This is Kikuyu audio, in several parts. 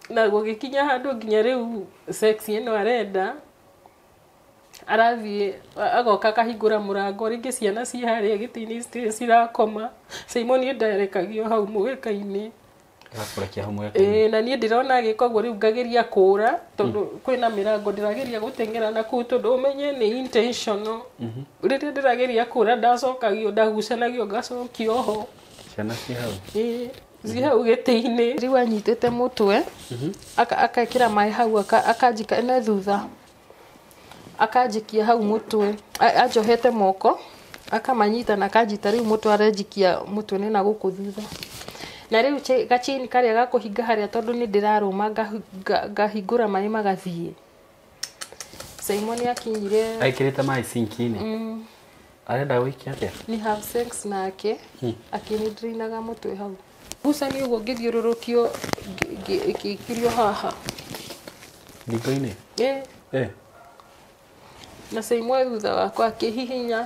Na gũgĩkinya handũ nginya rĩu sex ĩno arenda arathiĩ agoka akahingũra mũrango rĩngĩ ciana ciĩ harĩa gĩtĩ-inĩ citirĩ cirakoma. Simon ndarekagio hau mũgeka-inĩ. Agakũrekia hau mũgeka-inĩ. Ĩĩ, na niĩ ndĩrona agĩka ũguo rĩu ngageria kũra tondũ kwĩna mĩrango ndĩrageria gũteng'era na kũu tondũ ũmenye nĩ intentional. Rĩrĩa ndĩrageria kũra ndacokagio ndagucanagio ngacokio ho. Ciana ciĩ hau? Ĩĩ, ciĩ hau gĩtĩ-inĩ. Rĩu anyitĩte mũtwe akekĩra maĩ hau akanjika na thutha akanjikia hau mũtwe anjohete moko akamanyita na akanjita rĩu mũtwe arenjikia mũtwe-inĩ na gũkũ thutha. Na rĩu gachain karĩa gakũhinga harĩa tondũ nĩ ndĩrarũma ngahingũra maĩ magathiĩ. Simon akinyire Ekĩrĩte maĩ sinki-inĩ. Arenda gwĩka atĩa? Ni have sex nake akĩnidrinaga mũtwe hau. Gucani ũguo ngĩthiũrũrũkio ngĩkirio haha. Ngingo-inĩ? Ĩĩ. Eh. Na Simon thutha wakwa akĩhihinya.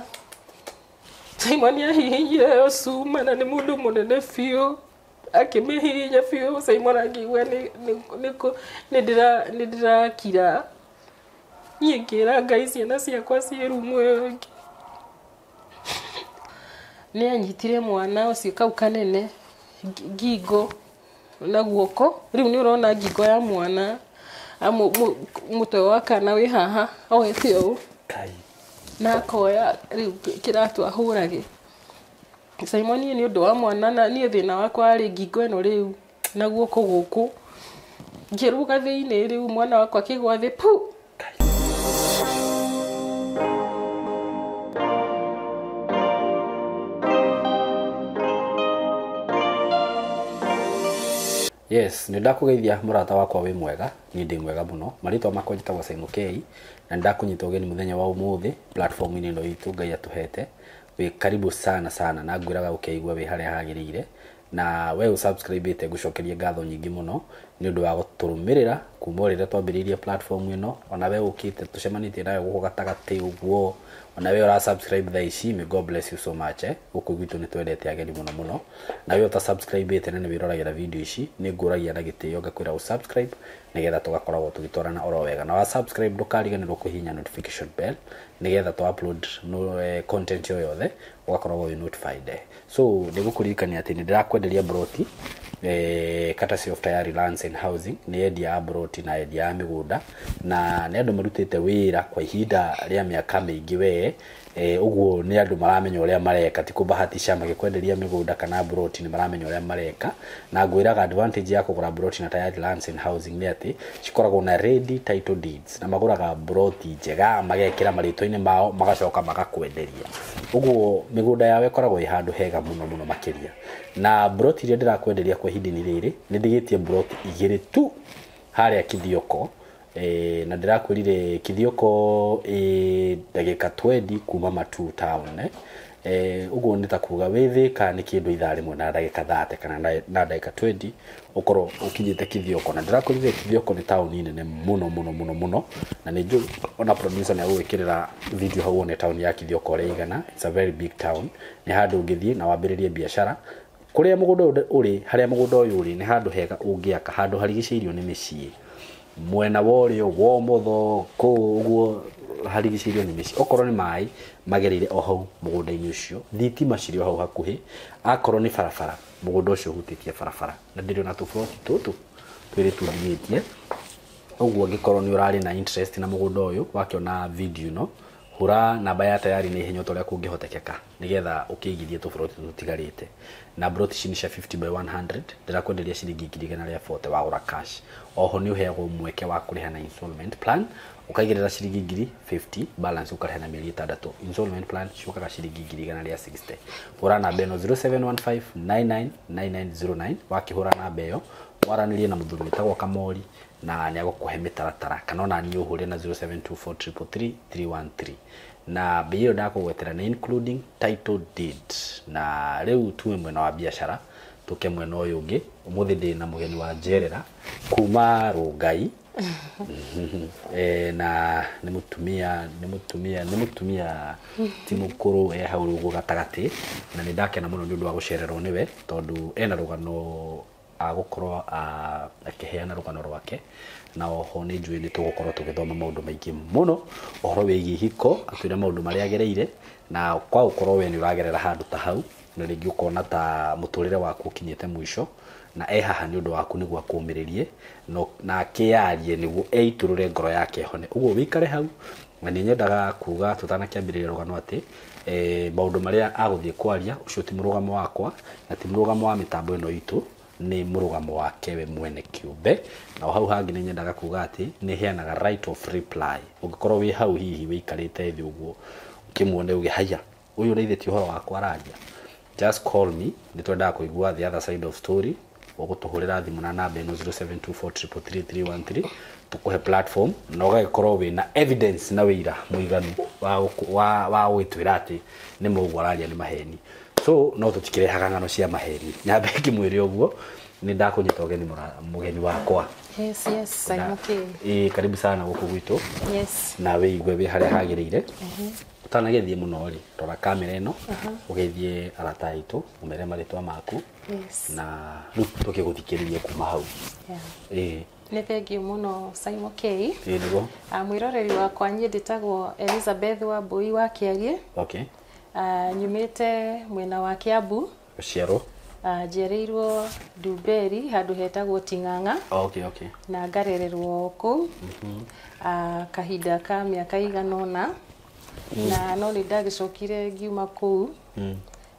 Simon ahihinyire ĩyo cuma na nĩ mũndũ mũnene biũ. Akĩmĩhihinya biũ Simon akĩigua nĩ ndĩrakira. Niĩ ngĩra Ngai ciana ciakwa ciĩ rumu ĩyo ĩngĩ. Nĩ anyitire mwana ũcio kau kanene ngingo na guoko. Rĩu nĩ ũrona ngingo ya mwana mũtwe wa kana wĩ haha oete ũũ. Kai. Na akoya rĩu kĩratũ ahũrage. Simon niĩ nĩ ũndũ wa mwana na niĩ thĩna wakwa warĩ ngingo ĩno rĩu na guoko gũkũ. Ngĩruga thĩinĩ rĩu mwana wakwa akĩgwa thĩ pu. Yes, nĩ ndakũgeithia mũrata wakwa wĩ mwega, niĩ ndĩ mwega mũno. Marĩtwa makwa njĩtagwo Simon K na nĩndakũnyita ũgeni mũthenya wa ũmũthĩ platform-inĩ ĩno itũ Ngai atũhete. Wĩ karibu sana sana na ngwĩraga ũkeigua wĩ harĩa hagĩrĩire. Na we ũsubscribe-ĩte ngũcokerie ngatho nyingĩ mũno nĩ ũndũ wa gũtũrũmĩrĩra kuma o rĩrĩa twambĩrĩirie platform ĩno. Ona we ũkĩte tũcemanĩtie nawe gũkũ gatagatĩ ũguo, ona we ũra subscribe thaa ici, may God bless you so much. Gũkũ gwitũ nĩ twendete ageni mũno mũno. Na we ũta subscribe-ĩte na nĩ wĩroragĩra video ici, nĩ ngũragia na gĩtĩo ngakwĩra ũ subscribe nĩgetha tũgakoragwo tũgĩtwarana oro wega. Na wa subscribe ndũkariganĩrwo kũhihinya notification bell nĩgetha tũ upload no, content yo yothe ũgakoragwo wĩ notified. So nĩngũkũririkania atĩ nĩ ndĩrakwenderia broti courtesy of Tayari Lands and Housing. Nĩ endia a broti na endia a mĩgũnda na nĩ andũ marutĩte wĩra kwa ihinda rĩa mĩaka mĩingĩ we. Ũguo nĩ andũ maramenya ũrĩa mareka, ti kũbahatisha magĩkwenderia mĩgũnda kana broti, nĩ maramenya ũrĩa mareka. Na ngwĩraga advantage ya kũgũra broti na Tayari Lands and Housing nĩ atĩ cikoragwo na ready title deeds na magũraga broti njega magekĩra marĩtwa-inĩ mao magacoka magakwenderia. Ũguo mĩgũnda yao ĩkoragwo ĩ handũ hega mũno mũno makĩria. Na broti iria ndĩrakwenderia kwa ihinda-inĩ rĩrĩ nĩ ndigĩtie broti igĩrĩ tu harĩa Kithioko. Na ndĩrakwĩrire Kithioko ndagĩka 20 kuma Matuu town. Ũguo nĩ ta kuga wĩ Thĩka nĩ kĩndũ ithaa rĩmwe na ndagĩka 30 kana na ndagĩka 20 ũkorwo ũkinyĩte Kithioko. Na ndĩrakwĩrire Kithioko nĩ taũni nene mũno mũno mũno mũno, na nĩ njũĩ ona producer nĩ agũgwĩkĩrĩra video hau wone taũni ya Kithioko ũrĩa ĩigana. It's a very big town, nĩ handũ ũngĩthiĩ na wambĩrĩrie biacara. Kũrĩa mũgũnda ũyũ ũrĩ, harĩa mũgũnda ũyũ ũrĩ nĩ handũ hega ũngĩaka, handũ harigicĩirio nĩ mĩciĩ. Mwena wa ũrĩo, wa ũmotho, kũu ũguo harigicĩirio nĩ mĩciĩ. Okorwo nĩ maĩ magereire o hau mũgũnda-inĩ ũcio, thitima cirĩ o hau hakuhĩ. Akorwo nĩ barabara, mũgũnda ũcio ũhutĩtie barabara. Na ndĩrĩ ona tũburoti tũtũ twĩrĩ tundigĩtie. Ũguo angĩkorwo nĩ ũrarĩ na interest na mũgũnda ũyũ, wakĩona video ĩno, hũra namba ya Tayari na ihenya o ta ũrĩa kũngĩhotekeka nĩgetha ũkĩigithie tũburoti tũtigarĩte. Na broti ici nĩ cia 50 by 100, ndĩrakwenderia ciringi ngiri igana rĩa 40 wagũra cash. Oho nĩ ũheagwo mweke wa kũrĩha na installment plan, ũkaigĩrĩra ciringi ngiri 50, balance ũkarĩha na mĩeri ĩtandatũ. Installment plan ciũkaga ciringi ngiri igana rĩa 60. Hũra namba ĩno 0715999909, wakĩhũra namba ĩyo waranĩrie na mũthuri wĩtagwo Kamori na nĩ agũkũhe mĩtaratara, kana ona niĩ ũhũre na 0724333313. Na bei ĩyo ndakũgwetera nĩ including title deed. Na rĩu tume mwena wa biacara tũke mwena ũyũ ũngĩ. Ũmũthĩ ndĩ na mũgeni wa njerera kuma Rongai. Na nĩ mũtumia, nĩ mũtumia, nĩ mũtumia ti mũkũrũ, e hau ũguo gatagatĩ. Na nĩ ndakena mũno nĩ ũndũ wa gũcererwo nĩwe tondũ ena rũgano Agũkorwo akĩheana rũgano rwake, na oho nĩ njũĩ nĩ tũgũkorwo tũgĩthoma maũndũ maingĩ mũno ũhoro wĩgiĩ ihiko, atwĩre maũndũ marĩa agereire, na kwa gũkorwo we nĩ ũragerera handũ ta hau na rĩngĩ ũkona ta mũtũrĩre waku ũkinyĩte mũico, na e haha nĩ ũndũ waku nĩguo akũmĩrĩrie na akĩyarie nĩguo eitũrũre ngoro yake hone. Ũguo wĩikare hau, na nĩ nyendaga kuga tũtanakĩambĩrĩria rũgano atĩ maũndũ marĩa agũthiĩ kwaria ũcio ti mũrũgamo wakwa na ti mũrũgamo wa mĩtambo ĩno itũ, nĩ mũrũgamo wake we mwene kĩũmbe. Na o hau hangĩ nĩ nyendaga kuga atĩ nĩ heanaga right of reply. Ũngĩkorwo wĩ hau hihi wĩikarĩte thĩ ũguo ũkĩmuone uge haya, ũyũ rĩithĩ ti ũhoro wakwa araria, just call me, nĩ twendaga kũigua the other side of story. Ũgũtũhũrĩra thimũ na namba ĩno 0724333313, tũkũhe platform na ũgagĩkorwo wĩna evidence na wĩira mũiganu wa gwĩtwĩra atĩ nĩ mũguo araria nĩ maheni. So no tũtikĩrehaga ng'ano cia maheni. Nyambe ngĩmwĩre ũguo, nĩ ndakũnyita ũgeni mũgeni wakwa. Yes, yes, I'm okay. Ĩĩ, karibu sana gũkũ gwitũ. Yes. Na wĩigue wĩ harĩa hagĩrĩire. Ũtanagĩthiĩ mũno rĩ, rora kamera ĩno, ũgeithie arata aitũ, ũmere marĩtwa maku. Yes. Na rĩu tũkĩgũthikĩrĩrie kuma hau. Yeah. Ĩĩ. Nĩ thengiũ mũno Simon K. Ĩĩ nĩguo. Mwĩroreri wakwa niĩ ndĩtagwo Elizabeth Wambui wa Kĩarie. Okay. Nyumĩte mwena wa Kiambu. Gũciarwo? Njiarĩirwo Ndumberi handũ hetagwo Ting'ang'a. Okay, okay. Na ngarererwo kũu. Kahinda ka mĩaka igana ũna. Na no nĩ ndagĩcokire ngiuma kũu.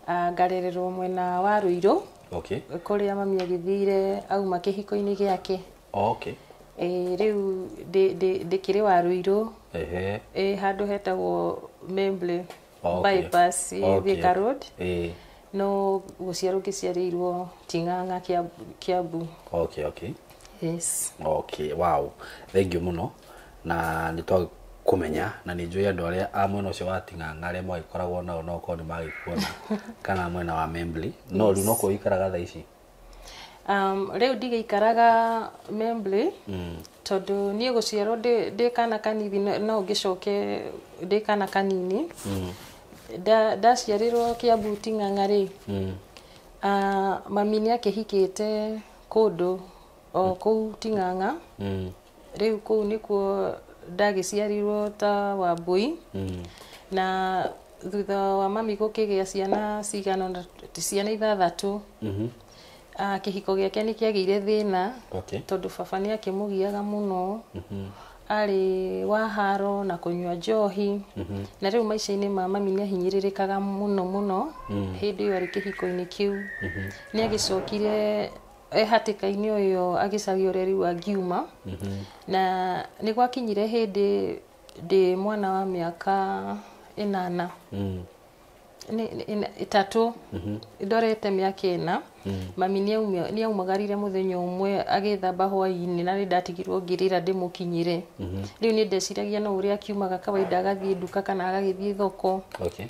Ngarererwo mwena wa Ruiru. Okay. Kũrĩa mami agĩthire auma kĩhiko-inĩ gĩake. Okay. Rĩu ndĩkĩrĩ wa Ruiru. Ehe. Handũ hetagwo Membley. Okay. Bypass Okay. Thika Road. No gũciarwo ngĩciarĩirwo Ting'ang'a Kiambu. Okay, okay. Yes. Okay, wow. Thank you mũno. Na nĩ twakũmenya na nĩ njũĩ andũ arĩa a mwena ũcio wa Ting'ang'a arĩa magĩkoragwo nao no korwo nĩ magĩkuona kana mwena wa Membley. No rĩu no kuo ũikaraga thaa ici? Rĩu ndigĩikaraga Membley. Tondũ niĩ gũciarwo ndĩ kana kanini no ngĩcoke ndĩ kana kanini. Ndaciarĩrwo Kiambu Ting'ang'a rĩ. Mami nĩ akĩhikĩte kũndũ o kũu Ting'ang'a. Rĩu kũu nĩkuo ndagĩciarirwo ta Wambui. Na thutha wa mami gũkĩgĩa ciana cigana ciana ithathatũ. Kĩhiko gĩake nĩ kĩagĩire thĩna. Okay. Tondũ baba nĩ akĩmũgiaga mũno. Arĩ wa haro na kũnyua njohi. Na rĩu maica-inĩ ma mami nĩ ahinyĩrĩrĩkaga mũno mũno. Hĩndĩ ĩyo arĩ kĩhiko-inĩ kĩu. Nĩ agĩcokire hatĩka-inĩ ũyũ agĩcaria ũrĩa rĩu angiuma. Na nĩ gwakinyire hĩndĩ ndĩ mwana wa mĩaka 8. 3. Ndorete mĩaka 4. Mami nĩ aumagarire mũthenya ũmwe agĩthamba hwaĩ-inĩ na nĩ ndatigirwo ngĩrĩra ndĩmũkinyĩre. Rĩu nĩ ndeciragia no ũrĩa akiumaga kawaida agathiĩ nduka kana agagĩthiĩ thoko. Okay.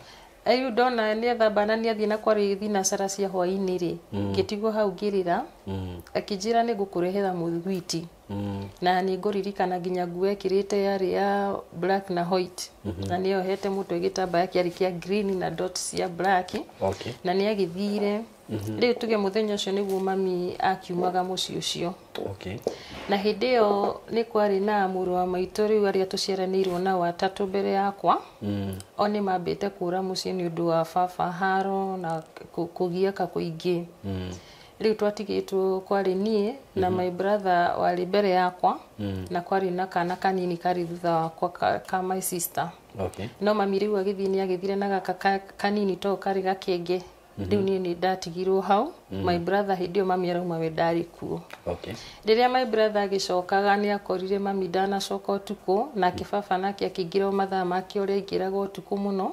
Rĩu ndona nĩ ethamba na nĩ athiĩ na kwarĩ thinacara cia hwaĩ-inĩ rĩ, ngĩtigwo hau ngĩrĩra. Akĩnjĩra nĩ ngũkũrehera mũthwiti. Na nĩ ngũririkana nginya nguo ekĩrĩte yarĩ ya black na white. Na nĩ yohete mũtwe gĩtambaya kĩarĩ kĩa green na dots cia black. Okay. Na nĩ agĩthire. Rĩu tuge mũthenya ũcio nĩguo mami akiumaga mũciĩ ũcio. Okay. Na hĩndĩ ĩyo nĩ kwarĩ na mũrũ wa maitũ rĩu arĩa tũciaranĩirwo nao atatũ mbere yakwa. O nĩ mambĩte kũra mũciĩ nĩ ũndũ wa baba haro na kũgiĩka kũingĩ. Rĩu twatigĩtwo kwarĩ niĩ na my brother warĩ mbere yakwa. Na kwarĩ na kana kanini karĩ thutha wakwa ka my sister. Okay. No mami rĩu agĩthiĩ nĩ agĩthire na gaka kanini to karĩ gakenge. Rĩu niĩ nĩ ndatigirwo hau. My brother hĩndĩ ĩyo mami arauma we ndarĩ kuo. Okay. Rĩrĩa my brother agĩcokaga nĩ akorire mami ndanacoka ũtukũ, nake baba nake akĩingĩra o mathaa make ũrĩa aingĩraga ũtukũ mũno.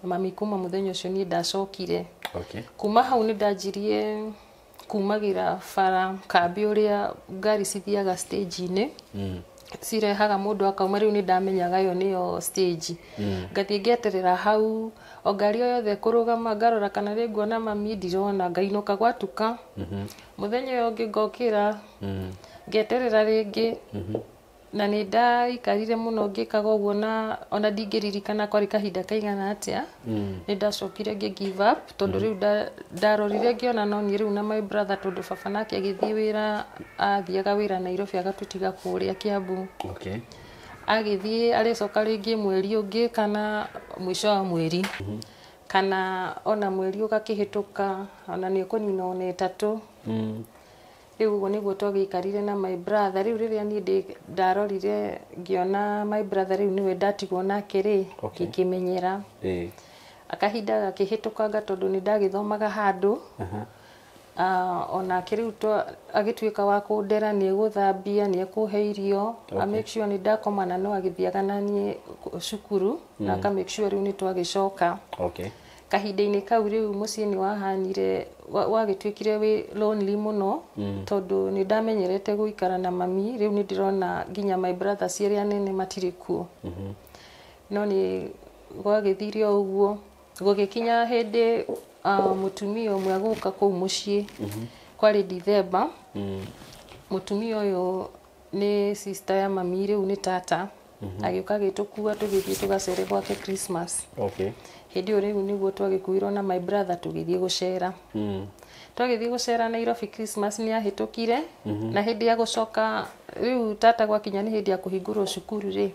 Mami kuma mũthenya ũcio niĩ ndacokire. Okay. Kuma hau nĩ ndanjirie kumagĩra bara kambĩ ũrĩa ngari cithiaga stage-inĩ. Cirehaga mũndũ akauma, rĩu nĩ ndamenyaga ĩyo nĩyo stage. Ngathiĩ ngeterera hau o ngari o yothe kũrũgama ngarora kana rĩ nguona mami ndirona, ngainũka gwatuka. Mũthenya ũyũ ũngĩ ngokĩra, ngeterera rĩngĩ. Na nĩ ndaikarire mũno ngĩkaga ũguo, na ona ndingĩririkana kwarĩ kahinda kaigana atĩa. Nĩ ndacokire ngĩ give up, tondũ rĩu ndarorire ngĩona no niĩ rĩu na my brother, tondũ baba nake agĩthiĩ wĩra, athiaga wĩra Nairobi, agatũtiga kũrĩa Kiambu. Agĩthiĩ, arĩcoka rĩngĩ mweri ũngĩ kana mũico wa mweri, kana ona mweri ũgakĩhĩtũka, ona nĩ ũkũnina ona 3. Rĩu ũguo nĩguo twagĩikarire na my brother. Rĩu rĩrĩa niĩ ndarorire ngĩona my brother rĩu nĩwe ndatigwo nake rĩ, ngĩkĩmenyera. Akahinda gakĩhĩtũkanga, tondũ nĩ ndagĩthomaga handũ. Onake rĩu agĩtuĩka wa kũndera, nĩ egũthambia, nĩ ekũhe irio, a make sure nĩ ndakoma, na no agĩthiaga na niĩ cukuru, na aka make sure rĩu nĩ twagĩcoka. Kahinda-inĩ kau rĩu mũciĩ nĩ wahanire wagĩtuĩkire wĩ lonely mũno, tondũ nĩ ndamenyerete gũikara na mami. Rĩu nĩ ndĩrona nginya my brothers arĩa nene matirĩ kuo. No nĩ gwagĩthire o ũguo, gũgĩkinya hĩndĩ mũtumia ũmwe agũka kũu mũciĩ. Kwarĩ Dithemba. Mũtumia ũyũ nĩ sister ya mami, rĩu nĩ tata, agĩũka agĩtũkua tũgĩthiĩ tũgacere gwake Christmas. Hĩndĩ ĩyo rĩu nĩguo twagĩkuirwo na my brother tũgĩthiĩ gũcera. Twagĩthiĩ gũcera Nairobi, Christmas nĩ yahĩtũkire, na hĩndĩ ya gũcoka rĩu tata, gwakinya nĩ hĩndĩ ya kũhingũrwo cukuru rĩ,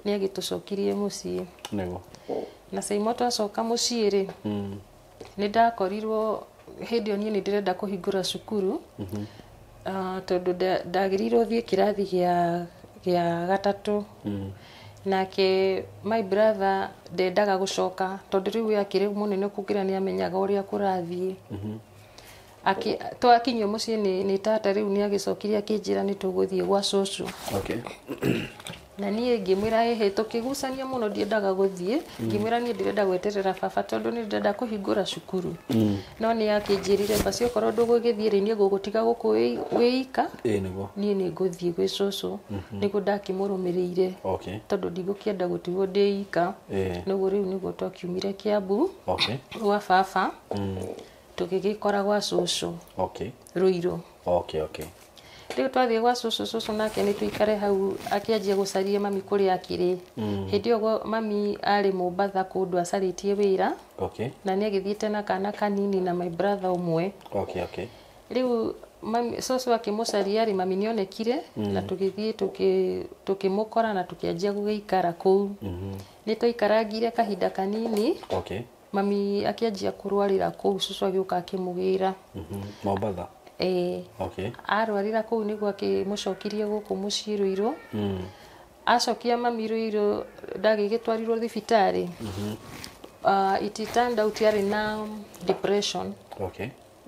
nĩ agĩtũcokirie mũciĩ. Na Saimo, twacoka mũciĩ rĩ, nĩ ndakorirwo hĩndĩ ĩyo niĩ nĩ ndĩrenda kũhingũra cukuru. Tondũ ndagĩrĩirwo thiĩ kĩrathi gĩa gatatũ. Nake my brother ndendaga gũcoka, tondũ rĩu we akĩrĩ mũnene kũngĩra, nĩ amenyaga ũrĩa kũrathiĩ. Twakinyio mũciĩ nĩ tata, rĩu nĩ agĩcokire akĩnjĩra nĩ tũgũthiĩ gwa cũcũ. Na niĩ ngĩmwĩra ĩhĩ, tũkĩgucania mũno, ndiendaga gũthiĩ. Ngĩmwĩra niĩ ndĩrenda gweterera baba, tondũ nĩ ndĩrenda kũhingũra cukuru. No nĩ akĩnjĩrire, basi okorwo ndũgũgĩthiĩ rĩ, niĩ ngũgũtiga gũkũ wĩ ika. Ĩĩ nĩguo. Niĩ nĩ ngũthiĩ gwĩ cũcũ. Nĩguo ndakĩmũrũmĩrĩire, tondũ ndigũkĩenda gũtigwo ndĩ ika. Noguo rĩu nĩguo twakiumire Kiambu gwa baba, tũgĩgĩkora gwa cũcũ Rũirũ. Rĩu twathiĩ gwa cũcũ, cũcũ nake nĩ tũikare hau, akĩanjia gũcaria mami kũrĩa akĩrĩ. Hĩndĩ ĩyo mami arĩ Mombatha kũndũ acarĩtie wĩra, na nĩ agĩthiĩte na kana kanini na my brother ũmwe. Rĩu mami, cũcũ akĩmũcaria rĩ, mami nĩonekire, na tũgĩthiĩ tũkĩmũkora na tũkĩanjia gũgĩikara kũu. Nĩ twaikarangire kahinda kanini. Mami akĩanjia kũrwarĩra kũu, cũcũ agĩũka akĩmũgĩra. Mombatha. Ĩĩ. Arwarĩra kũu, nĩguo akĩmũcokirie gũkũ mũciĩ Rũirũ. Acokia mami Rũirũ, ndagĩgĩtwarirwo thibitarĩ. It turned out arĩ na depression.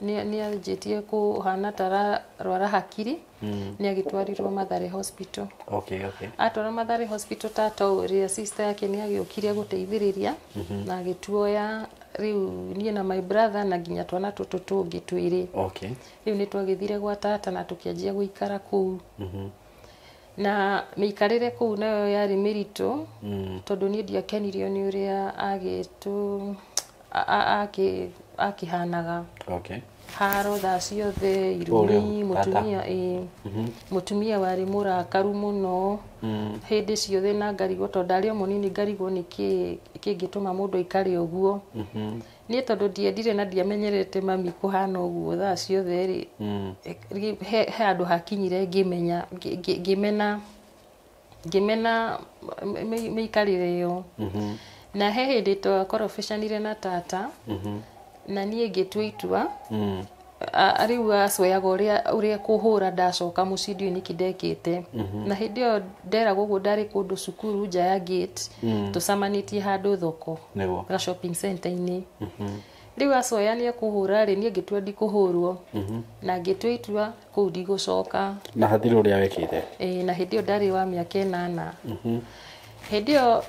Nĩ anjĩtie kũhana ta ararwara hakiri. Nĩ agĩtwarirwo Mathare Hospital. Atwarwo Mathare Hospital, tata ũrĩa sister yake nĩ agĩũkire gũteithĩrĩria, na agĩtuoya rĩu niĩ na my brother na nginya twana tũtũ tũngĩ twĩrĩ. Rĩu nĩ twagĩthire gwa tata na tũkĩanjia gũikara kũu. Na mĩikarĩre kũu nayo yarĩ mĩritũ, tondũ niĩ ndiakenirio nĩ ũrĩa agĩtũ akĩhanaga. Haro thaa ciothe, irumi. Ũrĩa, tata? Mũtumia, ĩĩ, mũtumia warĩ mũrakaru mũno hĩndĩ ciothe, na ngarigwo, tondũ ndarĩ o mũnini, ngarigwo nĩ kĩ kĩngĩtũma mũndũ aikare ũguo. Niĩ tondũ ndiendire na ndiamenyerete mami kũhana ũguo thaa ciothe rĩ, he handũ hakinyire ngĩmenya ngĩmena mĩikarĩre ĩyo. Na he hĩndĩ twakorofecanire na tata, na niĩ ngĩtua itua. Rĩu acoyaga ũrĩa kũhũra ndacoka mũciĩ, ndiũĩ nĩkĩ ndekĩte. Na hĩndĩ ĩyo nderagwo ũguo, ndarĩ kũndũ cukuru nja ya gate, tũcamanĩtie handũ thoko, ga shopping center-inĩ. Rĩu acoya nĩ ekũhũra rĩ, niĩ ngĩtua ndikũhũrwo, na ngĩtua itua kũu ndigũcoka. Na hatirĩ ũrĩa wekĩte. Ĩĩ, na hĩndĩ ĩyo ndarĩ wa mĩaka 8. Hĩndĩ ĩyo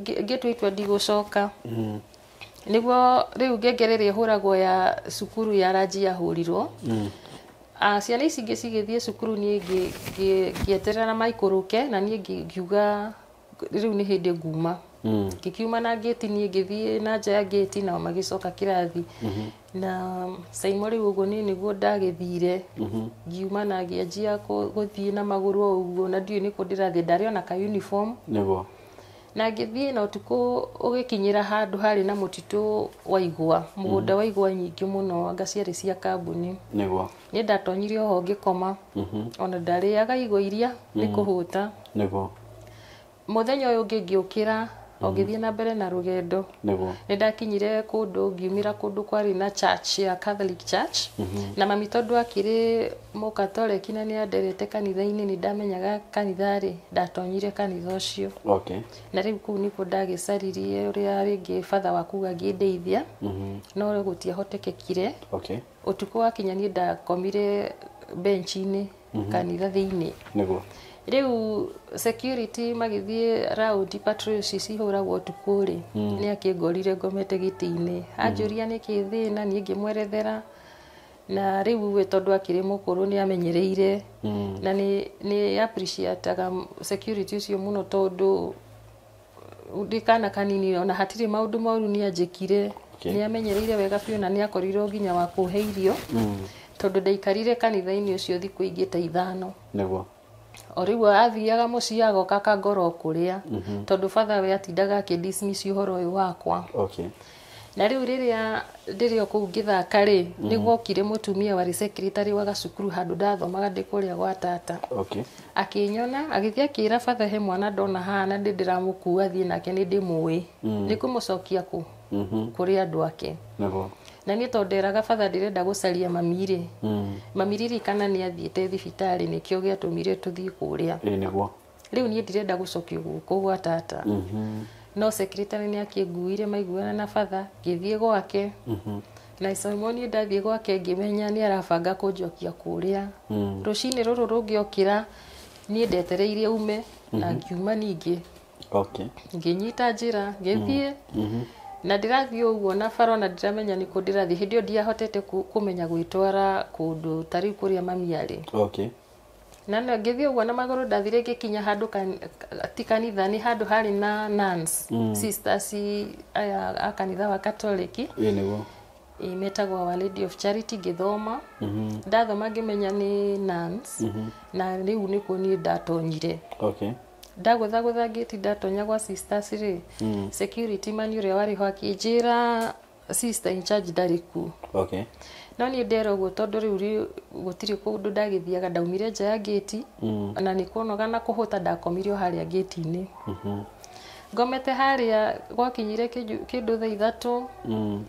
ngĩtua itua ndigũcoka, nĩguo rĩu ngengere ĩrĩa ĩhũragwo ya cukuru ya ranji yahũrirwo. Ciana ici ingĩ cigĩthiĩ cukuru, niĩ ngĩeterera maikũrũke, na niĩ ngiuga rĩu nĩ hĩndĩ nguma. Ngĩkiuma na ngĩti niĩ ngĩthiĩ na nja ya ngĩti nao magĩcoka kĩrathi. Na Saimo rĩu ũguo niĩ nĩguo ndagĩthire. Ngiuma na ngĩanjia gũthiĩ na magũrũ o ũguo na ndiũĩ nĩkũ ndĩrathiĩ, ndarĩ ona ka uniform. Nĩguo. Na ngĩthiĩ na ũtukũ ũgĩkinyĩra handũ harĩ na mũtitũ wa igwa, mũgũnda wa igwa nyingĩ mũno, anga ciarĩ cia kambuni. Nĩguo. Niĩ ndatonyire oho ngĩkoma. Ona ndarĩaga igwa iria nĩ kũhũta. Nĩguo. Mũthenya ũyũ ũngĩ ngĩũkĩra o ngĩthiĩ na mbere na rũgendo. Nĩguo. Nĩ ndakinyire kũndũ ngiumĩra kũndũ kwarĩ na church ya Catholic Church. Na mami tondũ akĩrĩ mũkatoreki na nĩ anderete kanitha-inĩ, nĩ ndamenyaga kanitha rĩ, ndatonyire kanitha ũcio. Okay. Na rĩu kũu nĩkuo ndagĩcaririe ũrĩa rĩngĩ batha wa kuga angĩndeithia, no gũtiahotekekire. Okay. Ũtukũ wakinya niĩ ndakomire bench-inĩ kanitha thĩinĩ. Nĩguo. Rĩu security magĩthiĩ round patrol ici cihũragwo ũtukũ rĩ, nĩ akĩngorire ngomete gĩtĩ-inĩ. Anjũria nĩkĩ thĩna, niĩ ngĩmwerethera. Na rĩu we tondũ akĩrĩ mũkũrũ nĩ amenyereire. Na nĩ appreciate-aga security ũcio mũno tondũ ndĩ kana kanini ona hatirĩ maũndũ moru nĩ anjĩkire. Okay. Nĩ amenyereire wega biũ na nĩ akorirwo nginya wa kũhe irio. Tondũ ndaikarire kanitha-inĩ ũcio thikũ ingĩ ta 5. Nĩguo. O rĩu athiaga mũciĩ agoka akangora o kũrĩa. Tondũ batha we atindaga akĩ-dismiss ũhoro ũyũ wakwa. Okay. Na rĩu rĩrĩa ndĩrĩ o kũu ngĩthaka rĩ, nĩguokire mũtumia warĩ secretary wa gacukuru handũ ndathomaga ndĩ kũrĩa gwa tata. Okay. Akĩnyona, agĩthiĩ akĩra batha he mwana ndona haha na ndĩ ndĩramũkua thiĩ nake nĩ ndĩmũĩ. Nĩ kũmũcokia kũ? Kũrĩ andũ ake. Nĩguo. Na niĩ tondũ nderaga batha ndĩrenda gũcaria mami rĩ, mami ririkana nĩ athiĩte thibitarĩ nĩkĩo gĩatũmire tũthiĩ kũrĩa. Ĩĩ nĩguo. Rĩu niĩ ndirenda gũcokio gũkũ gwa tata. No secretary nĩ akĩnguire maiguana na batha, ngĩthiĩ gwake. Na Simon niĩ ndathiĩ gwake ngĩmenya nĩ arabanga kũnjokia kũrĩa. Rũcinĩ rũrũ rũngĩokĩra niĩ ndetereire ume na ngiuma ningĩ. Okay. Ngĩnyita njĩra ngĩthiĩ. Na ndĩrathiĩ ũguo na bara na ndiramenya nĩkũ ndĩrathiĩ. Hĩndĩ ĩyo ndiahotete kũmenya gwĩtwara kũndũ ta rĩu kũrĩa mami arĩ. Okay. Na ngĩthiĩ ũguo na magũrũ ndathire ngĩkinya handũ ti kanitha, nĩ handũ harĩ na nuns, sisters aya a kanitha wa Katoliki. Ĩĩ nĩguo. Metagwo Our Lady of Charity ngĩthoma. Ndathoma ngĩmenya nĩ nuns. Na rĩu nĩkuo niĩ ndatonyire. Okay. Ndagũthagũtha ngĩti ndatonya gwa sisters rĩ, security man ũrĩa warĩ ho akĩnjĩra sister in charge ndarĩ kuo. Okay. No niĩ ndera ũguo tondũ rĩu gũtirĩ kũndũ ndagĩthiaga, ndaumire nja ya ngĩti, na nĩ kũnoga na kũhũta ndakomire o harĩa ngĩti-inĩ. Ngomete harĩa gwakinyire kĩndũ thaa 3.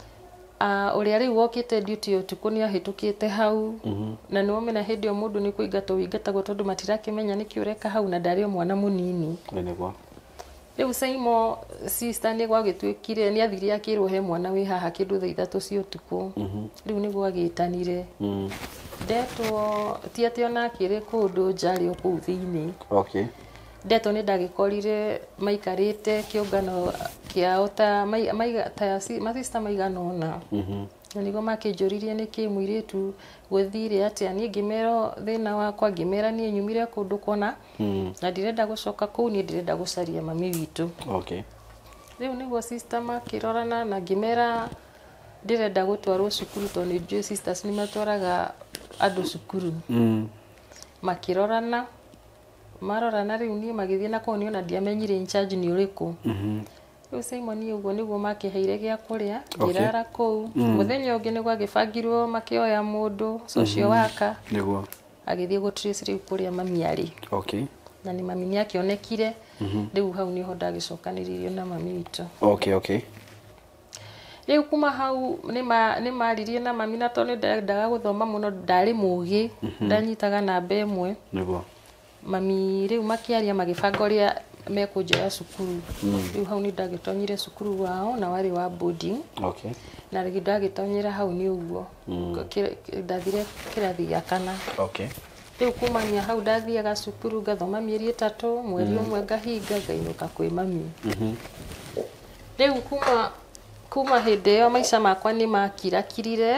Ũrĩa rĩu wokĩte duty ũtukũ nĩ ahĩtũkĩte hau. Na nĩ wamenya hĩndĩ ĩyo mũndũ nĩ kũingatwo ũingatagwo tondũ matirakĩmenya nĩkĩ ũreka hau na ndarĩ o mwana mũnini. Nĩguo. Rĩu Saimo sister nĩ gwagĩtuĩkire nĩ athire akĩrwo he mwana wĩ haha kĩndũ thaa 3 cia ũtukũ. Rĩu nĩguo agĩtanire. Ndetwo ti atĩ ona akĩrĩ kũndũ nja arĩ o kũu thĩinĩ. Okay. Ndetwo nĩ ndagĩkorire maikarĩte kĩũngano kĩao ta masista maigana ũna. Na nĩguo makĩnjũririe nĩkĩ mũirĩtu gũthire atĩa. Niĩ ngĩmera thĩna wakwa, ngĩmera niĩ nyumire kũndũ kũna, na ndirenda gũcoka kũu, niĩ ndĩrenda gũcaria mami witũ. Okay. Rĩu nĩguo sister makĩrorana na ngĩmera ndĩrenda gũtwarwo cukuru tondũ nĩ njũĩ sisters nĩ matwaraga andũ cukuru. Makĩrorana, marorana rĩu niĩ magĩthiĩ na kũu niĩ ona ndiamenyire in charge nĩ ũrĩkũ. Rĩu Simon ũguo nĩguo makĩheire gĩa kũrĩa, ngĩrara kũu. Mũthenya ũngĩ nĩguo agĩbangirwo makĩoya mũndũ social worker. Nĩguo. Agĩthiĩ gũ trace rĩu kũrĩa mami arĩ. Okay. Na nĩ mami nĩ akĩonekire. Rĩu hau nĩho ndagĩcokanĩrĩirio na mami witũ. Okay, okay. Rĩu kuma hau nĩ maririe na mami na tondũ ndendaga gũthoma mũno, ndarĩ mũgĩ, ndanyitaga namba 1. Nĩguo. Mami rĩu makĩaria magĩbanga ũrĩa mekũnjoya cukuru. Rĩu hau nĩ ndagĩtonyire cukuru wao na warĩ wa boarding. Okay. Na rĩngĩ ndagĩtonyera hau nĩ ũguo. Ndathire kĩrathi gĩa 4. Okay. Rĩu kumania hau ndathiaga cukuru ngathoma mĩeri 3, mweri ũmwe ngahinga ngainũka kwĩ mami. Rĩu Kuma hĩndĩ ĩyo maica makwa nĩ makirakirire,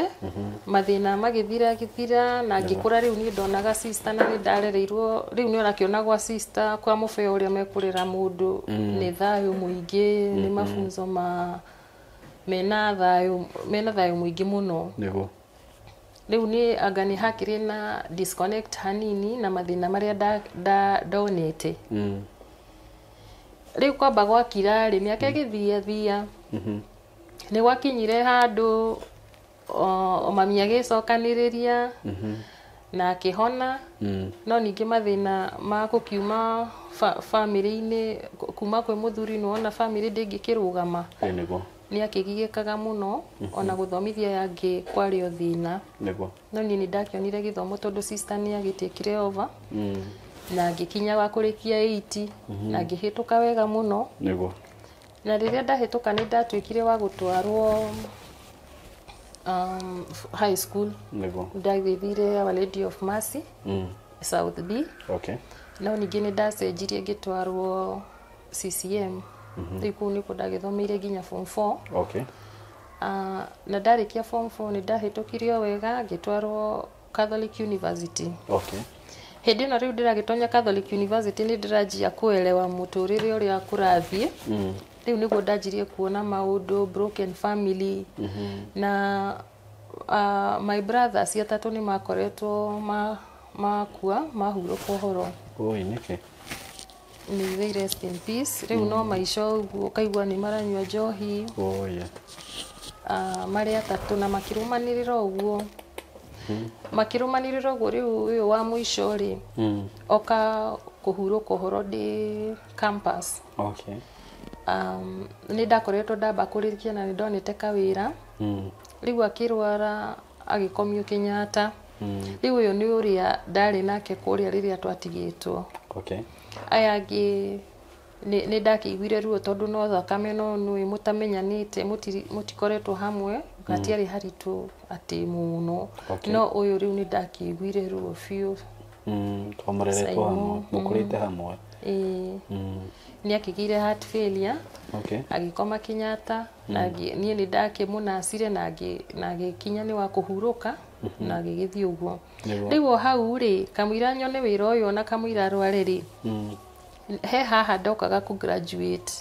mathĩna magĩthira gĩthira, na ngĩkũra. Rĩu niĩ ndonaga sister na nĩ ndarereirwo. Rĩu nĩ ũrakĩona gwa sister kwa mũbeo ũrĩa mekũrera mũndũ nĩ thayũ mũingĩ, nĩ mafunzo ma mena thayũ, mena thayũ mũingĩ mũno. Rĩu nĩ anga nĩ hakĩrĩ na disconnect hanini na mathĩna marĩa ndonete. Rĩu kwamba gwakira rĩ, mĩaka ĩgĩthia thia, nĩ gwakinyire handũ o mami agĩcokanĩrĩria na akĩhona. No ningĩ mathĩna ma gũkiuma bamĩrĩ-inĩ, kuma kwĩ mũthuri, nĩwona bamĩrĩ ndĩngĩkĩrũgama. Ĩ nĩguo. Nĩ akĩgiĩkaga mũno, ona gũthomithia aya angĩ kwarĩ o thĩna. No niĩ nĩ ndakĩonire gĩthomo tondũ sister nĩ agĩtĩkire over na ngĩkinya wa kũrĩkia 8 na ngĩhĩtũka wega mũno. Na rĩrĩa ndahĩtũka, nĩ ndatuĩkire wa gũtwarwo high school. Ndagĩthire Our Lady of Mercy, South B. No ningĩ nĩ ndacenjirie ngĩtwarwo CCM. Rĩu kũu nĩkuo ndagĩthomeire nginya form 4. Na ndarĩkia form 4, nĩ ndahĩtũkire o wega, ngĩtwarwo Catholic University. Hĩndĩ ĩno rĩu ndĩragĩtonya Catholic University, nĩ ndĩranjia kuelewa mũtũrĩre ũrĩa kũrathiĩ. Rĩu nĩguo ndanjirie kuona maũndũ broken family, na my brothers atatũ nĩ makoretwo makua, mahurũka ũhoro. Oi, nĩkĩ? May they rest in peace. Rĩu no maica ũguo ũkaigua nĩ maranyua njohi. Oi. Marĩ atatũ na makĩrũmanĩrĩra ũguo, makĩrũmanĩrĩra ũguo. Rĩu ũyũ wa mũico rĩ, oka kũhurũka ũhoro ndĩ campus. Nĩ ndakoretwo ndamba kũrĩkia na nĩ ndonete kawĩra. Rĩu akĩrwara, agĩkomio Kenyatta. Rĩu ũyũ nĩ ũrĩa ndarĩ nake kũrĩa rĩrĩa twatigĩtwo. Aya angĩ nĩ ndakĩiguire ruo tondũ no thakame, no nĩ mũtamenyanĩte, mũtikoretwo hamwe, gatiarĩ haritũ atĩ mũno. No ũyũ rĩu nĩ ndakĩiguire ruo biũ. Twamũreretwo Simon. hamwe, mũkũrĩte hamwe. Ĩĩ. Nĩ akĩgĩire heart failure, agĩkoma Kenyatta, na niĩ nĩ ndakĩmũnacire na agĩkinya nĩ wa kũhurũka na agĩgĩthiĩ ũguo. Rĩu o hau rĩ, kamũira nyone wĩra ũyũ, ona kamũira arware rĩ, he haha ndokaga kũ graduate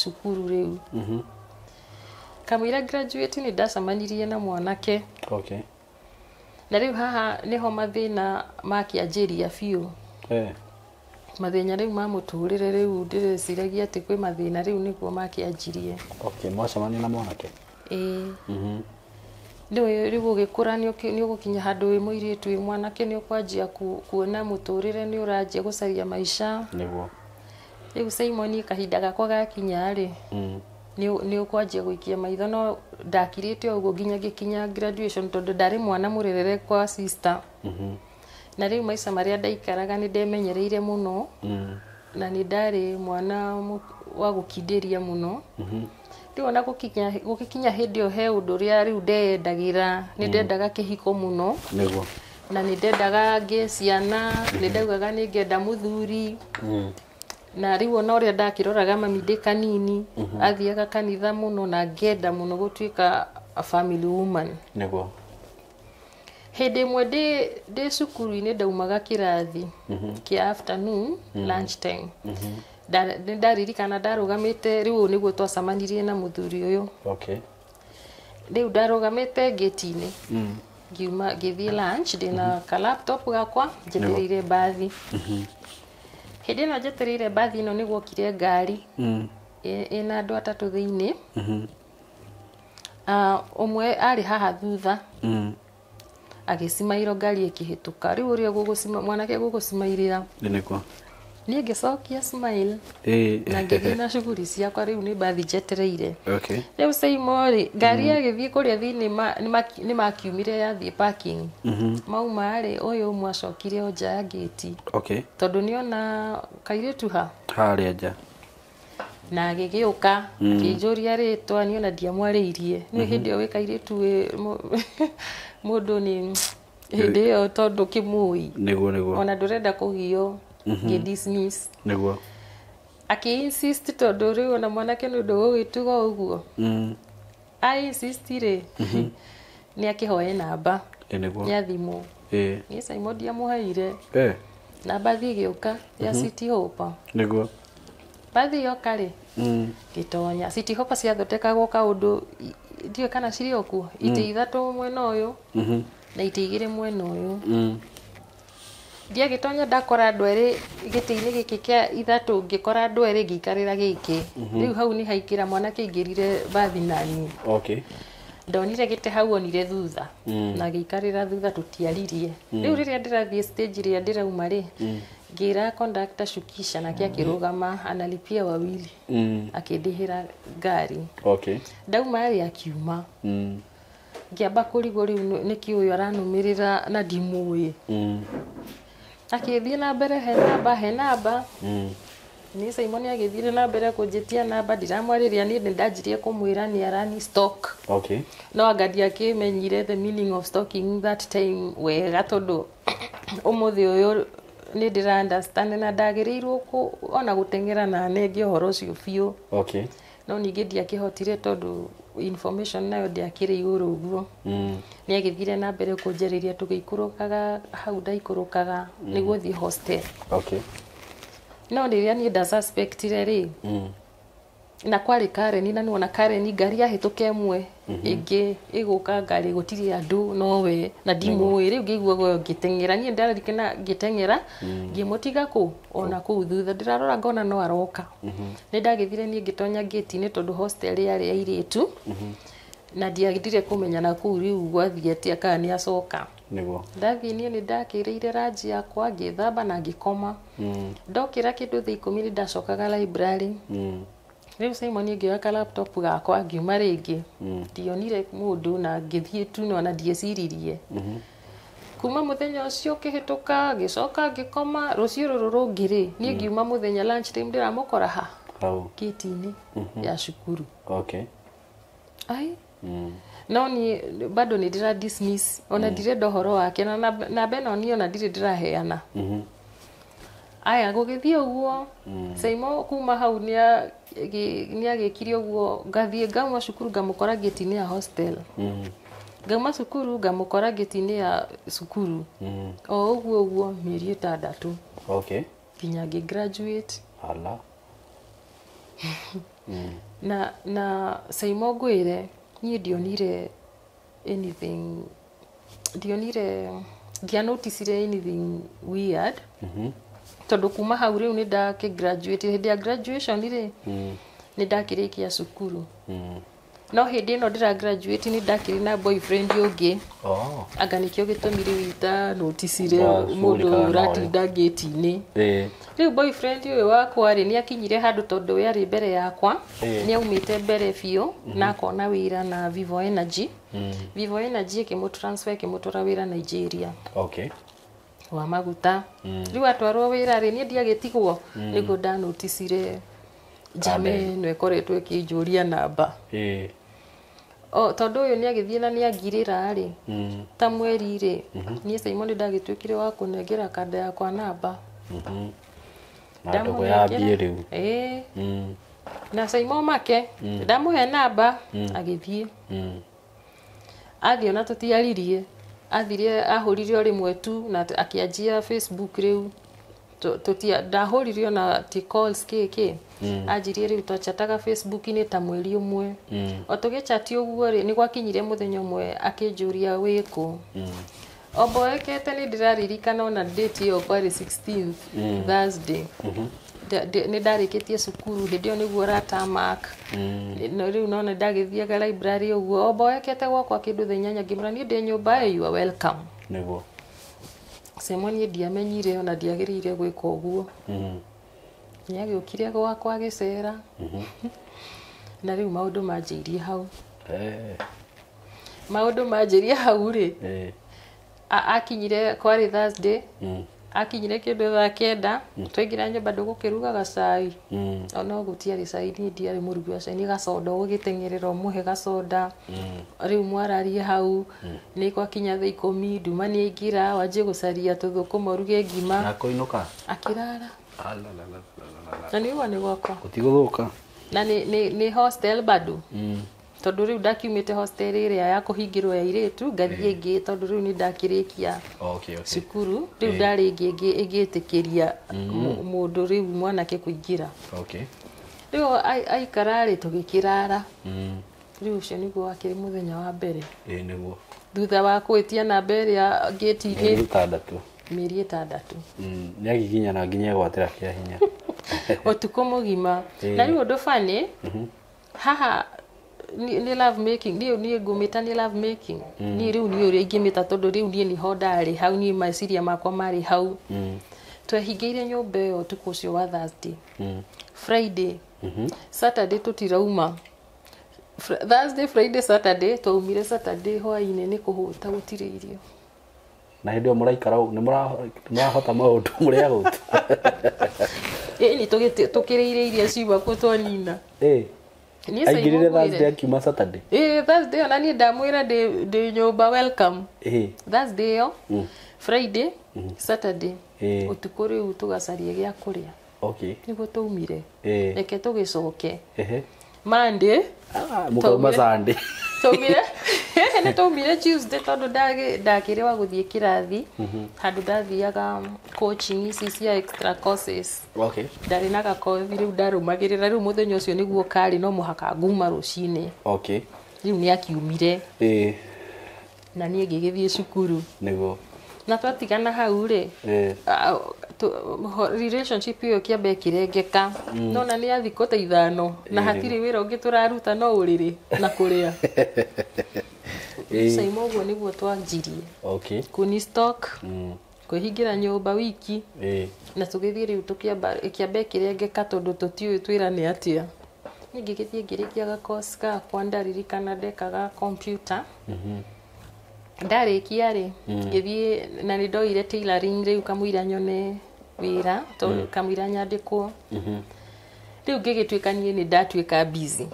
cukuru. Rĩu kamũira graduate, nĩ ndacemanirie na mwanake. Na rĩu haha nĩho mathĩna makĩanjĩria biũ. Mathĩna rĩu ma mũtũrĩre, rĩu ndĩreciragia atĩ kwĩ mathĩna, rĩu nĩguo makĩanjirie. Okay, mwacemania na mwanake. Ĩĩ. Rĩu ũgĩkũra, nĩ ũgũkinya handũ wĩ mũirĩtu, wĩ mwanake, nĩ ũkwanjia kuona mũtũrĩre, nĩ ũranjia gũcaria maica. Rĩu Simon, kahinda gakwa gakinya rĩ, nĩ ũkwanjia gũikia maitho. No ndakirĩte o ũguo nginya ngĩkinya graduation tondũ ndarĩ mwana mũrerere kwa sister. Na rĩu maica marĩa ndaikaraga, nĩ ndemenyereire mũno na nĩ ndarĩ mwana wa gũkindĩria mũno. Rĩu ona gũgĩkinya hĩndĩ ĩyo, he ũndũ ũrĩa rĩu ndeyendagĩra, nĩ ndendaga kĩhiko mũno. Na nĩ ndendaga ngĩe ciana, nĩ ndaugaga nĩ ngenda mũthuri. Na rĩu ona ũrĩa ndakĩroraga mami ndĩ kanini athiaga kanitha mũno, na ngenda mũno gũtuĩka a family woman. Hĩndĩ ĩmwe ndĩ cukuru-inĩ, ndaumaga kĩrathi kĩa afternoon, lunch time. Nĩ ndaririkana ndarũgamĩte, rĩu ũũ nĩguo twacemanirie na mũthuri ũyũ. Rĩu ndarũgamĩte ngĩti-inĩ, ngiuma ngĩthiĩ lunch, ndĩna ka laptop gakwa, njetereire mbathi. Hĩndĩ ĩno njetereire mbathi ĩno, nĩ gwokire ngari ĩna andũ atatũ thĩinĩ. Ah, ũmwe arĩ haha thutha, agĩcimairwo, ngari ĩkĩhĩtũka. Rĩu ũrĩa mwanake gũgũcimairĩra, niĩ ngĩcokia smile na ngĩthiĩ na shughuli ciakwa. Rĩu nĩ mbathi njetereire. Rĩu Seimo rĩ, ngari yagĩthiĩ kũrĩa thĩinĩ, nĩ makiumire, yathiĩ parking. Mauma rĩ, ũyũ ũmwe acokire o nja ya ngĩti tondũ nĩona kairĩtu ha harĩa nja. Na agĩgĩũka akĩnjũria rĩtwa. Niĩ ona ndiamwarĩirie. Nĩ hĩndĩ ĩyo wĩ kairĩtu, wĩ mũndũ nĩ hĩndĩ ĩyo tondũ kĩmũi Nĩguo nĩguo. ona ndũrenda kũgio, ngĩ dismiss. Akĩ insist tondũ rĩu ona mwanake nĩ ũndũ gũgĩtuga ũguo. A insist rĩ, nĩ akĩhoe namba Ĩ nĩguo. ya thimũ. Ĩ. Niĩ Simon ndiamũheire. Eh. Na bathi ĩgĩũka ya City Hopper. Nĩguo. Bathi yoka rĩ, ngĩtonya. City Hopper ciathondekagwo kaũndũ, ndiũĩ kana cirĩ o kuo, itĩ ithatũ mwena ũyũ na itĩ igĩrĩ mwena ũyũ. Ndiagĩtonya ndakora andũ erĩ gĩtĩ-inĩ gĩkĩ kĩa ithatũ, ngĩkora andũ erĩ ngĩikarĩra gĩkĩ. Rĩu hau nĩ haingĩra mwanake aingĩrire bathi nani. Okay. Ndonire gĩtĩ hau onire thutha na gĩikarĩra thutha, tũtiaririe. Rĩu rĩrĩa ndĩrathiĩ stage ĩrĩa ndĩrauma rĩ, ngĩra conductor shukisha, nake akĩrũgama analipia wawili, akĩndĩhĩra ngari. Okay. Ndauma rĩ, akiuma. Ngĩamba kũrigwo rĩu nĩkĩ ũyũ aranũmĩrĩra na ndimũĩ. Akĩthiĩ na mbere, he namba, he namba. Niĩ Simon agĩthire na mbere kũnjĩtia namba, ndiramwarĩria. Niĩ nĩ ndanjirie kũmwĩra nĩ arani stalk. Okay. No anga ndiakĩmenyire the meaning of stalking that time wega, tondũ ũmũthĩ ũyũ nĩ ndĩra understand na ndagĩrĩirwo ona gũteng'era na nenge ũhoro ũcio biũ. Okay. No ningĩ ndiakĩhotire tondũ information nayo ndĩakĩrĩ igũrũ ũguo. Nĩ agĩthire na mbere kũnjarĩria tũgĩikũrũkaga hau ndaikũrũkaga nĩguo thiĩ hostel. Okay. No rĩrĩa niĩ ndasuspectire rĩ, na kwarĩ Karen, na nĩwona Karen ngari yahĩtũka ĩmwe ĩngĩ ĩgũka ngari gũtirĩ andũ nowe na ndimũĩ. Rĩu ngĩigua guoya ngĩteng'era, niĩ ndararikana ngĩteng'era ngĩmũtiga kũ ona kũu thutha, ndĩrarora ngona no aroka. Nĩ ndagĩthire niĩ ngĩtonya gate-inĩ tondũ hostel yarĩ ya airĩtu na ndiendire kũmenya na kũu rĩu gwathiĩ atĩa kana nĩ acoka. Nĩguo. Ndathiĩ niĩ nĩ ndakĩrĩire ranji yakwa, ngĩthamba na ngĩkoma. Ndokĩra kĩndũ thaa 10 nĩ ndacokaga library. Rĩu Simon ngĩoya ka laptop gakwa ngiuma rĩngĩ, ndionire mũndũ na ngĩthiĩ tu no na ndieciririe. Kuma mũthenya ũcio ũkĩhĩtũka, ngĩcoka ngĩkoma. Rũciũ rũrũ rũngĩ rĩ, niĩ ngiuma mũthenya lunch time, ndĩramũkora ha? Hau. Gate-inĩ ya cukuru. Okay. Ai, no niĩ bado nĩ ndĩra dismiss, ona ndirenda ũhoro wake na namba ĩno niĩ ona ndirĩ ndĩraheana. Aya, gũgĩthiĩ ũguo, Saimo kuma hau nĩ agĩkire ũguo, ngathiĩ ngauma cukuru ngamũkora gate-inĩ ya hostel. Ngauma cukuru ngamũkora gate-inĩ ya cukuru. O ũguo ũguo mĩeri 6. Okay. Nginya ngĩ graduate. Ala. Na Saimo ngwĩre niĩ ndionire anything, ndionire, ndianoticire anything weird. Tondũ kuma hau rĩu nĩ ndakĩ graduate, hĩndĩ ya graduation rĩ, nĩ ndakĩrĩkia cukuru. No hĩndĩ ĩno ndĩra graduate nĩ ndakĩrĩ na boyfriend ũngĩ. Oh. Anga nĩkĩo gĩtũmi rĩu itanoticire Wa, mũndũ shughulika ũratinda gate-inĩ. Rĩu boyfriend ũyũ wakwa rĩ, nĩ akinyire handũ tondũ we arĩ mbere yakwa, nĩ aumĩte mbere biũ na akona wĩra na Vivo Energy. Vivo Energy ĩkĩmũ transfer ĩkĩmũtwara wĩra Nigeria. Okay. Wa maguta. Rĩu atwarwo wĩra rĩ, niĩ ndiagĩtigwo, nĩguo ndanoticire njame ĩno ĩkoretwo ĩkĩnjũria namba. O tondũ ũyũ nĩ agĩthiĩ na nĩ angirĩra rĩ, ta mweri rĩ, niĩ Simon ndagĩtuĩkire wa kũnengera kanda yakwa namba. Na ndogo yambie rĩu. Ĩĩ. Na Simon make ndamũhe namba agĩthiĩ. Athiĩ ona tũtiaririe, athire ahũrire o rĩmwe tu na akĩanjia Facebook rĩu. Tũtia ndahũrire ona ti calls kĩ kĩ. Anjirie rĩu twachataga Facebook-inĩ ta mweri ũmwe. O tũgĩchati ũguo rĩ, nĩ gwakinyire mũthenya ũmwe akĩnjũria wĩkũ. Omboekete nĩ ndĩraririkana ona date ĩyo kwarĩ 16th, Thursday. Nĩ ndarĩkĩtie cukuru hĩndĩ ĩyo nĩguo ratamak. No rĩu no nĩ ndagĩthiaga library ũguo, omboekete gwakwa kĩndũ thaa 8, ngĩmwĩra niĩ ndĩ nyũmba ĩ, you are welcome. Nĩguo. Simon niĩ ndiamenyire ona ndiagĩrĩire gwĩka ũguo. Nĩ agĩũkire gwakwa agĩcera. Na rĩu maũndũ manjĩirie hau. Maũndũ manjĩirie hau rĩ, akinyire kwarĩ Thursday, akinyire kĩndũ thaa 9, twaingĩra nyũmba ndũgũkĩruga gacai. Ona gũtiarĩ cai, niĩ ndiarĩ mũrugi wa cai, nĩ gacoda ũgũgĩteng'erera ũmũhe gacoda. Rĩu mwararie hau, nĩ gwakinya thaa 10, nduma nĩ aingĩra, wanjie gũcaria tũthũkũma ũruge ngima. Na kũinũka? Akĩrara. Alalalalala. Na nĩ ũguo nĩ gwakwa. Gũtigũthũka. Na nĩ hostel bado. Tondũ rĩu ndakiumĩte hostel ĩrĩa ya kũhingĩrwo ya airĩtu, ngathiĩ ĩngĩ, tondũ rĩu nĩ ndakĩrĩkia cukuru. Rĩu ndarĩ ĩngĩ ĩngĩtĩkĩria mũndũ rĩu mwanake kũingĩra. Rĩu aikara rĩ, tũgĩkĩrara. Rĩu ũcio nĩguo wakĩrĩ mũthenya wa mbere. Ĩĩ nĩguo. Thutha wa gwĩtia namba ĩrĩa ngĩti-inĩ. Mĩeri 6. Mĩeri 6. Nĩ agiginyana nginya egwatĩra kĩa hinya. Ũtukũ mũgima. Na rĩu ũndũ funny haha nĩ love making. Niĩ ngũmĩta nĩ love making. Niĩ rĩu niĩ ũrĩa ingĩmĩta, tondũ rĩu niĩ nĩho ndarĩ hau, niĩ meciria makwa marĩ hau. Twehingĩire nyũmba ĩyo ũtukũ ũcio wa Thursday, Friday, Saturday tũtirauma. Thursday, Friday, Saturday. Twaumire Saturday hwainĩ nĩ kũhũta, gũtirĩ irio. Na hĩndĩ ĩyo mũraikara ũũ, nĩ mũrahota maũndũ mũrĩ agũtu? Ĩni, tũkĩrĩire irio ciuma kuo twanina. Niĩ Simon Aingĩrire ngwĩre. Thursday, akiuma Saturday? Ĩĩ, Thursday ona niĩ ndamwĩra ndĩ nyũmba, welcome. Thursday ĩyo, Friday, Saturday, ũtukũ rĩu tũgacaria gĩa kũrĩa nĩguo twaumire. Reke tũgĩcoke Monday. Ah, mũkauma Sunday? Twaumire, nĩ twaumire Tuesday, tondũ ndakĩrĩ wa gũthiĩ kĩrathi handũ ndathiaga coaching ici cia extra courses. Ndarĩ na gakothi rĩu ndarũmagĩrĩra. Rĩu mũthenya ũcio nĩguo karĩ no mũhaka nguma rũcinĩ. Rĩu nĩ akiumire na niĩ ngĩgĩthiĩ cukuru. Na twatigana hau rĩ, relationship ĩyo kĩamba ĩkĩrengeka, nona nĩ ya thikũ ta 5 na hatirĩ wĩra ũngĩ tũraruta no ũrĩrĩ na kũrĩa. Saimo, ũguo nĩguo twanjirie kuni stock, kwĩhingĩra nyũmba wiki, na tũgĩthiĩ rĩu tũkĩamba ĩkĩamba ĩkĩrengeka tondũ tũtiũĩ twĩrane atĩa. Niĩ ngĩgĩthiĩ ngĩrĩkia gakosi gakwa, ndaririkana ndekaga computer. Ndarĩkia rĩ, ngĩthiĩ na nĩ ndoire tailoring rĩu kamũira nyone wĩra, tondũ kamũira nyandĩkwo. Rĩu ngĩgĩtuĩka niĩ nĩ ndatuĩka busy,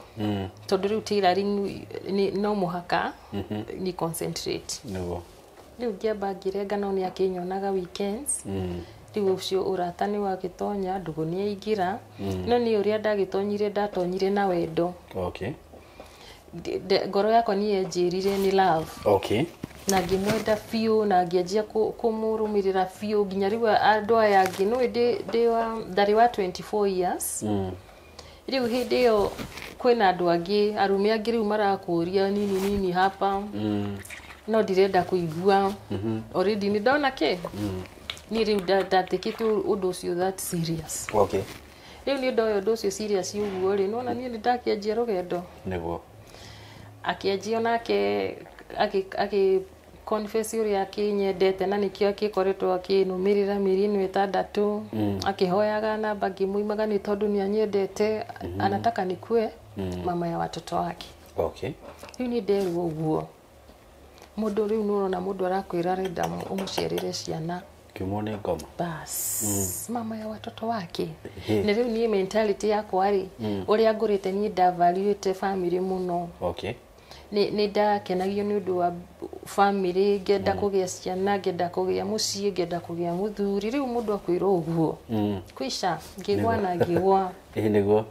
tondũ rĩu tailoring no mũhaka ni concentrate. Rĩu ngĩamba ngĩrenga, no nĩ akĩnyonaga weekends. Rĩu ũcio ũrata nĩ wagĩtonya, ndũgũ nĩ yaingĩra, no niĩ ũrĩa ndagĩtonyire, ndatonyire na wendo. Ngoro yakwa nĩ yenjĩrire nĩ love. Na ngĩmwenda biũ na ngĩanjia kũmũrũmĩrĩra biũ nginya rĩu andũ aya angĩ nĩũĩ ndĩ wa ndarĩ wa 24 years. Rĩu hĩndĩ ĩyo kwĩna andũ angĩ, arũme angĩ rĩu marakũria nini nini hapa, no ndirenda kũigua. Already nĩ ndona kĩ niĩ rĩu ndathĩkĩte ũndũ ũcio that serious. Rĩu niĩ ndoya ũndũ ũcio serious ũguo rĩ, nĩwona niĩ nĩ ndakĩanjia rũgendo. Akĩanjia onake akĩ confess ũrĩa akĩnyendete, na nĩkĩo akĩkoretwo akĩnũmĩrĩra mĩeri ĩno 6, akĩhoyaga namba ngĩmũimaga, nĩ tondũ nĩ anyendete, anataka nikue mama ya watoto wake. Rĩu niĩ nderwo ũguo, mũndũ rĩu nĩũrona mũndũ arakwĩra arenda ũmũciarĩre ciana. Kiumwo nĩ ngoma. Bas, mama ya watoto wake. Na rĩu niĩ mentality yakwa rĩ, ũrĩa ngũrĩte, niĩ ndavaluĩte family mũno. Nĩ ndakenagio nĩ ũndũ wa family, ngenda kũgĩa ciana, ngenda kũgĩa mũciĩ, ngenda kũgĩa mũthuri. Rĩu mũndũ akwĩrwo ũguo, kwisha, ngĩgwa na ngĩgwa. Ĩĩ nĩguo.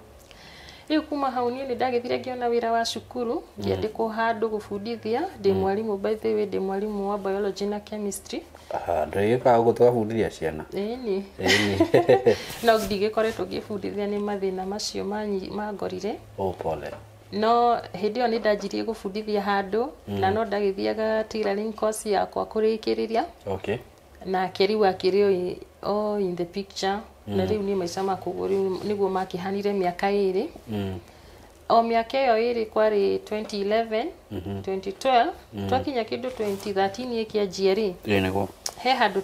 Rĩu kuma hau niĩ nĩ ndagĩthire ngĩona wĩra wa cukuru, ngĩandĩkwo handũ gũbundithia. Ndĩ mwarimũ, by the way, ndĩ mwarimũ wa biology na chemistry. Aha, ndũrĩgĩkaga ũguo tũgabundithia ciana? Ĩni. Ĩni. No ndigĩkoretwo ngĩbundithia nĩ mathĩna macio mangorire. Oh, pole. No hĩndĩ ĩyo nĩ ndanjirie gũbundithia handũ, na no ndagĩthiaga tailoring course yakwa kũrĩkĩrĩria. Nake rĩu akĩrĩ o in the picture, na rĩu niĩ maica makwa ũguo rĩu nĩguo makĩhanire mĩaka 2. O mĩaka ĩyo 2, kwarĩ 2011, 2012, twakinya kĩndũ 2013 ĩkĩanjia rĩ, Ĩĩ nĩguo. he handũ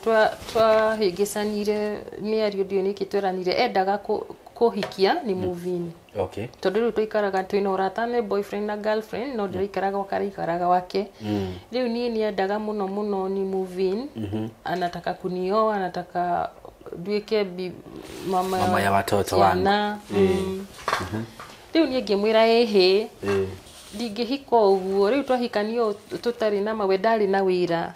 twahĩngĩcanire mĩario, ndiũĩ nĩkĩ tweranire endaga kũhikia nĩ move-in. Tondũ rĩu tũikaraga twĩna ũrata, nĩ boyfriend na girlfriend, no ndĩraikaraga gwake, araikaraga wake. Rĩu niĩ nĩendaga mũno mũno ni move in, anataka kunioa, anataka nduĩke mama, Mama ya watoto wangu. ciana. Rĩu niĩ ngĩmwĩra ĩhĩ, ndingĩhika ũguo rĩu twahikanio tũtarĩ na mawe, ndarĩ na wĩra.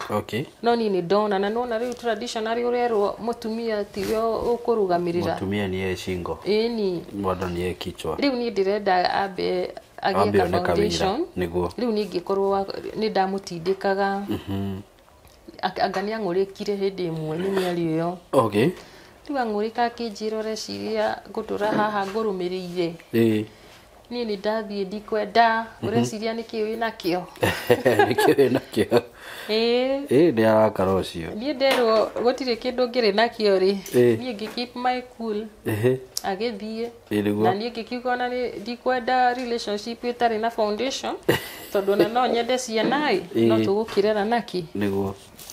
No niĩ nĩ ndona, na nona rĩu traditionally ũrerwo mũtumia tiwe ũkũrũgamĩrĩra. Mũtumia niye shingo. Ĩni. Bwana niye kichwa. Rĩu niĩ ndĩrenda ambe agĩe Wambe ka one kawĩra, foundation. Nĩguo. Rĩu niĩ ngĩkorwo nĩ ndamũtindĩkaga. Anga nĩ ang'ũrĩkire hĩndĩ ĩmwe nĩ mĩario ĩyo. Rĩu ang'ũrĩka akĩnjĩra, ũreciria ngũtũra haha ngũrũmĩrĩire? Niĩ nĩ ndathiĩ, ndikwenda. Ũreciria nĩkĩ wĩ nakĩo? Nĩkĩ wĩ nakĩo? Ĩĩ. Ĩĩ, nĩ arakara ũcio. Niĩ nderwo gũtirĩ kĩndũ ngĩrĩ nakĩo rĩ, niĩ ngĩ keep my cool. Agĩthiĩ. Ĩĩ, nĩguo. Na niĩ ngĩkiuga ona nĩ ndikwenda relationship ĩtarĩ na foundation, tondũ ona no nyende ciana ĩ, no tũgũkĩrera nakĩ?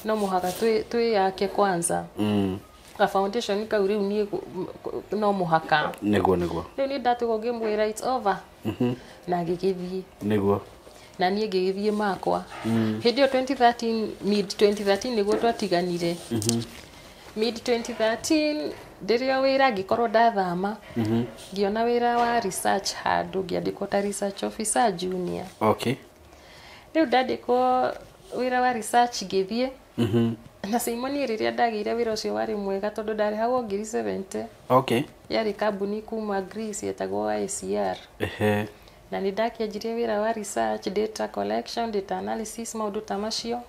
No mũhaka twĩyake kwanza. Ka foundation kau rĩu niĩ no mũhaka. Nĩguo, nĩguo. Rĩu niĩ ndatigwo ngĩmwĩra it's over, na agĩgĩthiĩ. Na niĩ ngĩgĩthiĩ makwa. Hĩndĩ ĩyo 2013, mid 2013 nĩguo twatiganire. Mid 2013 ndĩrĩ o wĩra, ngĩkorwo ndathama, ngĩona wĩra wa research handũ, ngĩandĩkwo ta research officer junior. Rĩu ndandĩkwo wĩra wa research, ngĩthiĩ na Simon. Rĩrĩa ndagĩire wĩra ũcio warĩ mwega tondũ ndarĩhagwo ngiri 70. Yarĩ kambuni kuma Greece yetagwo ICR. Na nĩ ndakĩanjirie wĩra wa research, data collection, data analysis, maũndũ ta macio.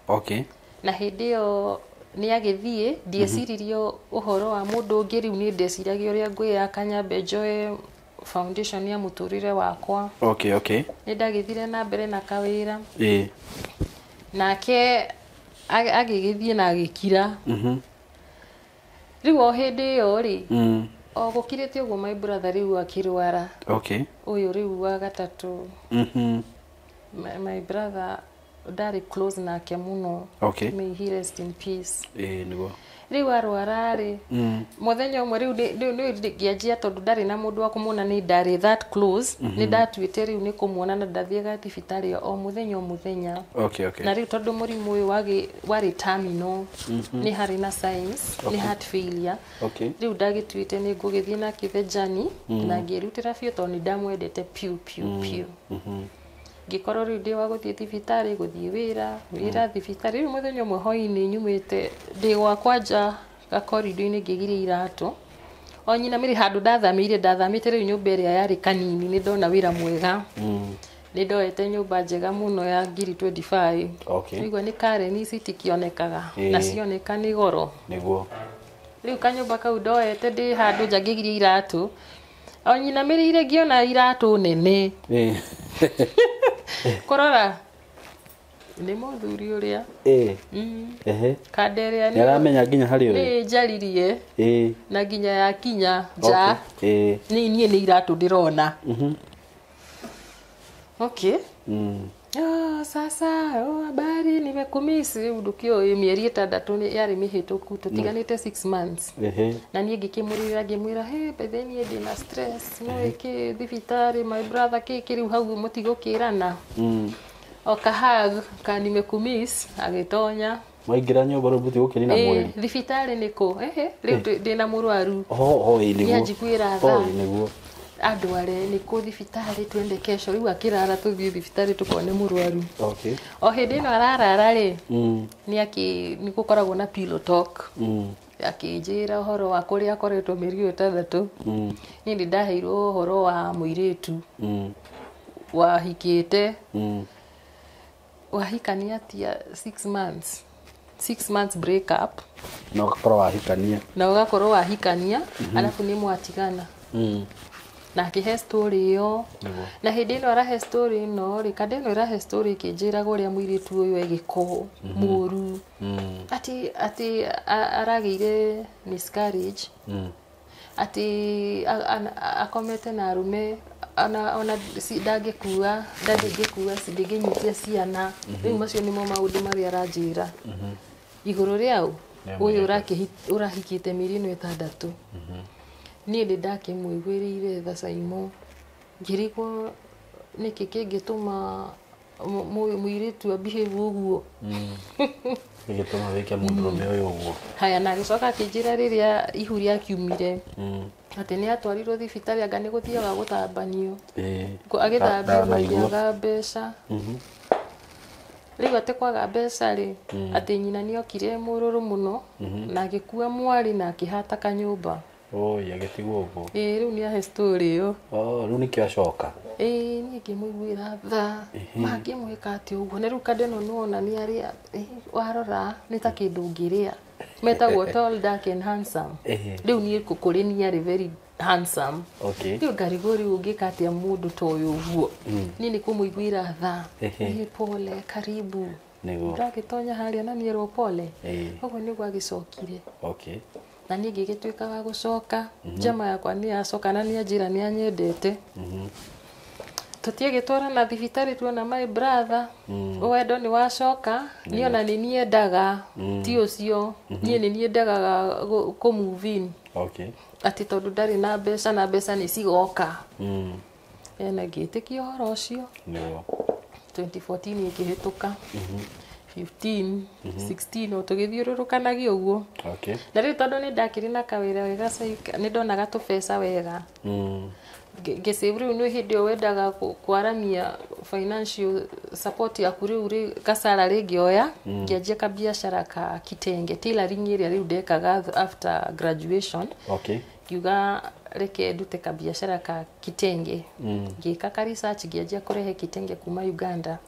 Na hĩndĩ ĩyo nĩ agĩthiĩ, ndieciririe ũhoro wa mũndũ ũngĩ. Rĩu nĩ ndeciragia ũrĩa ngwĩyaka, nyambe njoe foundation ya mũtũrĩre wakwa. Nĩ ndagĩthire na mbere na kawĩra. Nake agĩgĩthiĩ na agĩkira. Rĩu o hĩndĩ ĩyo rĩ, o gũkirĩte ũguo, my brother rĩu akĩrwara. Ũyũ rĩu wa gatatũ. My brother ndarĩ close nake mũno. May he rest in peace. Ĩĩ, nĩguo. Rĩu arwara rĩ, mũthenya ũmwe rĩu rĩu ngĩanjia, tondũ ndarĩ na mũndũ wa kũmuona, nĩ ndarĩ that close, nĩ ndatuĩte rĩu nĩ kũmuona na ndathiaga thibitarĩ o mũthenya o mũthenya. Na rĩu tondũ mũrimũ ũyũ warĩ terminal, nĩ harĩ na signs, nĩ heart failure. Rĩu ndagĩtuĩte nĩ ngũgĩthiĩ nake the journey, na ngĩrutĩra biũ tondũ nĩ ndamwendete piũ piũ piũ. Ngĩkorwo rĩu ndĩ wa gũthiĩ thibitarĩ, gũthiĩ wĩra, wĩra, thibitarĩ. Rĩu mũthenya ũmwe hwainĩ nyumĩte ndĩ gwakwa nja gakorido-inĩ, ngĩgiria iratũ o nyina mĩrĩ handũ ndathamĩire, ndathamĩte rĩu nyũmba ĩrĩa yarĩ kanini. Nĩ ndona wĩra mwega, nĩ ndoete nyũmba njega mũno ya ngiri 25. Igua nĩ Karen ici itikĩonekaga, na cioneka nĩ goro. Rĩu kanyũmba kau ndoete, ndĩ handũ nja ngĩgiria iratũ, o nyinamĩrĩire ngĩona iratũ nene. Kũrora nĩ mũthuri ũrĩa. Kanda ĩrĩa Nĩ aramenya nginya harĩa ũrĩ. Nĩ njaririe na nginya yakinya nja. Nĩ niĩ nĩ iratũ ndĩrona. Okay. Ah, sasa, oh, habari, nimekumisi. Rĩu ndũkĩũĩ mĩeri 6 yarĩ mĩhĩtũku, tũtiganĩte 6 months. Na niĩ ngĩkĩmũrĩra, ngĩmwĩra, hey, by the way, niĩ ndĩna stress, no ĩkĩ thibitarĩ, my brother kĩkĩ. Rĩu hau mũtigũkĩrana. O kahag ka nimekumiss, agĩtonya. Mwaingĩra nyũmba rĩu mũtigũkĩnina mweri. Thibitarĩ nĩkũ? Ehe, rĩu ndĩna mũrwaru. Oh, ĩĩ, nĩguo. Nĩanjiguĩra tha. Oh, ĩĩ, nĩguo. Andware nĩkũ thibitarĩ, twende kesho. Rĩu akĩrara tũthiĩ thibitarĩ tũkone mũrwaru. O hĩndĩ ĩno ararara rĩ, nĩ akĩ nĩ gũkoragwo na pillow talk. Akĩnjĩra ũhoro wa kũrĩa akoretwo mĩeri ĩyo 6. Niĩ nĩ ndaheirwo ũhoro wa mũirĩtu wahikĩte, wahikania atia 6 months, 6 months break up. Na ũgakorwo wahikania. Na ũgakorwo wahikania alafu nĩ mwatigana. Na akĩhe story ĩyo. Na hĩndĩ ĩno arahe story ĩno rĩ, kanda ĩno ĩrahe story ĩkĩnjĩraga ũrĩa mũirĩtu ũyũ egĩko mũru, atĩ aragĩire miscarriage, atĩ akomete na arũme, ona ndangĩkua, ndangĩkua, ndĩngĩnyitia ciana. Rĩu macio nĩmo maũndũ marĩa aranjĩra igũrũ rĩau Rĩa ũyũ mũirĩtu. ũrahikĩte mĩeri ĩno 6. Niĩ nĩ ndakĩmũiguĩrĩire tha Caimo, ngĩrigwo nĩkĩ kĩngĩtũma mũirĩtu a behave ũguo. Gĩgĩtũma wĩke mũndũrũme ũyũ ũguo. Haya, na agĩcoka akĩnjĩra rĩrĩa ihu rĩakiumire, atĩ nĩ atwarirwo thibitarĩ, anga nĩ gũthiaga gũthambanio. Agĩthambio Ndanaigua. gũkĩaga mbeca. Rĩu atĩ kwaga mbeca rĩ, atĩ nyina nĩ okire mũrũrũ mũno na agĩkua mwarĩ na akĩhata kanyũmba. Oi, agĩtigwo ũguo. Ĩĩ, rĩu nĩ ahe story ĩyo. Oh, rĩu nĩkĩo acoka. Ĩĩ, niĩ ngĩmũiguĩra tha, mangĩmwĩka atĩ ũguo. Na rĩu kandũ ĩno nĩwona nĩ arĩa, warora nĩ ta kĩndũ ũngĩrĩa, metagwo tall, dark and handsome. Rĩu niĩ kũrĩ niĩ arĩ very handsome. Rĩu ngarigwo rĩu ũngĩka atĩa mũndũ ta ũyũ ũguo. Niĩ nĩ kũmũiguĩra tha. Niĩ pole, karibu. Nĩguo. Ndagĩtonya harĩa na nĩerwo pole. Ũguo nĩguo agĩcokire. Na niĩ ngĩgĩtuĩka wa gũcoka. Njama yakwa nĩ yacoka na nĩ anjĩra nĩ anyendete. Tũtiagĩtwarana thibitarĩ tuona my brother. Wendo nĩ wacoka. Niĩ ona nĩ niendaga. Ti ũcio. Niĩ nĩ niendaga kũ move in. Atĩ tondũ ndarĩ na mbeca, na mbeca nĩ cigoka. Ena ngĩtĩkia ũhoro ũcio. 2014 ĩkĩhĩtũka. 15, 16, o tũgĩthiũrũrũkanagia ũguo. Na rĩu tondũ nĩ ndakĩrĩ na kawĩra wega, nĩ ndonaga tũbeca wega. Ngĩsave. Rĩu nĩ hĩndĩ ĩyo wendaga kwaramia financial support yaku. Rĩu rĩ gacara rĩngĩoya, ngĩanjia kabiacara ka kitenge tailoring ĩrĩa rĩu ndekaga after graduation. Ngiuga reke ndute kabiacara ka kitenge. Ngĩka ka research, ngĩanjia kũrehe kitenge kuma Uganda.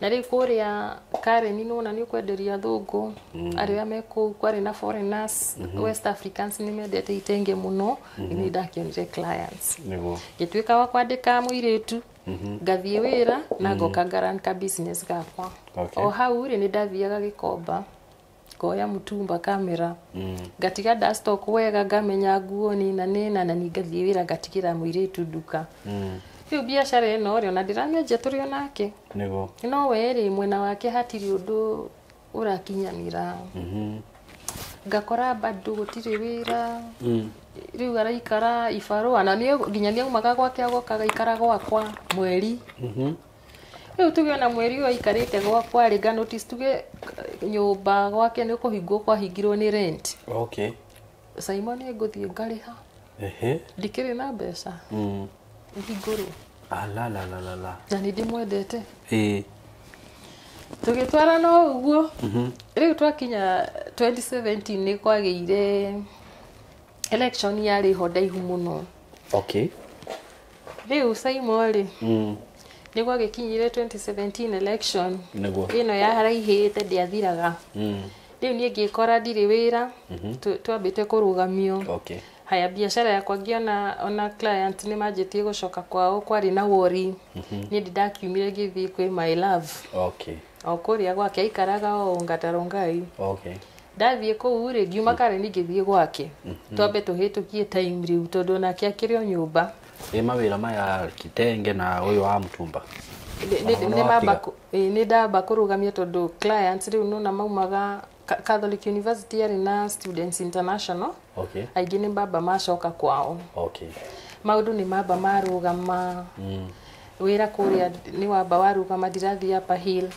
Na rĩu kũrĩa Karen, nĩwona nĩ ũkwenderia athũngũ arĩa me kũu, kwarĩ na foreigners, West Africans nĩ mendete itenge mũno. Nĩ ndakĩonire clients. Ngĩtuĩka wa kwandĩka mũirĩtu, ngathiĩ wĩra na ngoka ngaran ka business gakwa. O hau rĩ, nĩ ndathiaga Gĩkomba, ngoya mũtumba kamera, ngatiga nda stock wega, ngamenya nguo nĩna nĩna, na ni ngathiĩ wĩra, ngatigĩra mũirĩtu nduka. Rĩu biacara ĩno rĩ, ona ndĩramĩanjia tũrĩ o nake. No we rĩ, mwena wake hatirĩ ũndũ ũrakinyanĩra. Ngakora bado gũtirĩ wĩra. Rĩu araikara ibarũa na nĩ nginya nĩ aumaga gwake agoka agaikara gwakwa mweri. Rĩu tuge ona mweri ũyũ aikarĩte gwakwa rĩ, nga notice tuge nyũmba gwake nĩ kũhingwo kwahingirwo nĩ rent. Simon, ngũthiĩ ngarĩha. Ndikĩrĩ na mbeca. Hingũrwo. Ala la la la la. Na nĩ ndĩmwendete. Tũgĩtwarana o ũguo. Rĩu twakinya 2017, nĩ kwagĩire election yarĩ ho ndaihu mũno. Rĩu Simon rĩ, nĩ gwagĩkinyire 2017 election. Ĩno yaraihĩte, ndĩathiraga. Rĩu niĩ ngĩkora ndirĩ wĩra, twambĩte kũrũgamio. Haya, biacara yakwa ngĩona ona client nĩ manjĩtie gũcoka kwao, kwarĩ na wori. Niĩ ndindakiumire, ngĩthiĩ kwĩ my love. O kũrĩa gwake aikaraga o Ngatarongai. Ndathiĩ kũu rĩ, ngiuma Karen ngĩthiĩ gwake, twambe tũhĩtũkie time rĩu, tondũ onake akĩrĩ o nyũmba. Ĩ mawĩra maya kitenge na ũyũ wa mũtumba? Nĩ mamba nĩ ndamba kũrũgamia tondũ clients rĩu nona maumaga Catholic University, yarĩ na Students International. Aingĩ nĩ mbamba macoka kwao. Maũndũ nĩ mamba marũgama. Wĩra kũrĩa nĩ wamba warũgama, ndirathiĩ Upper Hill.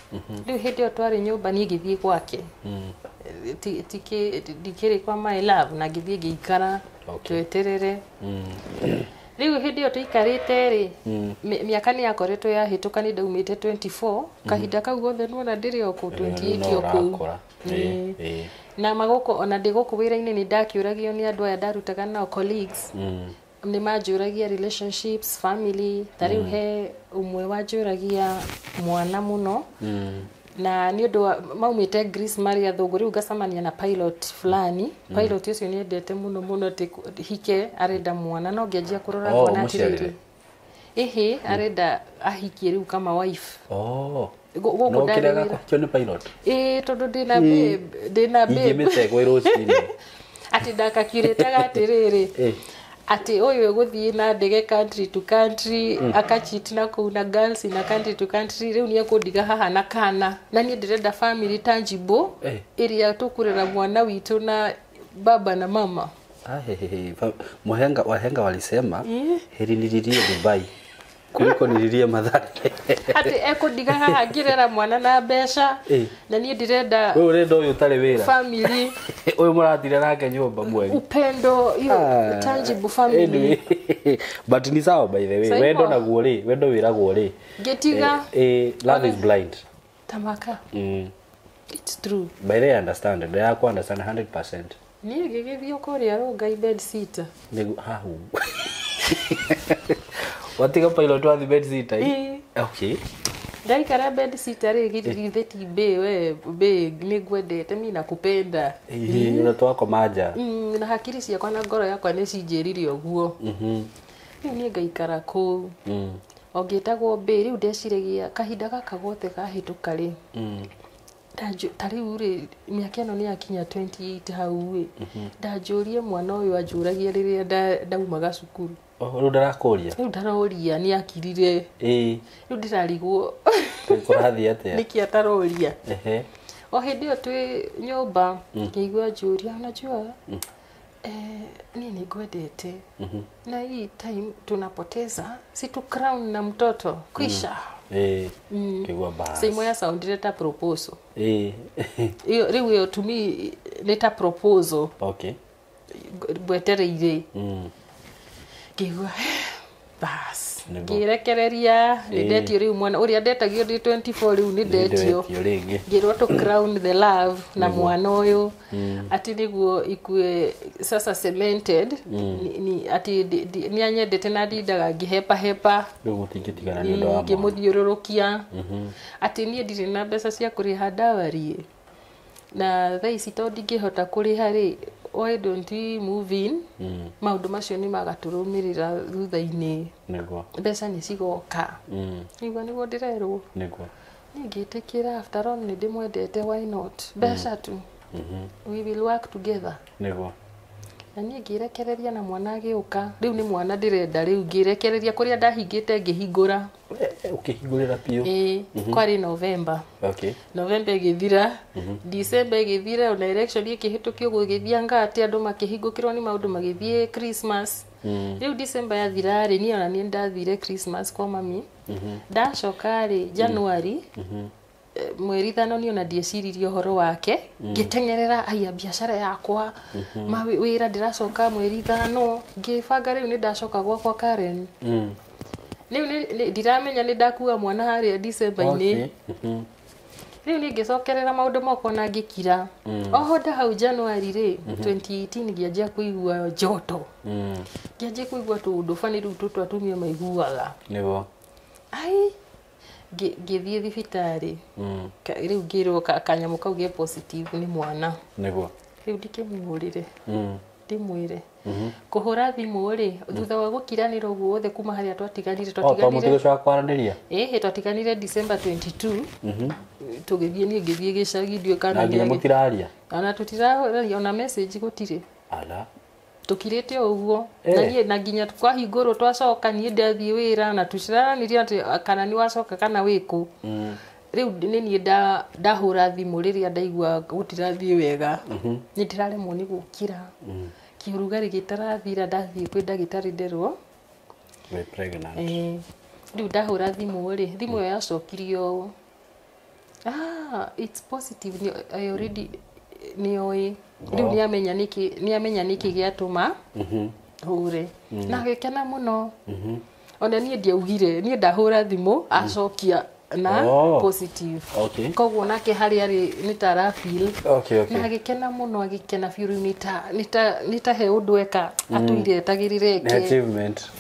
Rĩu hĩndĩ ĩyo twarĩ nyũmba, niĩ ngĩthiĩ gwake. Ndikĩrĩ kwa my love, na ngĩthiĩ ngĩikara. Tweterere. Rĩu hĩndĩ ĩyo tũikarĩte rĩ, mĩaka nĩ yakoretwo yahĩtũka, nĩ ndaumĩte 24 kahinda kau gothe nĩwona ndĩrĩ o kũu 28 o kũu. Ũrakũra. Ĩĩ. Ĩĩ. Na magũkũ ona ndĩ gũkũ wĩra-inĩ, nĩ ndakĩũragio nĩ andũ aya ndarutaga nao, colleagues. Nĩ manjũragia relationships, family. Ta rĩu he ũmwe wanjũragia mwana mũno. Na nĩ ũndũ wa maumĩte Greece marĩ athũngũ. Rĩu ngacemania na pilot fulani. Pilot ũcio nĩ endete mũno mũno atĩ hike, arenda mwana, no ngĩanjia kũrora Oh, ngona atĩrĩrĩ, ũmũciarĩre? ĩhĩ, arenda ahikie rĩu kama wife. Gũkũ No ndarĩ kĩrega wĩra. kũhikio nĩ pilot. Ĩĩ, tondũ ndĩna babe, ndĩna babe. Ingĩmĩtegwo rũcinĩ. Atĩ ndakakirĩtaga atĩrĩrĩ, atĩ ũyũ ũgũthiĩ na ndege country to country, akacheat na kũu na girls na country to country. Rĩu nĩ ekũndiga haha na kana, na niĩ ndĩrenda family tangible ĩrĩa tũkũrera mwana witũ na baba na mama. Ah, he, he, he. Muhenga, wahenga walisema heri nililie Dubai kuliko nililie Mathare. Atĩ ekũndiga haha ngĩrera mwana na mbeca, na niĩ ndĩrenda Wewe ũrenda ũyũ ũtarĩ wĩra. family. Ũyũ mũratire nake nyũmba mweri. Upendo hiyo, tangible family. Anyway, but ni sawa, by the way. Saimo. Wendo naguo rĩ, wendo wĩragwo rĩ. Ngĩtiga. Love is blind. Tamaka. It's true. By the way, I understand. Ndĩrakũ understand 100%. Niĩ ngĩgĩthiĩ kũrĩa Rongai bed sitter. Nĩguo hau watiga pilot wathi bed sitter? Ĩĩ. Okay. Ndaikara bed sitter rĩ, githĩ ti mbĩ we mbĩ, nĩ ngwendete mi nakupenda. Ĩĩ, ona twakoma nja. Na hakiri ciakwa na ngoro yakwa nĩ cinjĩrire ũguo. Rĩu niĩ ngaikara kũu o ngĩtagwo mbĩ. Rĩu ndeciragia kahinda gaka gothe kahĩtũka rĩ, ta rĩu rĩ, mĩaka ĩno nĩ yakinya 28 hau rĩ, ndanjũrie mwana ũyũ anjũragia rĩrĩa ndaumaga cukuru. Oh, rĩu ndarakũria. Rĩu ndaroria nĩ akirire. Rĩu ndĩrarigwo Kũrathiĩ atĩa? Nĩkĩ ataroria? O hĩndĩ ĩyo twĩ nyũmba ngĩigua njũria, unajua niĩ nĩ ngwendete na hii time tunapoteza, si tu crown na mtoto kwisha. Kĩgua bas. Same ya soundire ta proposal. Ĩyo rĩu, ĩyo to me nĩ ta proposal. Ngwetereire. Ngĩigua bas. Ngĩrekereria nĩ ndetio rĩu mwana ũrĩa ndetagio ndĩ 24, rĩu nĩ ndetio. Ndetio rĩngĩ. Ngĩrwo to crown the love na mwana ũyũ, atĩ nĩguo ikue sasa cemented atĩ nĩ anyendete na ndindaga ngĩhepahepa. Rĩu mũtingĩtigana nĩ ũndũ wa mwana. Ngĩmũthiũrũrũkia atĩ niĩ ndirĩ na mbeca cia kũrĩha dowry, na thaa ici tondũ ndingĩhota kũrĩha rĩ, why don't we move in? Maũndũ macio nĩ magatũrũmĩrĩra thutha-inĩ. Mbeca nĩ cigoka. Nĩguo nĩguo ndĩrerwo. Niĩ ngĩtĩkĩra, after all nĩ ndĩmwendete, why not? Mbeca tu, we will work together. Na niĩ ngĩrekereria na mwana agĩũka. Rĩu nĩ mwana ndĩrenda, rĩu ngĩrekereria kũrĩa ndahingĩte ngĩhingũra. Ũkĩhingũrĩra biũ. Ĩĩ, kwarĩ November. November ĩgĩthira, December ĩgĩthira, ona election ĩkĩhĩtũkio, gũgĩthianga atĩ andũ makĩhingũkĩrwo nĩ maũndũ, magĩthiĩ Christmas. Rĩu December yathira rĩ, niĩ ona niĩ ndathire Christmas kwa mami. Ndacoka rĩ, January 5 niĩ ona ndieciririe ũhoro wake, ngĩteng'erera aya biacara yakwa, ma wĩra ndĩracoka 5, ngĩbanga rĩu nĩ ndacoka gwakwa Karen. Rĩu ndiramenya nĩ ndakua mwana harĩa December-inĩ. Rĩu niĩ ngĩcokerera maũndũ makwa na ngĩkira oho. Nda hau January rĩ 2018 ngĩanjia kũigua joto. Ngĩanjia kũigua tũũndũ bani rĩu tũtũ atumia maiguaga. Ai, ngĩthiĩ thibitarĩ. Rĩu ngĩrwo kanyamũ kau ge positive, nĩ mwana. Rĩu ndikĩmũhũrĩre ndĩmwĩre kũhũra thimũ rĩ, thutha wa gũkiranĩra ũguo wothe kuma harĩa twatiganire. Oh, to Twatiganire mũtigo wa kwaranĩria. Ĩhĩ, twatiganire December 22, tũgĩthiĩ, niĩ ngĩthiĩ gĩcagi, ndiũĩ kana Na nginya mũtiraria. Ona tũtiraria, ona message gũtirĩ. Ala. Tũkirĩte o ũguo. Na niĩ na nginya kwahingũrwo twacoka, niĩ ndathiĩ wĩra na tũciraranĩria atĩ kana nĩ wacoka kana wĩkũ. Rĩu nĩ niĩ ndahũra thimũ rĩrĩa ndaigua gũtirathiĩ wega, nĩ ndĩraremwo nĩ gũkĩra, kĩũrugarĩ gĩtarathira, ndathiĩ kwĩ ndagĩtarĩ nderwo Wĩ pregnant. Rĩu ndahũra thimũ rĩ, thimũ ĩyo yacokirio ũũ, "Ah, it's positive." Nĩ I already nĩoĩ rĩu. Nĩamenya nĩkĩ gĩatũma hũre, na agĩkena mũno. Ona niĩ ndiaugire, niĩ ndahũra thimũ acokia na positive. Koguo nake harĩa arĩ nĩ ta arafeel. Na agĩkena mũno, agĩkena biũ. Rĩu nĩ ta he ũndũ eka atũire etagĩrĩre Nĩ eke. achievement.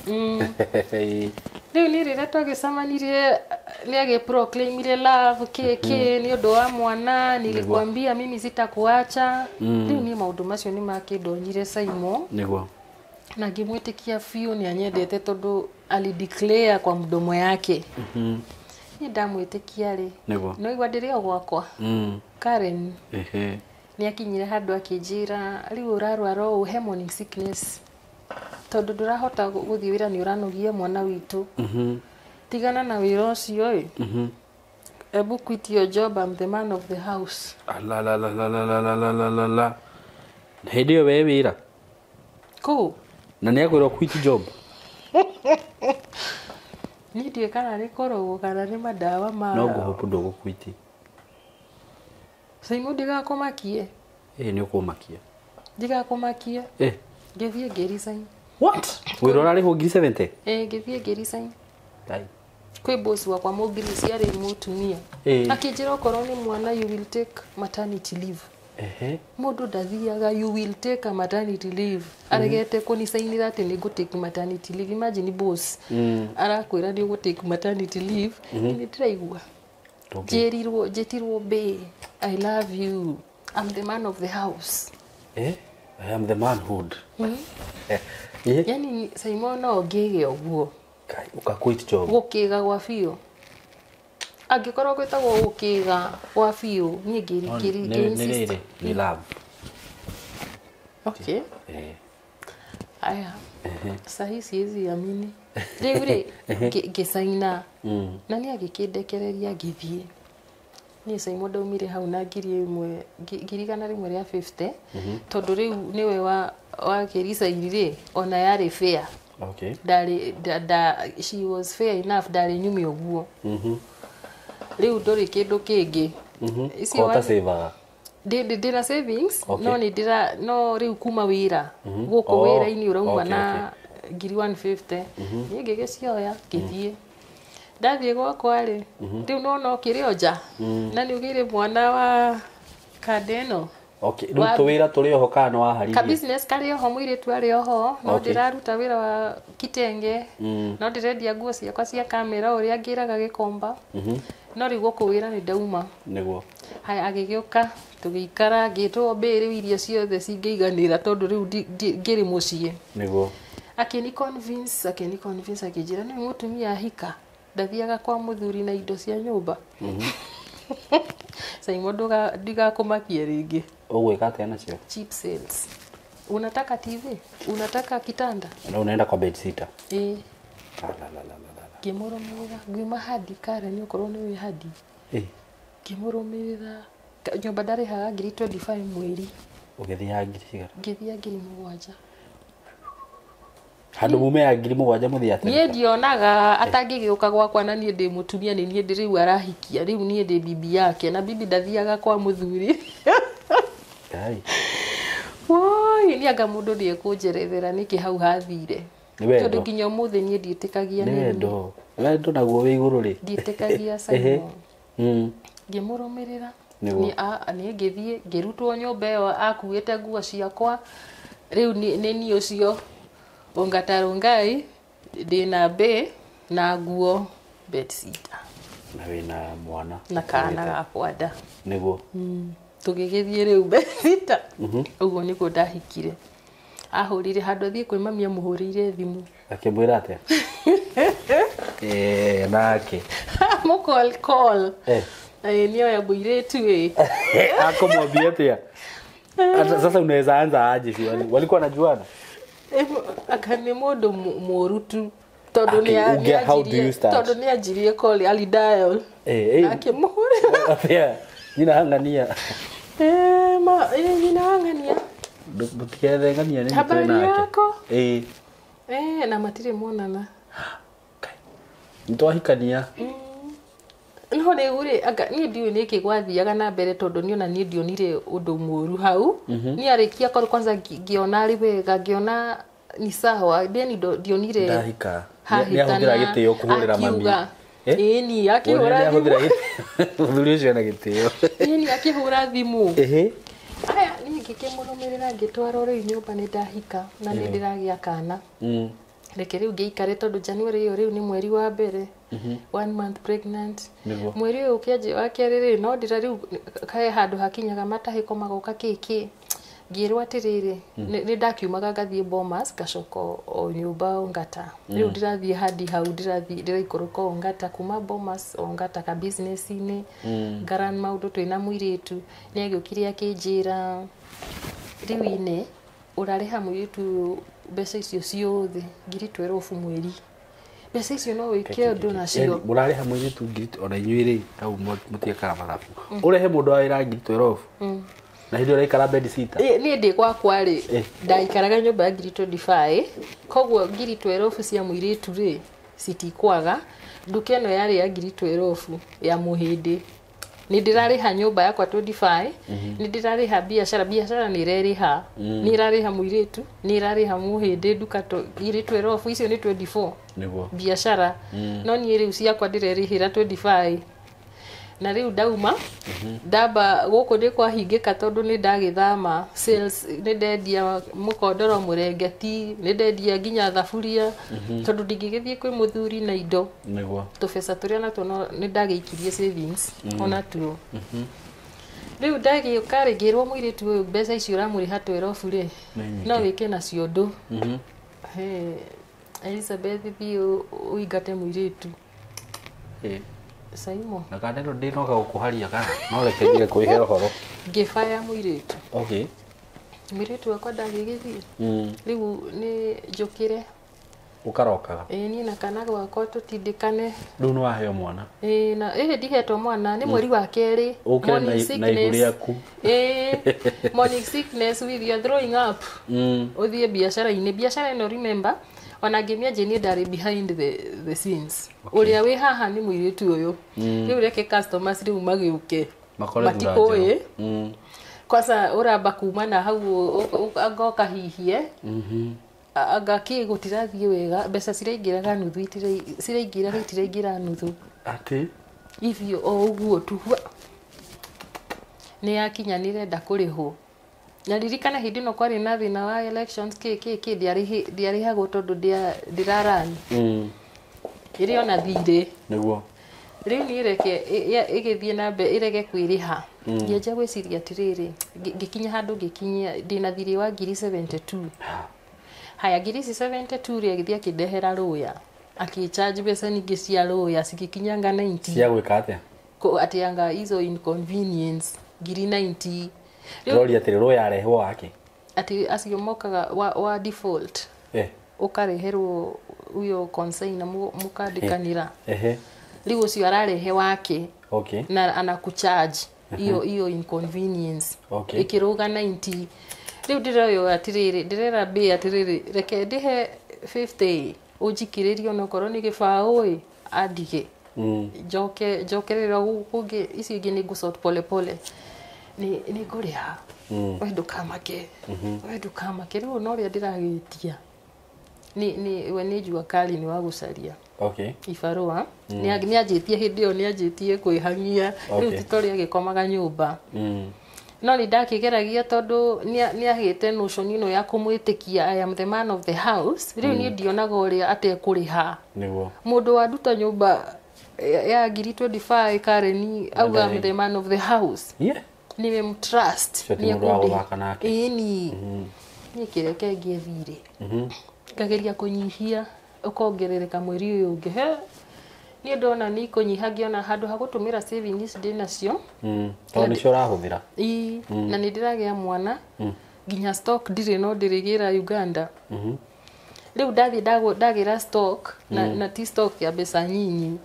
Rĩu nĩ rĩrĩa twagĩcemanirie nĩ agĩproclaimire love kĩ nĩ ũndũ wa mwana, "Nilikwambia mimi sitakuacha." Rĩu niĩ maũndũ macio nĩ makĩndonyire Saimo. Na ngĩmwĩtĩkia biũ nĩ anyendete tondũ alideclare kwa mdomo yake. Niĩ ndamwĩtĩkia rĩ, no igua ndĩrĩ o gwakwa Karen. Nĩ akinyire handũ akĩnjĩra, "Rĩu ũrarwara ũũ, he morning sickness, tondũ ndũrahota gũthiĩ wĩra, nĩ ũranogia mwana witũ. Tigana na wĩra ũcio ĩ. Ebu quit your job, I'm the man of the house." Alalalalalalalala. Hĩndĩ ĩyo we wĩra? Kũu. Na nĩ akwĩrwo quit job. Niĩ ndiũĩ kana nĩ kũrogwo kana nĩ mandawa ma No ngũhope ndũgũquit. Saimu, ndigakũmakie. Ĩ, nĩ ũkũmakia. Ndigakũmakie. Ngĩthiĩ ngĩresign. What? Wĩra ũrarĩhwo ngiri 70? Ĩ, ngĩthiĩ ngĩresign. Ngai. Kwĩ boss wakwa mũngirisi, arĩ mũtumia. Akĩnjĩra okorwo nĩ mwana, you will take maternity leave. Ehe. Mũndũ ndathiaga, you will take a maternity leave. Aregete kũnicainĩra atĩ nĩ ngũ take maternity leave. Imagine boss arakwĩra nĩ ũgũ take maternity leave. Nĩ ndĩraigua njĩrirwo, njĩtirwo, "Bae, I love you, I'm the man of the house." Eh, I am the manhood. Eh, eh. Yani Simon, no ngĩge ũguo. Kai, uka quit job. Gũkĩga gwa biũ, angĩkorwo gwĩtagwo gũkĩga gwa biũ, niĩ Nĩ ngĩ rĩrĩ nĩ love. Okay. Eh. Aya, sahi siwezi amini. Rĩu rĩ, ngĩcaina na nĩ agĩkĩndekereria ngĩthiĩ. Niĩ Simon ndaumire hau na 1,000, 150,000, tondũ rĩu nĩwe wa wakĩricaini rĩ, ona yarĩ fair. Ndarĩ da, she was fair enough, ndarĩ nyume ũguo. Rĩu ndũrĩ kĩndũ kĩngĩ. Icio Kota savaga. Ndĩna savings. Okay. No nĩ ndĩra, no rĩu kuma wĩra gũkũ, Oh, wĩra-inĩ ũrauma na 150,000, niĩ ngĩgĩcioya ngĩthiĩ. Ndathiĩ gwakwa rĩ, rĩu nona ũkĩrĩ o nja na nĩ ũgĩire mwana wa kanda ĩno. Okay, rĩu tũwĩra tũrĩ oho kana nĩ Ka waharirie? Business karĩ oho, mũirĩtu arĩ oho, no ndĩraruta wĩra wa kitenge, no ndĩrendia nguo ciakwa cia kamera ũrĩa ngĩraga gĩkomba, no rĩu gũkũ wĩra nĩ ndauma. Nĩguo. Haya, agĩgĩũka, tũgĩikara, ngĩtwo mbĩ rĩu irio ciothe cingĩiganĩra tondũ rĩu ngĩrĩ mũciĩ. Nĩguo. Akĩni convince, akĩnjĩra nĩ mũtumia ahika ndathiaga kwa mũthuri na indo cia nyũmba. Simon, ndigakũmakie rĩngĩ. Ũgwĩka atĩa nacio? Cheap sales. Unataka TV, unataka kitanda. Na unaenda kwa bed sitter. Ĩ. La, la, la, la, la, la. Ngĩmũrũmĩrĩra ngiuma hadi Karen, okorwo nĩ wĩ hadi. Eh, Ngĩmũrũmĩrĩra. Nyũmba ndarĩhaga 25,000 mweri. Ũgĩthiĩ ya ngiri cigana? Ngĩthiĩ 7,000. Handũ mume ya 7,000 mũthiĩ atĩa? Niĩ ndionaga atangĩgĩũka gwakwa na niĩ ndĩ mũtumia, nĩ niĩ ndĩ rĩu arahikia, rĩu niĩ ndĩ bibi yake, na bibi ndathiaga kwa mũthuri. Ngai. Woi, nĩ anga mũndũ nĩ ekũnjerethera nĩkĩ hau hathire. Nĩ wendo. Tondũ nginya ũmũthĩ niĩ ndiĩtĩkagia. Nĩ Nĩ wendo. Wendo naguo wĩ igũrũ rĩ. Ndiĩtĩkagia, Ehe. Simon. Ngĩmũrũmĩrĩra. Nĩguo. Niĩ ngĩthiĩ ngĩrutwo nyũmba ĩyo akuĩte nguo ciakwa. Rĩu nĩ niĩ ũcio Ongata Rongai, ndĩna mbĩ na nguo, bedsitter. Na wĩna mwana. Na kana gakwa nda. Nĩguo. Tũgĩgĩthiĩ rĩu bedsitter. Ũguo nĩguo ndahikire. Ahũrire handũ athiĩ kwĩ mami, amũhũrĩire thimũ. Akĩmwĩra atĩa? Eh, nake. Mũcall call. Eh. Ĩ, nĩoya mũirĩtu ĩ. Akamwambia atĩa? Sasa unaweza anza aje shwari? Walikuwa wanajuana? Aka nĩ mũndũ mũru tu tondũ How do you start? Tondũ nĩ anjirie call, alidial. Eh, eh. Akĩmũhũrĩra. Atĩa? Nyina ng'ania. Eh, ma eh, nyina wa ng'ania. Ndũtikethe ng'ania nĩ Habari nake. yako? Eh. Eh, na matirĩ monana. Nĩtwahikania. No rĩu rĩ, anga niĩ ndiũĩ nĩkĩ gwathiaga na mbere, tondũ niĩ ona niĩ ndionire ũndũ mũru hau. Niĩ arĩkia kwanza ngĩona arĩ wega, ngĩona ni sawa, then ndionire Ndahika. hahĩtana. Nĩahũthĩra gĩtĩo kũhũrĩra mami. Akiuga Eh? ĩni akĩhũra Nĩahũthĩra thimũ. Mũthuri ũcio ena gĩtĩo. Ĩni akĩhũra thimũ. Ehe. Aya, niĩ ngĩkĩmũrũmĩrĩra, ngĩtwarwo rĩu nyũmba, nĩ ndahika na nĩ ndĩragĩa kana. Reke rĩu ngĩikare, tondũ January ĩyo rĩu nĩ mweri wa mbere, one month pregnant. Nĩguo. Mweri ũyũ ũkĩanjia wa kerĩ rĩ, no ndĩra rĩu kae handũ hakinyaga matahĩko magoka kĩkĩ, ngĩrwo atĩrĩrĩ, nĩ ndakiumaga ngathiĩ Bomas, ngacoka o nyũmba o Ngata. Rĩu ndĩrathiĩ hadi hau, ndĩrathiĩ ndĩraikũrũka o Ngata, kuma Bomas o Ngata ka business-inĩ, ngaran maũndũ twĩna mũirĩtu. Nĩ agĩũkire akĩnjĩra, rĩu ine ũrarĩha mũirĩtu ũyũ mbeca icio ciothe, 12,000 mweri, mbeca icio no wĩke ũndũ nacio. Yaani, mũrarĩha mũirĩtu ngiri, ona inyuĩ rĩ hau mũtiĩkaga mathabu, ũrehe mũndũ wa wĩra 12,000 na hĩndĩ ĩyo ũraikara bed sitter. Niĩ ndĩ gwakwa rĩ, ndaikaraga nyũmba ya 25,000, koguo 12,000 cia mũirĩtu rĩ citikwaga. Nduka ĩno yarĩ ya 12,000 ya mũhĩndĩ. Nĩ ndĩrarĩha nyũmba yakwa 25, nĩ ndĩrarĩha biacara, biacara nĩ ĩrerĩha, nĩ ĩrarĩha mũirĩtu, nĩ ĩrarĩha mũhĩndĩ nduka, 12,000 icio nĩ 24. Nĩguo. Biacara, no niĩ rĩu ciakwa ndĩrerĩhĩra 25. Na rĩu ndauma ndamba gũkũ nĩ kwahingĩka tondũ nĩ ndagĩthama sales, nĩ ndendia mũkondoro, mũrengeti, nĩ ndendia nginya thaburia, tondũ ndingĩgĩthiĩ kwĩ mũthuri na indo. Nĩguo. Tũbeca tũrĩa natuo no nĩ ndagĩikirie savings ona tuo. Rĩu ndagĩũka rĩ, ngĩrwo mũirĩtu ũyũ mbeca icio ũramũrĩha 12 rĩ, Nĩ nyingĩ. no wĩke nacio ũndũ. He, Elizabeth, thiĩ ũingate mũirĩtu. Saimo. Na kana ndinoga gũkũharia kana no reke ngire kwĩhe ũhoro. Ngĩbaya mũirĩtu. Mũirĩtu wakwa ndagĩgĩthiĩ. Rĩu nĩ njũkĩre. Ũkarokaga. Ĩĩ, niĩ na kana gwakwa tũtindĩkane. Rĩu nĩ waheo mwana? Ĩĩ, na ĩhĩ ndihetwo mwana, nĩ mweri wa kerĩ. Ũkĩre na Morning na ihu sickness. rĩaku. Ĩĩ, morning sickness with your throwing up. Ũthiĩ biacara-inĩ, biacara ĩno, remember, ona ngĩmĩanjia niĩ ndarĩ behind the scenes. Ũrĩa wĩ haha nĩ mũirĩtu ũyũ. Rĩu reke customers rĩu magĩũke. Makore thura Matikũĩ. njerũ. Kwanza ũramba kuma na hau anga ũkahihie, anga kĩ gũtirathiĩ wega, mbeca ciraingĩraga nuthu, ciraingĩraga itiraingĩra nuthu. Atĩ? Ivio o ũguo tu hua. Nĩ yakinya nĩrenda kũrĩhwo, na ririkana hĩndĩ ĩno kwarĩ na thĩna wa elections, kĩ kĩ kĩ, ndiarĩhagwo tondũ ndĩrarani ĩrĩ ona thirĩ. Rĩu niĩ reke ĩgĩthiĩ na mbere ĩrege kwĩrĩha, ngĩanjia gwĩciria atĩrĩrĩ, ngĩkinya handũ ngĩkinyia ndĩna thirĩ wa ngiri 72. Haya, ngiri ici 72 rĩ, agĩthiĩ akĩndehera rũya, akĩcharge mbeca ningĩ cia rũya cigĩkinyanga 90. Cia gwĩka atĩa? Atĩ anga hizo inconvenience ngiri 90. Rĩu Ndĩroria atĩrĩ, rũya arehwo wake? Atĩ acio mokaga wa default, ũkareherwo huyo consigner, mũkandĩkanĩra. Rĩu ũcio ararehe wake na anakucharge hiyo hiyo inconvenience. Ĩkĩrũga 90. Rĩu ndĩroyo atĩrĩrĩ, ndĩrera mbĩ atĩrĩrĩ, reke ndĩhe 50, ũnjikĩrĩrie onokorwo nĩ gĩbaũ ĩ andige. Njoke njokerera gũkũ kũngĩ, icio ingĩ nĩ ngũsort pole pole, nĩ ngũrĩha. We ndũkamake, we ndũkamake. Rĩu ona ũrĩa ndĩragĩtia nĩ we nĩ jua kali nĩ wa gũcaria ibarũa. Nĩ anjĩtie hĩndĩ ĩyo, nĩ anjĩtie kwĩhang'ia rĩu. Ti ta ũrĩa agĩkomaga nyũmba. No nĩ ndakĩgeragia tondũ nĩ agĩte notion ĩno ya kũmwĩtĩkia, I am the man of the house. Rĩu niĩ ndionaga ũrĩa atekũrĩha. Mũndũ wanduta nyũmba ya ngiri 25 Karen auga I'm the man of the house. Niwe mtrust. Ũcio ti mũndũ wa gũthaka nake. Ĩni niĩ kĩreke ngĩe thirĩ, ngageria kũnyihia, ũkongerereka mweri ũyũ ũngĩ. He niĩ ndona nĩ ikũnyiha, ngĩona handũ ha gũtũmĩra savings ndĩ nacio. Tondũ nĩcio ũrahũthĩra. Ii, na nĩ ndĩragĩa mwana, nginya stock ndirĩ, no ndĩrĩgĩra Uganda. Rĩu ndathiĩ ndagĩra stock na ti stock ya mbeca nyinyi.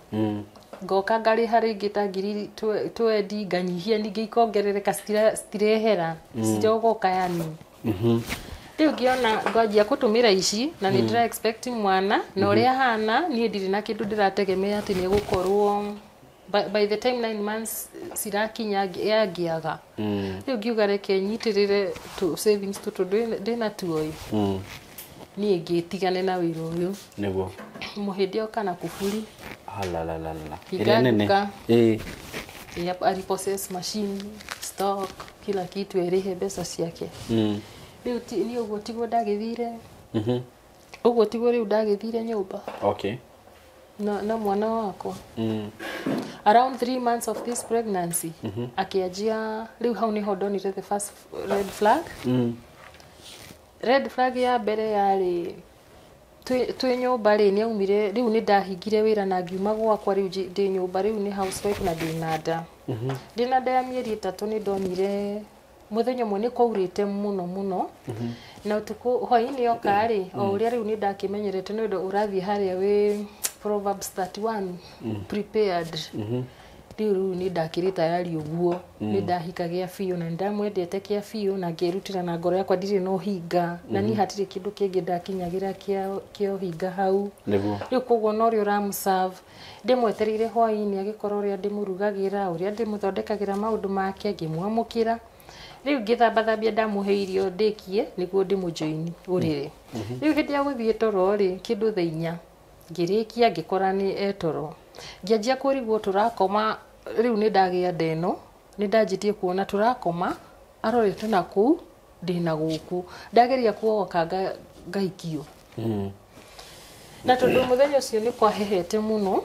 Ngoka ngarĩha rĩngĩ ta ngiri 20, nganyihia ningĩ, ikongerereka, citirehera, cirogoka yani. Rĩu ngĩona ngwanjia gũtũmĩra ici na nĩ ndĩra expect mwana na ũrĩa hana, niĩ ndirĩ na kĩndũ ndĩrategemea atĩ nĩ gũkorwo by the time 9 months cirakinya yangĩaga. Rĩu ngiuga reke nyitĩrĩre tu savings tũtũ ndĩna tuo ĩ. Niĩ ngĩtigane na wĩra ũyũ. Mũhĩndĩ oka na kuburi. Alalalala. Hinga Ĩrĩa nene. nduka. Ĩĩ. Alipossess machine, stock, kila kitu, erĩhe mbeca ciake. Rĩu niĩ ũguo tiguo ndagĩthire. Ũguo tiguo rĩu ndagĩthire nyũmba na mwana wakwa. Around 3 months of this pregnancy akĩanjia rĩu, hau nĩho ndonire the first red flag. Red flag ya mbere yarĩ twĩ nyũmba rĩ, nĩ aumire. Rĩu nĩ ndahingire wĩra na ngiuma gwakwa. Rĩu ndĩ nyũmba, rĩu nĩ housewife na ndĩ na nda, ndĩ na nda ya mĩeri 3. Nĩ ndonire mũthenya ũmwe nĩ kwaurĩte mũno mũno na ũtukũ hwaĩ-inĩ oka rĩ, o ũrĩa rĩu nĩ ndakĩmenyerete nĩ ũndũ ũrathiĩ harĩa wĩ Proverbs 31 prepared. Rĩu nĩ ndakĩrĩ tayari ũguo, nĩ ndahikagia biũ na nĩ ndamwendete kĩa biũ na ngĩrutĩra na ngoro yakwa, ndirĩ na ũhinga, na niĩ hatirĩ kĩndũ kĩngĩ ndakinyagĩra kĩa ũhinga hau. Rĩu koguo na ũrĩa ũramũserve, ndĩmwetereire hwaĩ-inĩ agĩkorwo ũrĩa ndĩmũrugagĩra, ũrĩa ndĩmũthondekagĩra maũndũ make, ngĩmwamũkĩra. Rĩu ngĩthambathambia, ndamũhe irio ndĩkie nĩguo ndĩmũjoini ũrĩrĩ. Rĩu hĩndĩ ya gũthiĩ toro rĩ, kĩndũ thaa 4 ngĩrĩkia, ngĩkora nĩ etoro, ngĩanjia kũrigwo tũrakoma. Rĩu nĩ ndagĩa nda ĩno, nĩ ndanjĩtie kuona tũrakoma arorete na kũu, ndĩna gũkũ, ndageria kuogoka ngaikio. Na tondũ mũthenya ũcio nĩ kwahehete mũno,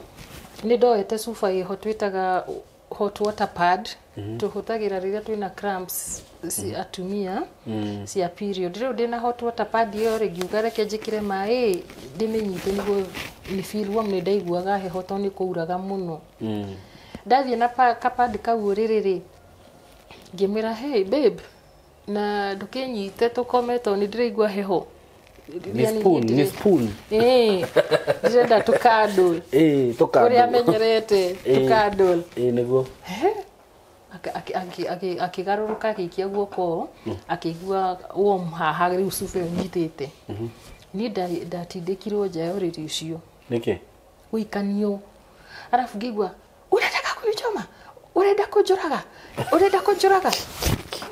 nĩ ndoete cuba ĩho twĩtaga hot water pad, tũhũthagĩra rĩrĩa twĩna cramps atumia cia period. Rĩu ndĩna hot water pad ĩyo rĩ, ngiuga reke njĩkĩre maĩ ndĩmĩnyite nĩguo nĩ feel warm, nĩ ndaiguaga heho tondũ nĩ kũuraga mũno. Ndathiĩ na kapad kau ũrĩrĩ rĩ, ngĩmwĩra, "Hey babe, na ndũkĩnyite tũkome tondũ nĩ ndĩraigua heho." Nĩ spoon, nĩ spoon. Ĩĩ, ndĩrenda tũkandũ. Ĩĩ, tũkandũ. Ũrĩa amenyerete tũkandũ. Ĩĩ, nĩguo. Akĩgarũrũka, akĩikia guoko, akĩigua warm haha rĩu cuba ĩyo nyitĩte. Niĩ ndatindĩkirwo nja ya ũrĩrĩ ũcio. Nĩkĩ? Gũikanio, arabu ngĩigua, "Ũrenda kunichoma? Ũrenda kũnjũraga? Ũrenda kũnjũraga?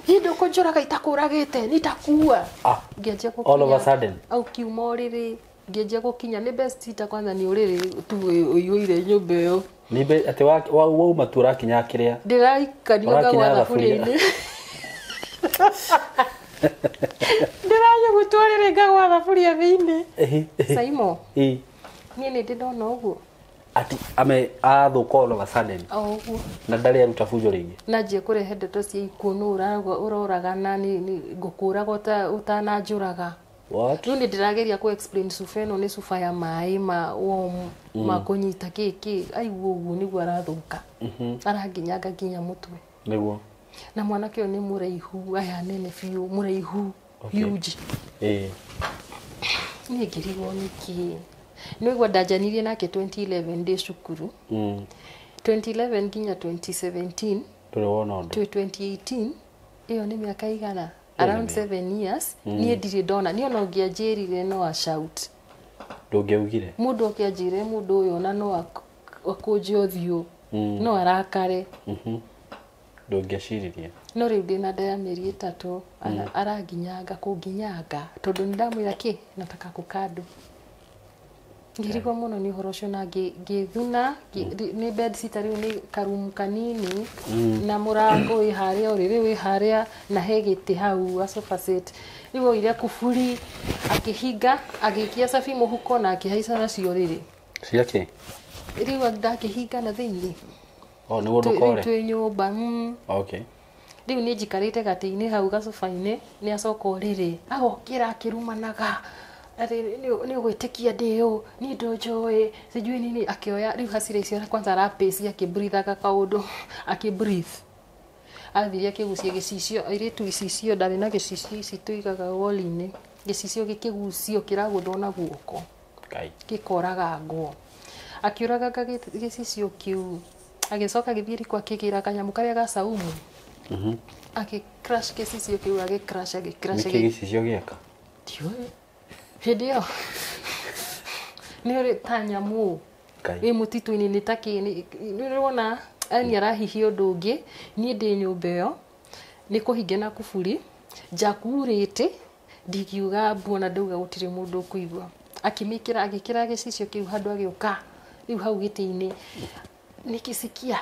Niĩ ndũkũnjũraga, itakũragĩte nitakuua." Ah, ngĩanjia all of a gũkinya. Sudden. Au kiuma ũrĩrĩ, ngĩanjia gũkinya. Nĩ best ita kwanza nĩ ũrĩrĩ tu ũiyũire nyũmba ĩyo. Nĩ atĩ wauma tu ũrakinya kĩrĩa? Ndĩraikanio Ũrakinya ngagwa thaburia. thaburia-inĩ, ndĩranyugutwo rĩrĩ ngagwa thaburia thĩinĩ. Saimo, niĩ nĩ ndĩ ndona ũguo. Ati ame athũka all of a sudden? O ũguo. Na ndarĩ aruta bunjo rĩngĩ? Nanjie kũrehe ndeto cia ikuũ, nũ ũroragana, ngũkũraga ũtananjũraga. What? Rĩu nĩ ndĩrageria kũ explain cuba ĩno nĩ cuba ya maĩ ma warm ma kũnyita kĩ aigua ũguo nĩguo arathũka, aranginyanga nginya mũtwe. Nĩguo. Na mwanake ũyũ nĩ mũraihu, aya nene biũ, mũraihu. Huge. Niĩ ngĩrigwo nĩkĩ nĩguo ndanjanirie nake 2011 ndĩ cukuru. 2011 nginya 2017. Ndũrĩ wona ũndũ? Twĩ 2018, ĩyo nĩ mĩaka igana, around 7 years. Niĩ ndirĩ ndona, niĩ ona ũngĩanjĩrire no a shout. Ndũngĩaugire? Mũndũ ũkĩanjĩre mũndũ ũyũ ona no akũnje ũthiũ, no arakare. Ndũngĩeciririe. No rĩu ndĩna nda ya mĩeri 3, aranginyanga kũnginyanga tondũ nĩ ndamwĩra kĩ nataka kũkandũ. Ngĩrigwo mũno nĩ ũhoro ũcio na ngĩthuna nĩ bed sitter. Rĩu nĩ karumu kanini na mũrango wĩ harĩa, ũrĩrĩ wĩ harĩa, na he gĩtĩ hau a sofa set. Rĩu oire kuburi akĩhinga, agĩikia cabi mũhuko na akĩhaica nacio rĩrĩ. Ciakĩ? Rĩu ndakĩhinga na thĩinĩ. Oh, nĩguo Rĩu ndũkore. twĩ nyũmba. Rĩu niĩ njikarĩte gatĩ-inĩ hau gacoba-inĩ, nĩ acoka ũrĩrĩ agokĩra akĩrumanaga atĩ nĩ ũgwĩtĩkia ndĩ ũ, niĩ ndũnjũĩ, sijui nini. Akĩoya rĩu hasira icio kwanza arapĩci akĩbreathaga kaũndũ, akĩbreathe, athire akĩgucia gĩcicio. Airĩtu, icicio ndarĩ na gĩcicio ici tũigaga wall-inĩ, gĩcicio gĩkĩgucio kĩragũthwo na guoko. Ngai. Gĩkoragangwo, akĩũraganga gĩcicio kĩu, agĩcoka agĩthiĩ riko akĩgĩra kanyamũ karĩa ga saumu, agĩcrash gĩcicio kĩu, agĩcrash, agĩcrash. Nĩkĩ gĩcicio gĩeka? Ndiũĩ hĩndĩ ĩyo nĩ ũrĩ ta nyamũ Ngai. ĩ mũtitũ-inĩ, nĩ ta kĩ nĩ ũrona ani arahihia ũndũ ũngĩ. Niĩ ndĩ nyũmba ĩyo nĩ kũhinge na kuburi, njakurĩte, ndingiuga mbu ona ndauga gũtirĩ mũndũ ũkũigua. Akĩmĩkĩra, agĩkĩra gĩcicio kĩu handũ, agĩũka rĩu hau gĩtĩ-inĩ, nikisikia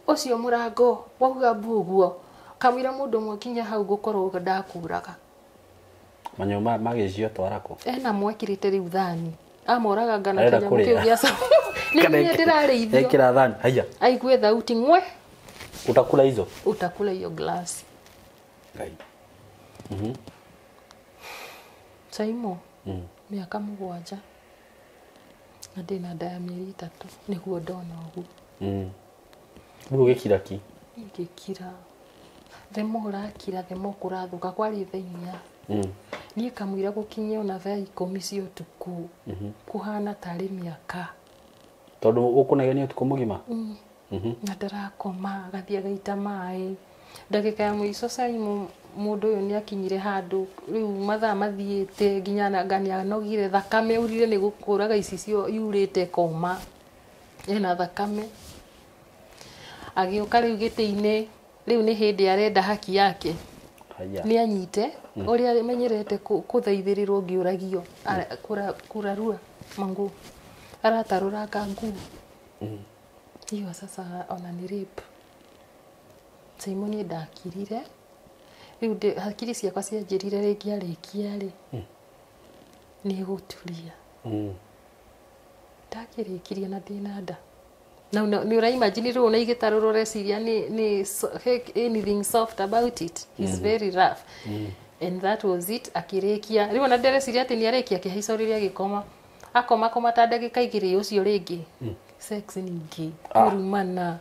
ũcio mũrango wauga mbu ũguo, kamũira mũndũ ũmwe kinya hau ngũkorwo ndakuraga. Manyũmba ma gĩcicio twara kũ? Ena mwekĩrĩte rĩu thani amoraganga na Arenda kanyamũ kũrĩa. kĩu gĩa nĩ niĩ ndĩrarĩithio. Ekĩra thani haya. Aigue thauti ng'we. Utakula hizo. Utakula hiyo glass. Ngai. Saimo, mĩaka 7 na ndĩna nda ya mĩeri 3 nĩguo ndona ũguo. Rĩu ũgĩkira ki? Niĩ ngĩkira. The more ũrakira, the more kũrathũka. Kwarĩ thaa 4. Niĩ kamũira gũkinyia ona thaa 10 cia ũtukũ, kũhana tarĩ mĩaka. Tondũ ũkũnegenia ũtukũ mũgima. Na ndarakoma, agathiĩ agaita maĩ. Ndagĩka ya mũico, Saimo, mũndũ ũyũ nĩ akinyire handũ rĩu mathaa mathiĩte nginya anga nĩ anogire, thakame aurire nĩ gũkũraga icicio yurĩte koma ena thakame. Agĩũka rĩu gĩtĩ-inĩ, rĩu nĩ hĩndĩ arenda haki yake. Haya. Nĩ anyite ũrĩa menyerete kũthaithĩrĩrwo ngĩũragio. Kũrarua manguo, aratarũranga nguo. Hiyo sasa ona nĩ rape. Simon niĩ ndakirire rĩu hakiri ciakwa cianjĩrire rĩngĩ arĩkia rĩ nĩ gũturia. Ndakĩrĩkirie na ndĩna nda. Na nĩ ũraimagine rĩu ona igĩtarũrwo ũreciria nĩ anything soft about it is very rough. And that was it. Akĩrĩkia rĩu ona ndĩreciria atĩ nĩ arĩkia, akĩhaica ũrĩrĩ agĩkoma, akoma koma ta ndagĩka 2 ũcio rĩngĩ sex ningĩ, kũrumana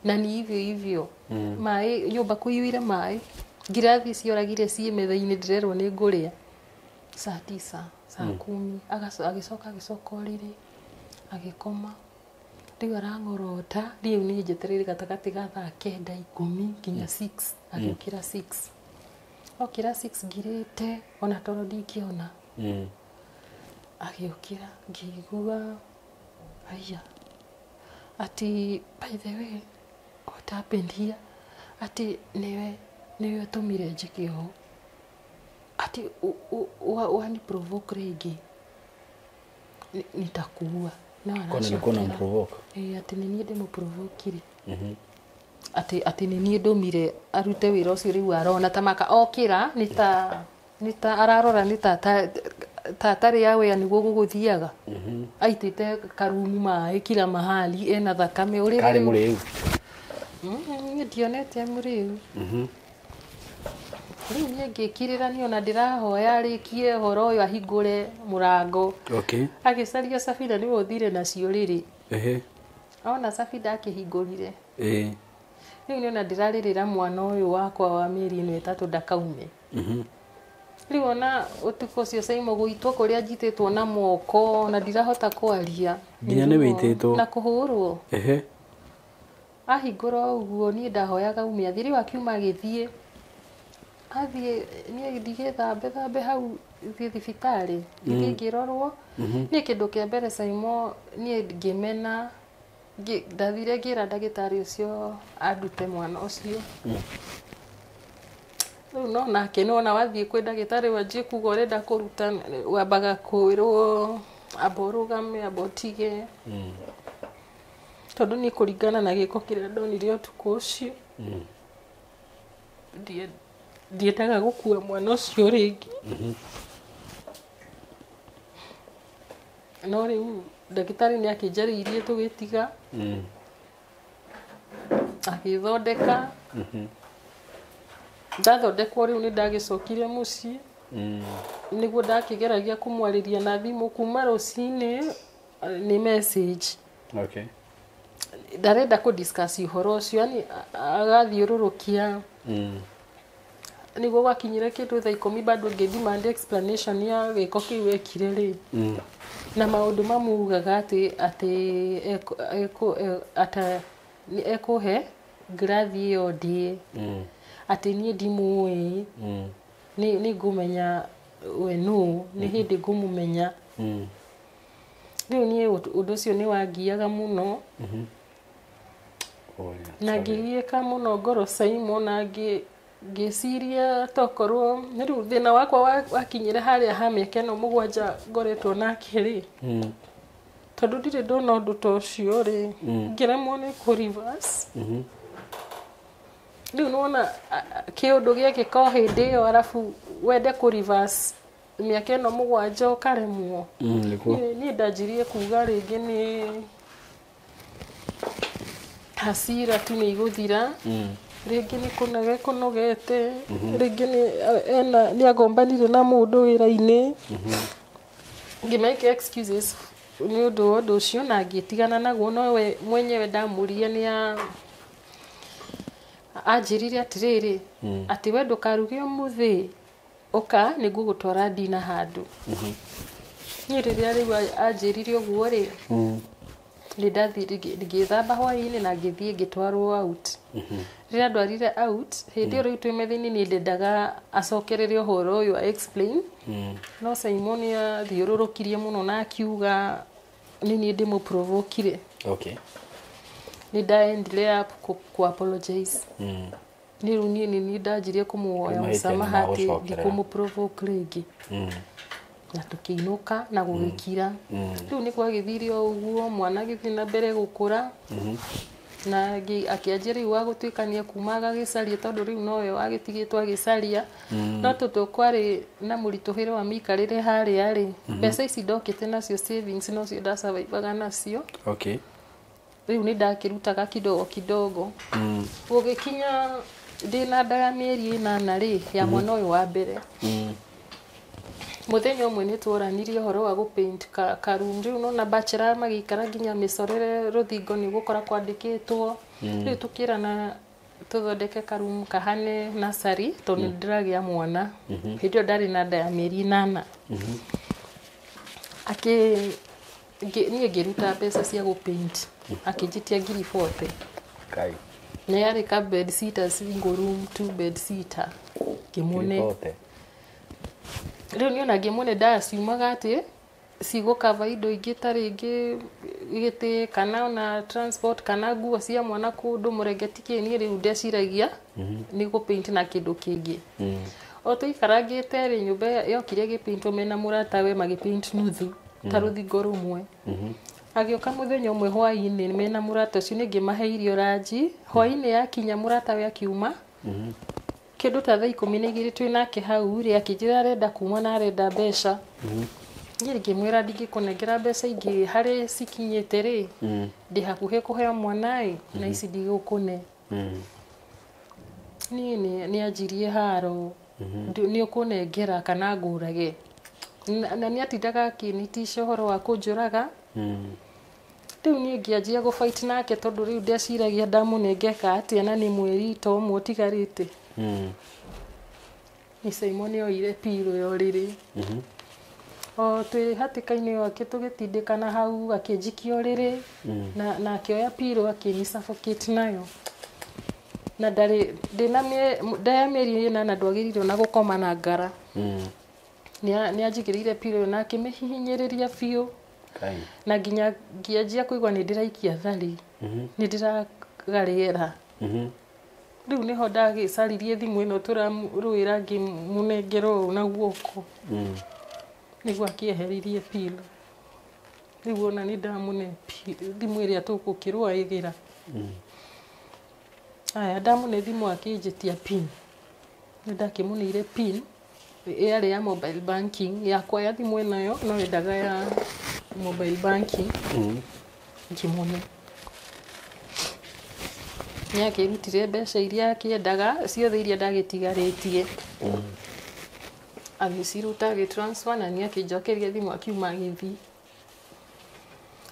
na ni hivyo hivyo, maĩ nyũmba kũiyũire maĩ, ngirathi cioragire ciĩ metha-inĩ, ndĩrerwo nĩ ngũrĩa saa 9 saa 10. Agĩcoka agĩcoka ũrĩrĩ agĩkoma. Rĩu arang'orota rĩu niĩ njetereire gatagatĩ ga thaa 9 10 nginya 6. Agĩũkĩra 6, okĩra 6 ngirĩte ona toro ndingĩona. Agĩũkĩra ngĩigua aya ati by the way what happened here, ati niwe ũtũmire njĩke ũũ, ati wani provoke rĩngĩ nitakuua. No Kwa nilikuwa aracokera. Namprovoke. Ĩĩ, atĩ nĩ niĩ ndĩmũprovokire, atĩ nĩ niĩ ndũmire arute wĩra ũcio. Rĩu arona ta maka okĩra nĩ ta ararora nĩ ta atarĩ aware nĩguo gũgũthiaga, aitĩte karumu maĩ kila mahali, ena thakame ũrĩrĩ. Karĩ mũrĩu? Niĩ ndionete mũrĩu. Rĩu niĩ ngĩkirĩra niĩ ona ndĩrahoya arĩkie ũhoro ũyũ ahingũre mũrango. Agĩcaria Safina nĩwe ũthire nacio rĩrĩ. Ona Safina akĩhingũrire. Rĩu nĩ ona ndĩrarĩrĩra mwana ũyũ wakwa wa mĩeri ĩno 3 ndakaume. Rĩu ona ũtukũ ũcio Saimo gũitwo kũrĩa njitĩtwo na moko na ndirahota kwaria. Nginya nĩ wĩitĩtwo? Na kũhũrwo. Ahingũra ũguo niĩ ndahoyaga ume athiĩ. Rĩu akiuma agĩthiĩ, athiĩ niĩ ndigĩthambe thambe hau thiĩ thibitarĩ ngĩthiĩ ngĩrorwo. Niĩ kĩndũ kĩa mbere Saimo niĩ ngĩmena ndathire ngĩra ndagĩtarĩ ũcio andute mwana ũcio. Rĩu no nake nĩwona wathiĩ kwĩ ndagĩtarĩ wanjie kuga ũrenda kũruta, wambaga kwĩrwo amba ũrũgame, amba ũtige. Tondũ niĩ kũringana na gĩko kĩrĩa ndonire ũtukũ ũcio, ndiendaga gũkua mwana ũcio rĩngĩ. No rĩu ndagĩtarĩ nĩ akĩnjarĩirie tũgĩtiga. Agĩthondeka. Ndathondekwo rĩu nĩ ndagĩcokire mũciĩ. Nĩguo ndakĩgeragia kũmwarĩria na thimũ kuma rũcinĩ nĩ message. Ndarenda kũ discuss ũhoro ũcio, yani agathiũrũrũkia. Nĩguo gwakinyire kĩndũ thaa 10 bado ngĩ demand explanation ya gĩko kĩu ekire rĩ. Na maũndũ mamugaga atĩ ekũhe ngirathi ĩyo ndĩe. Atĩ niĩ ndimũĩ. Nĩ ngũmenya we nũ, nĩ hĩndĩ ngũmũmenya. Rĩu niĩ ũndũ ũcio nĩ wangiaga mũno. Na ngĩgiĩka mũno ngoro Saimo, na ngĩciria tokorwo rĩu thĩna wakwa wakinyire harĩa ha mĩaka ĩno 7 ngoretwo nake rĩ. Tondũ ndirĩ ndona ũndũ ta ũcio rĩ, ngĩremwo nĩ kũ reverse. Rĩu nĩwona kĩũndũ gĩekĩka o hĩndĩ ĩyo arabu wende kũ reverse mĩaka ĩno 7 ũkaremwo. Nĩguo. Niĩ ndanjirie kuga rĩngĩ nĩ hasira tu nĩ igũthira. Rĩngĩ nĩ kũnoga kũnogete, rĩngĩ nĩ ena nĩ agombanire na mũndũ wĩra-inĩ. Ngĩ make excuses nĩ ũndũ wa ũndũ ũcio na ngĩtigana naguo. No we mwenyewe ndamũria nĩ anjĩrire atĩrĩrĩ, atĩ we ndũkaruge ũmũthĩ, ũka nĩngũgũtwara ndina handũ. Niĩ rĩrĩa rĩu anjĩrire ũguo rĩ, nĩ ndathire ngĩthamba hwaĩ-inĩ na ngĩthiĩ ngĩtwarwo out. Rĩrĩa ndwarire out, hĩndĩ ĩyo rĩu twĩ metha-inĩ niĩ ndendaga acokerere ũhoro ũyũ a explain. No Simon nĩ athiũrũrũkirie mũno na akiuga nĩ niĩ ndĩmũprovokire. Nĩ ndaendire up ku apologize. Nĩ rĩu niĩ nĩ niĩ ndanjirie kũmũhoya Mahĩtia nĩ mũsamaha atĩ magũcokerera. ndikũmũprovoke rĩngĩ. Na tũkĩinũka na gũgĩkira. Rĩu nĩ kwagĩthire o ũguo, mwana agĩthiĩ na mbere gũkũra. Na akĩanjia rĩu wa gũtuĩka nĩ ekuuma agagĩcaria, tondũ rĩu nowe wagĩtigĩtwo agĩcaria. No tondũ kwarĩ na mũritũhĩre wa mĩikarĩre harĩa rĩ, mbeca ici ndokĩte nacio savings nocio ndasurvivaga nacio. Okay. Rĩu nĩ ndakĩrutaga kidogo kidogo. Gũgĩkinya ndĩna nda ya mĩeri 8 rĩ, ya mwana ũyũ wa mbere. Mũthenya ũmwe nĩ tworanirie ũhoro wa gũpaint ka room. Rĩu nona bachelor magĩikara nginya mĩcorere rũthingo nĩ ũgũkora kwandĩkĩtwo. Rĩu tũkĩrana tũthondeke karumu kahane nursery, tondũ nĩ ndĩragĩa mwana. Hĩndĩ ĩyo ndarĩ na nda ya mĩeri 8. Niĩ ngĩruta mbeca cia gũpaint, akĩnjĩtia 40,000. Kai. Na yarĩ ka bed sitter, single room, 2 bed sitter. Ngĩmũne. 40,000. Rĩu niĩ ona ngĩmũne ndaciumaga atĩ cigũkava indo ingĩ ta rĩngĩ gĩtĩ kana ona transport kana nguo cia mwana kũndũ mũrengeti kĩ, niĩ rĩu ndeciragia nĩ gũpaint na kĩndũ kĩngĩ. O tũikarangĩte rĩ, nyũmba yokire ĩgĩpaintwo mena mũratawe, magĩpaint nuthu ta rũthingo rũmwe. Agĩũka mũthenya ũmwe hwaĩ-inĩ mena mũrata ũcio, nĩ ngĩmahe irio ranji. Hwaĩ-inĩ yakinya mũratawe akiuma kĩndũ ta thaa 12 twĩ nake hau rĩ, akĩnjĩra arenda kuma na arenda mbeca. Niĩ ngĩmwĩra ndingĩkũnengera mbeca ingĩ harĩ cikinyĩte rĩ, ndĩ hakuhĩ kũheo mwana ĩ, na ici ndigũkũne. Niĩ nĩ anjirie haro, nĩ ũkũnengera kana ngũrage. Na nĩ atindaga akĩnitisha ũhoro wa kũnjũraga. Rĩu niĩ ngĩanjia gũfight nake, tondũ rĩu ndeciragia ndamũnengeka atĩa na nĩ mweri ta ũmwe ũtigarĩte. Nĩ Simon oire pillow ya ũrĩrĩ. O twĩ hatĩka-inĩ ĩyo tũgĩtindĩkana hau, akĩnjikia ũrĩrĩ na akĩoya pillow akĩni suffocate nayo. Na ndarĩ ndĩna nda ya mĩeri 8 ndwagĩrĩirwo na gũkoma na ngara. Nĩ anjigĩrĩire pillow na akĩmĩhihinyĩrĩria biũ. Kai. Na nginya ngĩanjia kũigua nĩ ndĩraikia thari. Nĩ ndĩraga rĩera. Rĩu nĩho ndagĩcaririe thimũ ĩno tũrarũĩra ngĩmũnengera ũũ na guoko. Nĩguo akĩeheririe pillow. Rĩu ona nĩ ndamũne thimũ ĩrĩa tũgũkĩrũagĩra. Aya, ndamũne thimũ akĩnjĩtia pin. Nĩ ndakĩmũneire pin yarĩ ya mobile banking yakwa ya thimũ ĩnayo, no yendaga ya mobile banking. Ngĩmũne. Nĩ akĩrutire mbeca iria akĩendaga ciothe iria ndagĩtigarĩtie. Agĩciruta agĩtransfer na nĩ akĩnjokeria thimũ akiuma agĩthiĩ.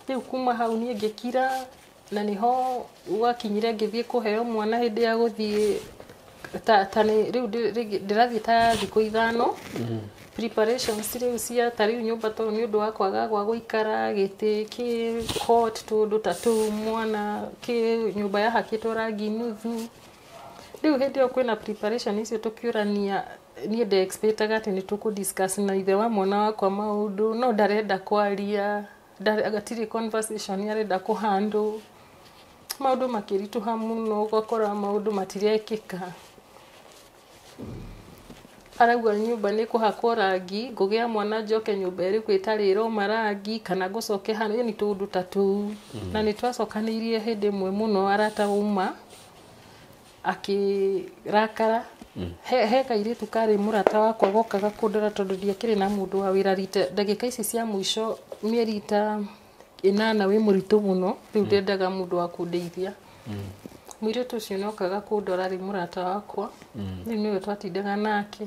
Rĩu kuma hau niĩ ngĩkira, na nĩho gwakinyire ngĩthiĩ kũheo mwana hĩndĩ ya gũthiĩ ta nĩ rĩu ndĩrathiĩ ta thikũ 5. Preparations rĩu cia ta rĩu nyũmba, tondũ nĩ ũndũ wa kwaga gwa gũikara, gĩtĩ kĩ cot tũndũ ta tũu, mwana kĩ nyũmba yahakĩtwo rangi nuthu. Rĩu hĩndĩ ĩyo kwĩna preparation icio tũkĩũrania, niĩ nde expectaga atĩ nĩ tũkũ discuss na ithe wa mwana wakwa maũndũ, no ndarenda kwaria, gatirĩ conversation arenda kũhandle. Maũndũ makĩritũha mũno, ũgakora maũndũ matirekĩka. Arauga nyũmba nĩ kũhakwo rangi, ngũgĩa mwana njoke nyũmba ĩrĩkũ ĩtarĩ ĩroma rangi, kana ngũcoke hano, yani tũũndũ ta tũu. Na nĩ twacokanĩirie hĩndĩ ĩmwe mũno arata wauma akĩrakara. He kairĩtu karĩ mũrata wakwa gokaga kũndora, tondũ ndiakĩrĩ na mũndũ wa wĩra rita ndagĩka ici cia mũico mĩeri ta 8 wĩ mũritũ mũno, rĩu ndendaga mũndũ wa kũndeithia. Mũirĩtu ũcio nĩokaga kũndora rĩ mũrata wakwa. Rĩu nĩwe twatindaga nake.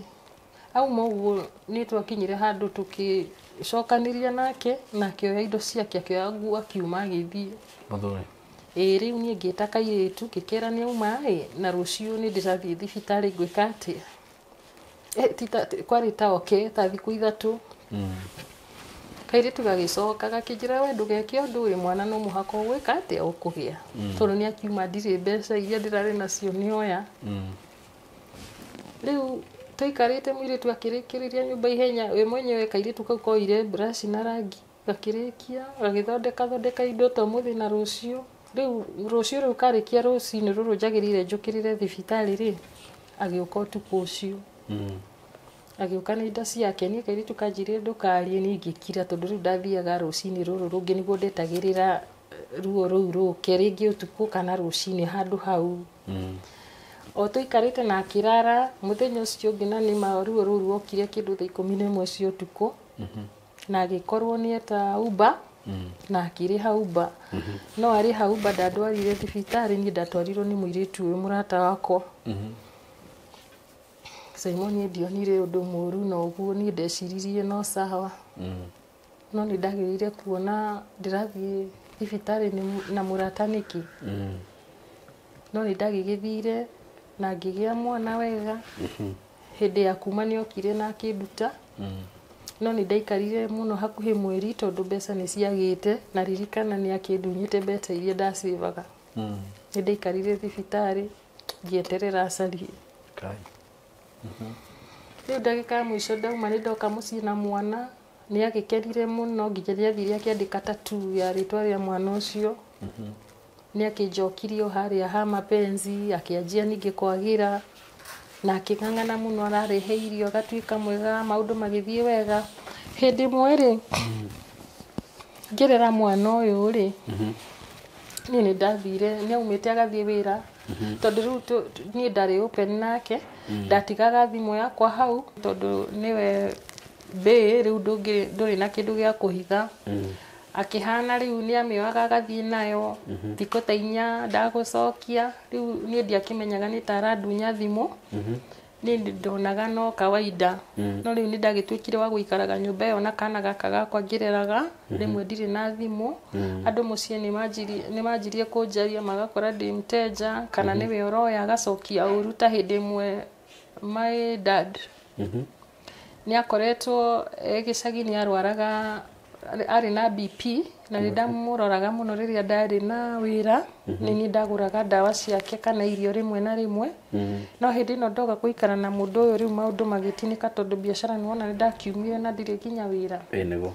Auma ũguo nĩ twakinyire handũ tũkĩcokanĩria nake, na akĩoya indo ciake, akĩoya nguo akiuma agĩthiĩ. Mũthuri. Ĩĩ, rĩu niĩ ngĩta kairĩtu ngĩkĩra nĩ auma ĩ, na rũciũ nĩ ndĩrathiĩ thibitarĩ ngwĩka atĩa. Kwarĩ ta oke ta thikũ 3. Kairĩtu gagĩcoka gakĩnjĩra we ndũgeke ũndũ ũyũ, mwana no mũhaka ũgwĩka atĩa ũkũgĩa. Tondũ nĩ akiuma ndirĩ mbeca iria ndĩrarĩ nacio nĩoya. Rĩu tũikarĩte mũirĩtu akĩrĩkĩrĩria nyũmba ihenya, we mwenyewe kairĩtu kau koire brush na rangi gakĩrĩkia gagĩthondeka thondeka indo ta ũmũthĩ na rũciũ. Rĩu rũciũ rĩu karĩkia rũcinĩ rũrũ njagĩrĩire njũkĩrĩre thibitarĩ rĩ, agĩũka ũtukũ ũcio. Agĩũka na indo ciake, niĩ kairĩtu kanjĩrire ndũkarie, niĩ ngĩkira tondũ rĩu ndathiaga rũcinĩ rũrũ rũngĩ nĩguo ndetagĩrĩra ruo rũu rũke rĩngĩ ũtukũ kana rũcinĩ handũ hau. O tũikarĩte na akĩrara mũthenya ũcio ũngĩ, na nĩma ruo rũu ruokire kĩndũ thaa 11 cia ũtukũ, na agĩkorwo nĩeta Uber na akĩrĩha Uber. No arĩha Uber ndandwarire thibitarĩ, niĩ ndatwarirwo nĩ mũirĩtu ũyũ mũrata wakwa. Simon, niĩ ndionire ũndũ mũru na ũguo, niĩ ndeciririe no sawa. No nĩ ndagĩrĩire kuona ndĩrathiĩ thibitarĩ na mũrata nĩkĩ. No nĩ ndagĩgĩthire na ngĩgĩa mwana wega. Hĩndĩ ya kuma nĩokire na akĩnduta. No nĩ ndaikarire mũno hakuhĩ mweri tondũ mbeca nĩ ciagĩte, na ririkana nĩ akĩndunyĩte mbeca iria ndacĩvaga. Nĩ ndaikarire thibitarĩ ngĩeterera acarie. Kai. Rĩu ndagĩka ya mũico ndauma nĩ ndoka mũciĩ na mwana, nĩ agĩkenire mũno nginya nĩ athire akĩandĩka tattoo ya rĩtwa rĩa mwana ũcio. Nĩ akĩnjokirie o harĩa ha mapenzi, akĩanjia ningĩ kwagĩra na akĩng'ang'ana mũno, ararehe irio agatuĩka mwega, maũndũ magĩthiĩ wega. Hĩndĩ ĩmwe rĩ, ngĩrera mwana ũyũ rĩ, niĩ nĩ ndathire, nĩ aumĩte agathiĩ wĩra, tondũ rĩu niĩ ndarĩ open nake, ndatigaga thimũ yakwa hau tondũ nĩwe mbĩ rĩu ndũrĩ na kĩndũ gĩa kũhitha. Akĩhana rĩu nĩ amĩoyaga agathiĩ nayo thikũ ta 4 ndagũcokia. Rĩu niĩ ndiakĩmenyaga nĩ ta arandunya thimũ, niĩ ndonaga no kawaida. No rĩu nĩ ndagĩtuĩkire wa gũikaraga nyũmba ĩyo na kana gaka gakwa ngĩreraga, rĩmwe ndirĩ na thimũ. Andũ mũciĩ nĩ manjirie kũnjaria, magakora ndĩ mteja kana nĩwe ũroya agacokia ũru. Ta hĩndĩ ĩmwe my dad nĩ akoretwo gĩcagi, nĩ arwaraga, arĩ na BP, na nĩ ndamũroraga mũno rĩrĩa ndarĩ na wĩra, nĩ niĩ ndagũraga ndawa ciake kana irio rĩmwe na rĩmwe. No hĩndĩ ĩno ndoka gũikara na mũndũ ũyũ, rĩu maũndũ magĩtinĩka tondũ biacara nĩ wona nĩ ndakiumire na ndirĩ nginya wĩra. Ĩĩ nĩguo.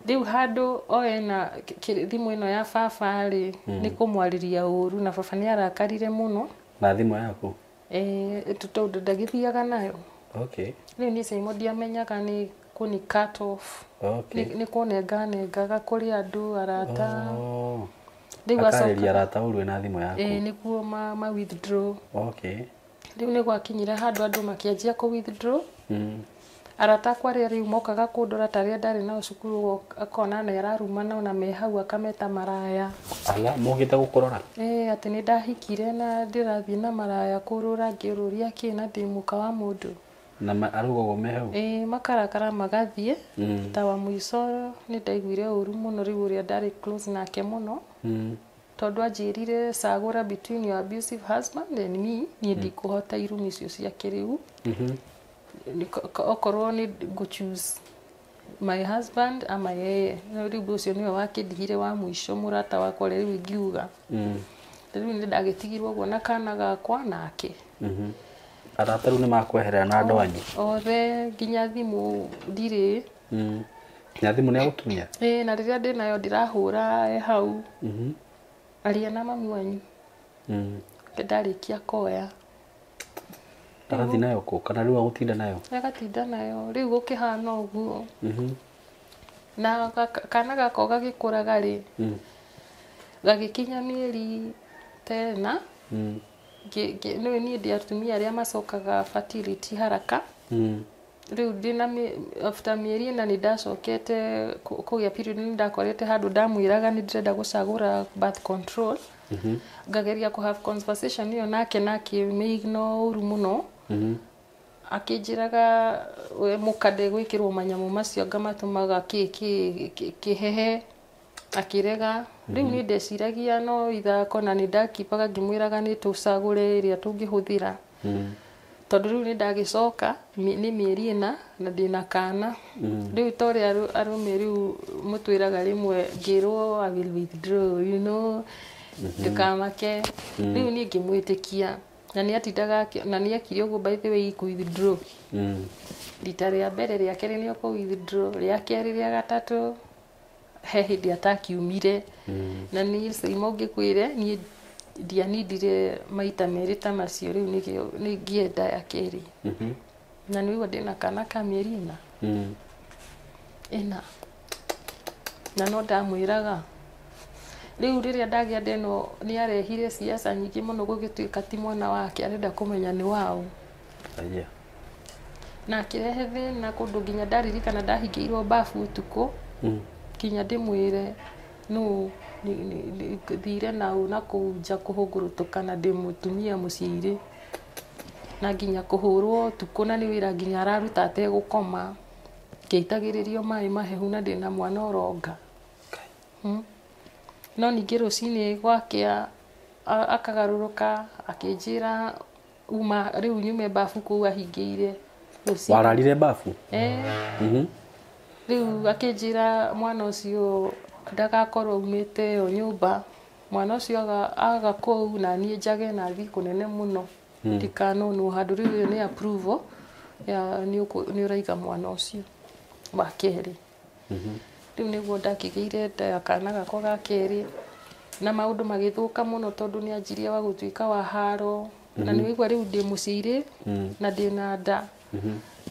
Rĩu handũ oe na thimũ ĩno ya baba rĩ, nĩ kũmwarĩria ũru, na baba nĩ arakarire mũno. Na thimũ yaku? Tondũ ndagĩthiaga nayo. Okay. Rĩu niĩ Simon ndiamenyaga nĩ kũni cut off. Okay. Nĩ kũnenga nengaga kũrĩ andũ arata. Oh. Rĩu Akarĩria arata ũru na thimũ yaku. Ĩĩ nĩguo ma withdraw. Okay. Rĩu nĩ gwakinyire handũ andũ makĩanjia kũ withdraw. Arata akwa arĩa rĩu mokaga kũndora ta arĩa ndarĩ nao cukuru, akona nĩ ararumana ona me hau akameta maraya. Ala mokĩte gũkũrora? Ĩĩ, atĩ nĩ ndahikire na ndĩrathiĩ na maraya kũrũra, ngĩũrũria kĩ na ndĩ mũka wa mũndũ. Na arauga ũguo me hau? Ĩĩ, makarakara magathiĩ. Ta wa mũico nĩ ndaiguire ũru mũno rĩu ũrĩa ndarĩ close nake mũno. Tondũ anjĩrire cagũra between your abusive husband and me, niĩ ndikũhota irumi icio ciake rĩu. Okorwo nĩ ngũ choose my husband ama yeye. No rĩu ũcio nĩwe wakĩndigire wa mũico mũrata wakwa ũrĩa rĩu ingiuga. Rĩu nĩ ndagĩtigirwo ũguo na kana gakwa nake. Arata rĩu nĩ makweherera na andũ anyu? Othe nginya thimũ ndirĩ. Nginya thimũ nĩ agũkinyia? Ĩĩ, na rĩrĩa ndĩnayo ndĩrahũra e hau. Aria na mami wanyu. Ndarĩkia koya. Arathiĩ nayo kũ? Kana rĩu agũtinda nayo? Agatinda nayo. Rĩu gũkĩhana ũguo. Na kana gakwa gagĩkũraga rĩ, gagĩkinya mĩeri ta ĩna, nĩũĩ niĩ ndĩ atumia arĩa macokaga fertility haraka. Rĩu ndĩna after mĩeri 4 nĩ ndacokete kũgĩa period, nĩ ndakorete handũ ndamwĩraga nĩ ndĩrenda gũcagũra birth control. Ngageria kũ have conversation ĩyo nake, na akĩmĩ-ignore ũru mũno. Akĩnjĩraga we mũka ndegwĩkĩrwo manyamũ macio ngamatũmaga kĩhehe, akĩrega. Rĩu niĩ ndeciragia no ithako, na nĩ ndakibaga ngĩmwĩraga nĩ tũcagũre ĩrĩa tũngĩhũthĩra. Tondũ rĩu nĩ ndagĩcoka nĩ mĩeri 4 na ndĩna kana. Rĩu ta ũrĩa arũme rĩu mũtwĩraga rĩmwe ngĩrwo I will withdraw, you know, ndũkamake. Rĩu niĩ ngĩmwĩtĩkia. Na nĩ atindaga na nĩ ekire ũguo by the way kũ withdraw. Rita rĩa mbere, rĩa kerĩ nĩ ũkũ withdraw, rĩa kerĩ, rĩa gatatũ he hĩndĩ atakiumire. Na niĩ Simon ngĩkwĩre niĩ ndianindire maita merĩ ta macio, rĩu nĩkĩo nĩ ngĩenda ya kerĩ. Na nĩ waigua ndĩna kana ka mĩeri ĩna. Ĩna. Na no ndamwĩraga. Rĩu rĩrĩa ndagĩa nda ĩno nĩ arehire siasa nyingĩ mũno, gũgĩtuĩka ti mwana wake, arenda kũmenya nĩ waũ. Aya. Na akĩrehe thĩna kũndũ nginya ndaririkana ndahingĩirwo bafu ũtukũ, nginya ndĩmwĩre nũ thire nau na kũu nja kũhũngũrũtũka, na ndĩ mũtumia mũciĩrĩ, na nginya kũhũrwo ũtukũ, na nĩ wĩra nginya araruta ategũkoma, ngĩitagĩrĩrio maĩ mahehu na ndĩna mwana ũronga. No ningĩ rũcinĩ gwakĩa akagarũrũka akĩnjĩra uma rĩu nyume bafu kũu ahingĩire rũcinĩ. Wararire bafu? Eh. Rĩu akĩnjĩra mwana ũcio ndagakorwo aumĩte ĩyo nyũmba, mwana ũcio aga kũu na niĩ njage na thiĩ kũnene mũno, ndikanonwo handũ. Rĩu ĩyo nĩ approval ya nĩ ũraiga mwana ũcio wa kerĩ. Rĩu nĩguo ndakĩgĩire nda ya kana gakwa ga kerĩ, na maũndũ magĩthũka mũno tondũ nĩ anjirie wa gũtuĩka wa haro, na nĩ waigua rĩu ndĩ mũciĩrĩ na ndĩna nda,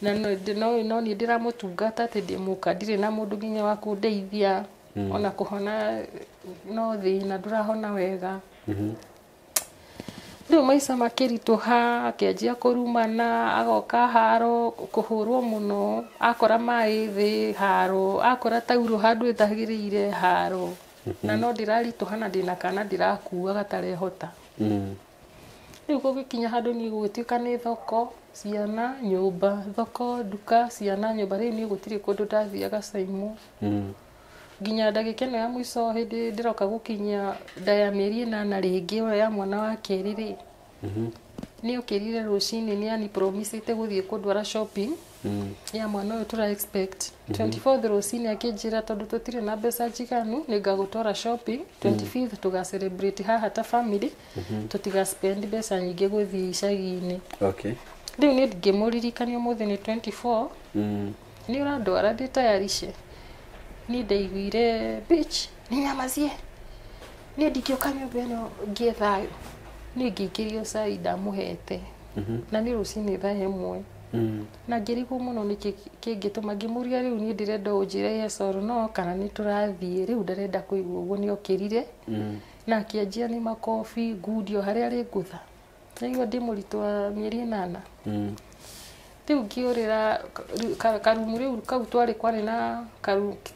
na no niĩ ndĩramũtungata atĩ ndĩ mũka, ndirĩ na mũndũ nginya wa kũndeithia, ona kũhona no thĩna, ndũrahona wega. Rĩu maica makĩritũha, akĩanjia kũrumana, agoka haro, kũhũrwo mũno, akora maĩ thĩ haro, akora taurũ handũ ĩtagĩrĩire haro, na no ndĩraritũha na ndĩna kana ndĩrakua gatarehota. Rĩu gũgĩkinya handũ niĩ gũgĩtuĩka nĩ thoko, ciana, nyũmba, thoko, nduka, ciana, nyũmba. Rĩu niĩ gũtirĩ kũndũ ndathiaga Caimo. Nginya ndagĩka ĩno ya mũico hĩndĩ ndĩroka gũkinyia nda ya mĩeri 8 rĩngĩ, ĩyo ya mwana wa kerĩ rĩ, nĩ okĩrire rũcinĩ, nĩ ani promisĩte gũthiĩ kũndwara shopping ya mwana ũyũ tũra expect 24th rũcinĩ. Akĩnjĩra tondũ tũtirĩ na mbeca njiganu, nĩ ngagũtwara shopping 25th, tũga celebrate haha ta family, tũtiga spend mbeca nyingĩ gũthiĩ icagi-inĩ. Rĩu niĩ ngĩmũririkania ũmũthĩ nĩ 24, nĩ ũrandwara ndĩtayarishe. Niĩ ndaiguire bitch nĩ nyamacie, niĩ ndingĩũka nyũmba ĩno ngĩe thayũ. Niĩ ngĩikĩrio cai ndamũhete, na nĩ rũcinĩ thaa 1, na ngĩrigwo mũno nĩkĩ kĩngĩtũma. Ngĩmũria rĩu niĩ ndĩrenda ũnjĩre yes or no kana nĩ tũrathiĩ. Rĩu ndarenda kũigua ũguo. Nĩ okĩrire na akĩanjia nĩ makobi ngundi o harĩa arĩ ngũtha, naigua ndĩ mũritũ wa mĩeri 8. Rĩu ngĩũrĩra karumu rĩu kau twarĩ, kwarĩ na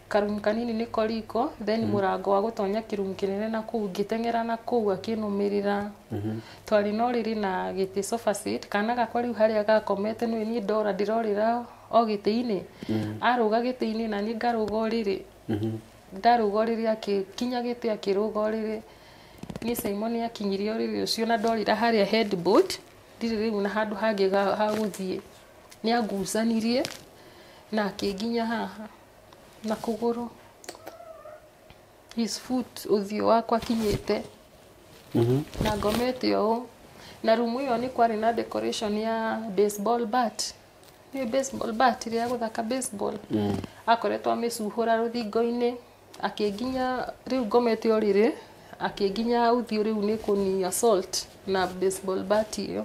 karumu kanini nĩko riko, then mũrango wa gũtonya kĩrumu kĩnene na kũu. Ngĩteng'era na kũu akĩnũmĩrĩra. Twarĩ na ũrĩrĩ na gĩtĩ, sofa set. Kana gakwa rĩu harĩa gakomete, nĩ niĩ ndora ndĩrorĩra o gĩtĩ-inĩ, arũga gĩtĩ-inĩ na niĩ ngarũga ũrĩrĩ. Ndarũga ũrĩrĩ, akĩkinya gĩtĩ, akĩrũga ũrĩrĩ. Niĩ Simon nĩ akinyirie ũrĩrĩ ũcio na ndorĩra harĩa headboard, ndirĩ rĩu na handũ hangĩ ha gũthiĩ. Nĩ angucanirie na akĩnginya haha na kũgũrũ, his foot, ũthiũ wakwa akinyĩte, na ngomete ũũ. Na rumu ĩyo nĩ kwarĩ na decoration ya baseball bat, nĩ baseball bat ĩrĩa ya gũthaka baseball, akoretwo amĩcuhũra rũthingo-inĩ. Akĩnginya rĩu ngomete ũrĩrĩ, akĩnginya ũthiũ, rĩu nĩ kũni assault na baseball bat ĩyo.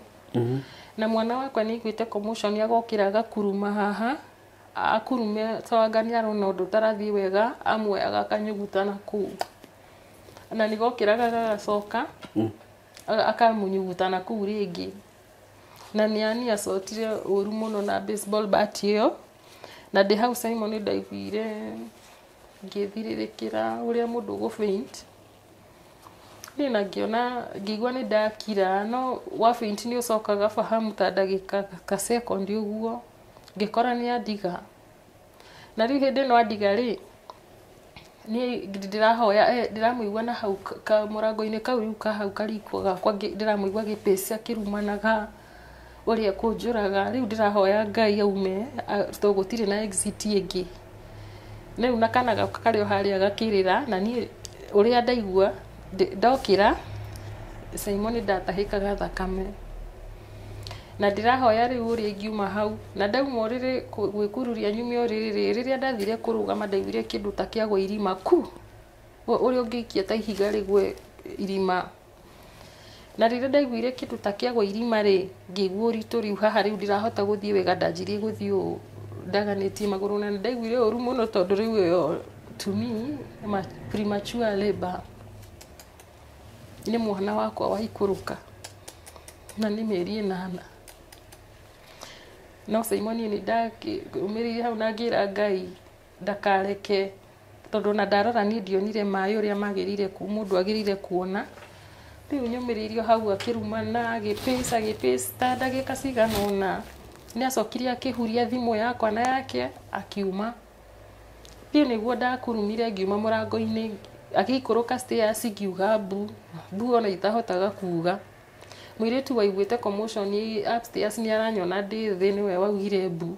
Na mwana wakwa nĩ aiguĩte commotion, agokĩra agakuruma haha, akurume tawanga nĩ arona ũndũ ũtarathiĩ wega, amuoyaga akanyuguta na kũu, na nĩgokĩraga gagacoka akamũnyuguta na kũu rĩngĩ. Na nĩ ani acotire ũru mũno na baseball bat ĩyo. Na ndĩ hau Simon nĩ ndaiguire ngĩthirĩrĩkĩra ũrĩa mũndũ ũgũ faint. Niĩ na ngĩona ngĩigua nĩ ndakira, no wa faint nĩ ũcokaga fahamu ta ndagĩka ka second ũguo. Ngĩkora nĩ andiga. Na rĩu hĩndĩ ĩno andiga rĩ, niĩ ndĩrahoya, ndĩramũigua na hau kamũrango-inĩ kau rĩu ka hau kariko gakwa, ndĩramũigua agĩpĩcia akĩrumanaga ũrĩa ekũnjũraga. Rĩu ndĩrahoya Ngai aume, tondũ gũtirĩ na exit ĩngĩ. Rĩu na kana gakwa karĩ o harĩa gakĩrĩra. Na niĩ ũrĩa ndaigua ndokĩra Simon ndatahĩkaga thakame, na ndĩrahoya rĩu ũrĩa ingiuma hau. Na ndauma ũrĩrĩ gwĩkururia nyume ũrĩrĩ rĩ, rĩrĩa ndathire kũrũgama, ndaiguire kĩndũ ta kĩagwa irima ku, ũrĩa ũngĩikia ta ihiga rĩgwe irima. Na rĩrĩa ndaiguire kĩndũ ta kĩagwa irima rĩ, ngĩigua ũritũ rĩu haha rĩu ndirahota gũthiĩ wega, ndanjirie gũthiĩ ũũ ndaganĩtie magũrũ, na nĩndaiguire ũru mũno tondũ rĩu ĩyo to me premature labor nĩ mwana wakwa waikũrũka na nĩ mĩeri 8. No Simon nĩ ndakĩũmĩrĩirie hau na ngĩra Ngai ndakareke, tondũ ona ndarora niĩ ndionire maĩ ũrĩa magĩrĩire mũndũ agĩrĩire kuona. Rĩu nyũmĩrĩirio hau akĩrumana, agĩpace agĩpace ta ndagĩka cigana ũna. Nĩ acokire akĩhuria thimũ yakwa na yake akiuma. Niĩ nĩguo ndakurumire ngiuma mũrango-inĩ, agĩikũrũka stairs ngiuga mbu, mbu ona itahotaga kuga. Mũirĩtu waiguĩte commotion upstairs nĩ aranyona ndĩ thĩ nĩwe waugire mbu.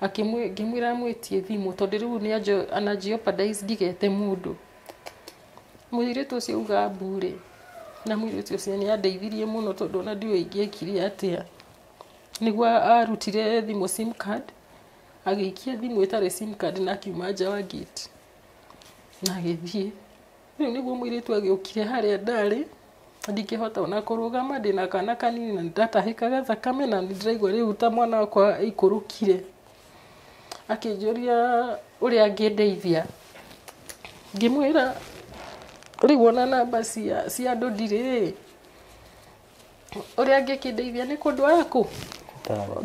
Ngĩmwĩra amwĩtie thimũ tondũ rĩu nĩ ana jeopardize ndigete mũndũ. Mũirĩtu ũcio auga mbu rĩ, na mũirĩtu ũcio nĩ andeithirie mũno tondũ ona ndiũĩ ingĩekire atĩa. Nĩguo arutire thimũ sim card, agĩikia thimũ ĩtarĩ sim card na akiuma nja wa gate na agĩthiĩ. Rĩu nĩguo mũirĩtu agĩũkire harĩa ndarĩ, ndingĩhota ona kũrũgama, ndĩna kana kanini na nĩndatahĩkaga thakame na nĩndĩraigua rĩu ta mwana wakwa aikũrũkire. Akĩnjũria ũrĩa angĩndeithia, ngĩmwĩra rĩu ona namba cia andũ ndirĩ, ũrĩa angĩkĩndeithia nĩ kũndwara kũ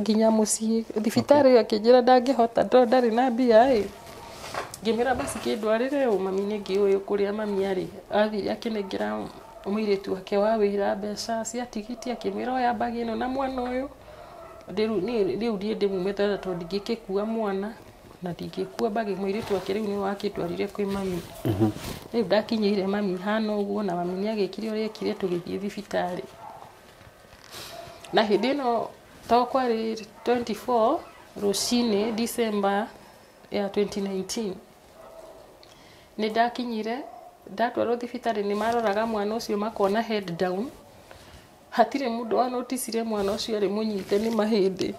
nginya mũciĩ thibitarĩ. Akĩnjĩra ndangĩhota tondũ ndarĩ na mbia ĩ. Ngĩmwĩra basi kĩndwarĩre ũ mami nĩ ngĩũĩ kũrĩa mami arĩ. Athire akĩnengera mũirĩtu wake wa wĩra mbeca cia tigiti, akĩmwĩra oya mbagi ĩno na mwana ũyũ. Rĩu niĩ ndĩmumĩte tondũ ndingĩgĩkua mwana na ndingĩkua mbagi. Mũirĩtu wake rĩu nĩwe wakĩndwarire kwĩ mami. Rĩu ndakinyĩire mami hana ũguo, na mami nĩ agĩkire ũrĩa ekire, tũgĩthiĩ thibitarĩ. Na hĩndĩ ĩno to kwarĩ 24 rũcinĩ December ya 2019 nĩ ndakinyire, ndatwarwo thibitarĩ nĩ maroraga mwana ũcio makona head down. Hatirĩ mũndũ wa noticire mwana ũcio arĩ mũnyite nĩ mahĩndĩ.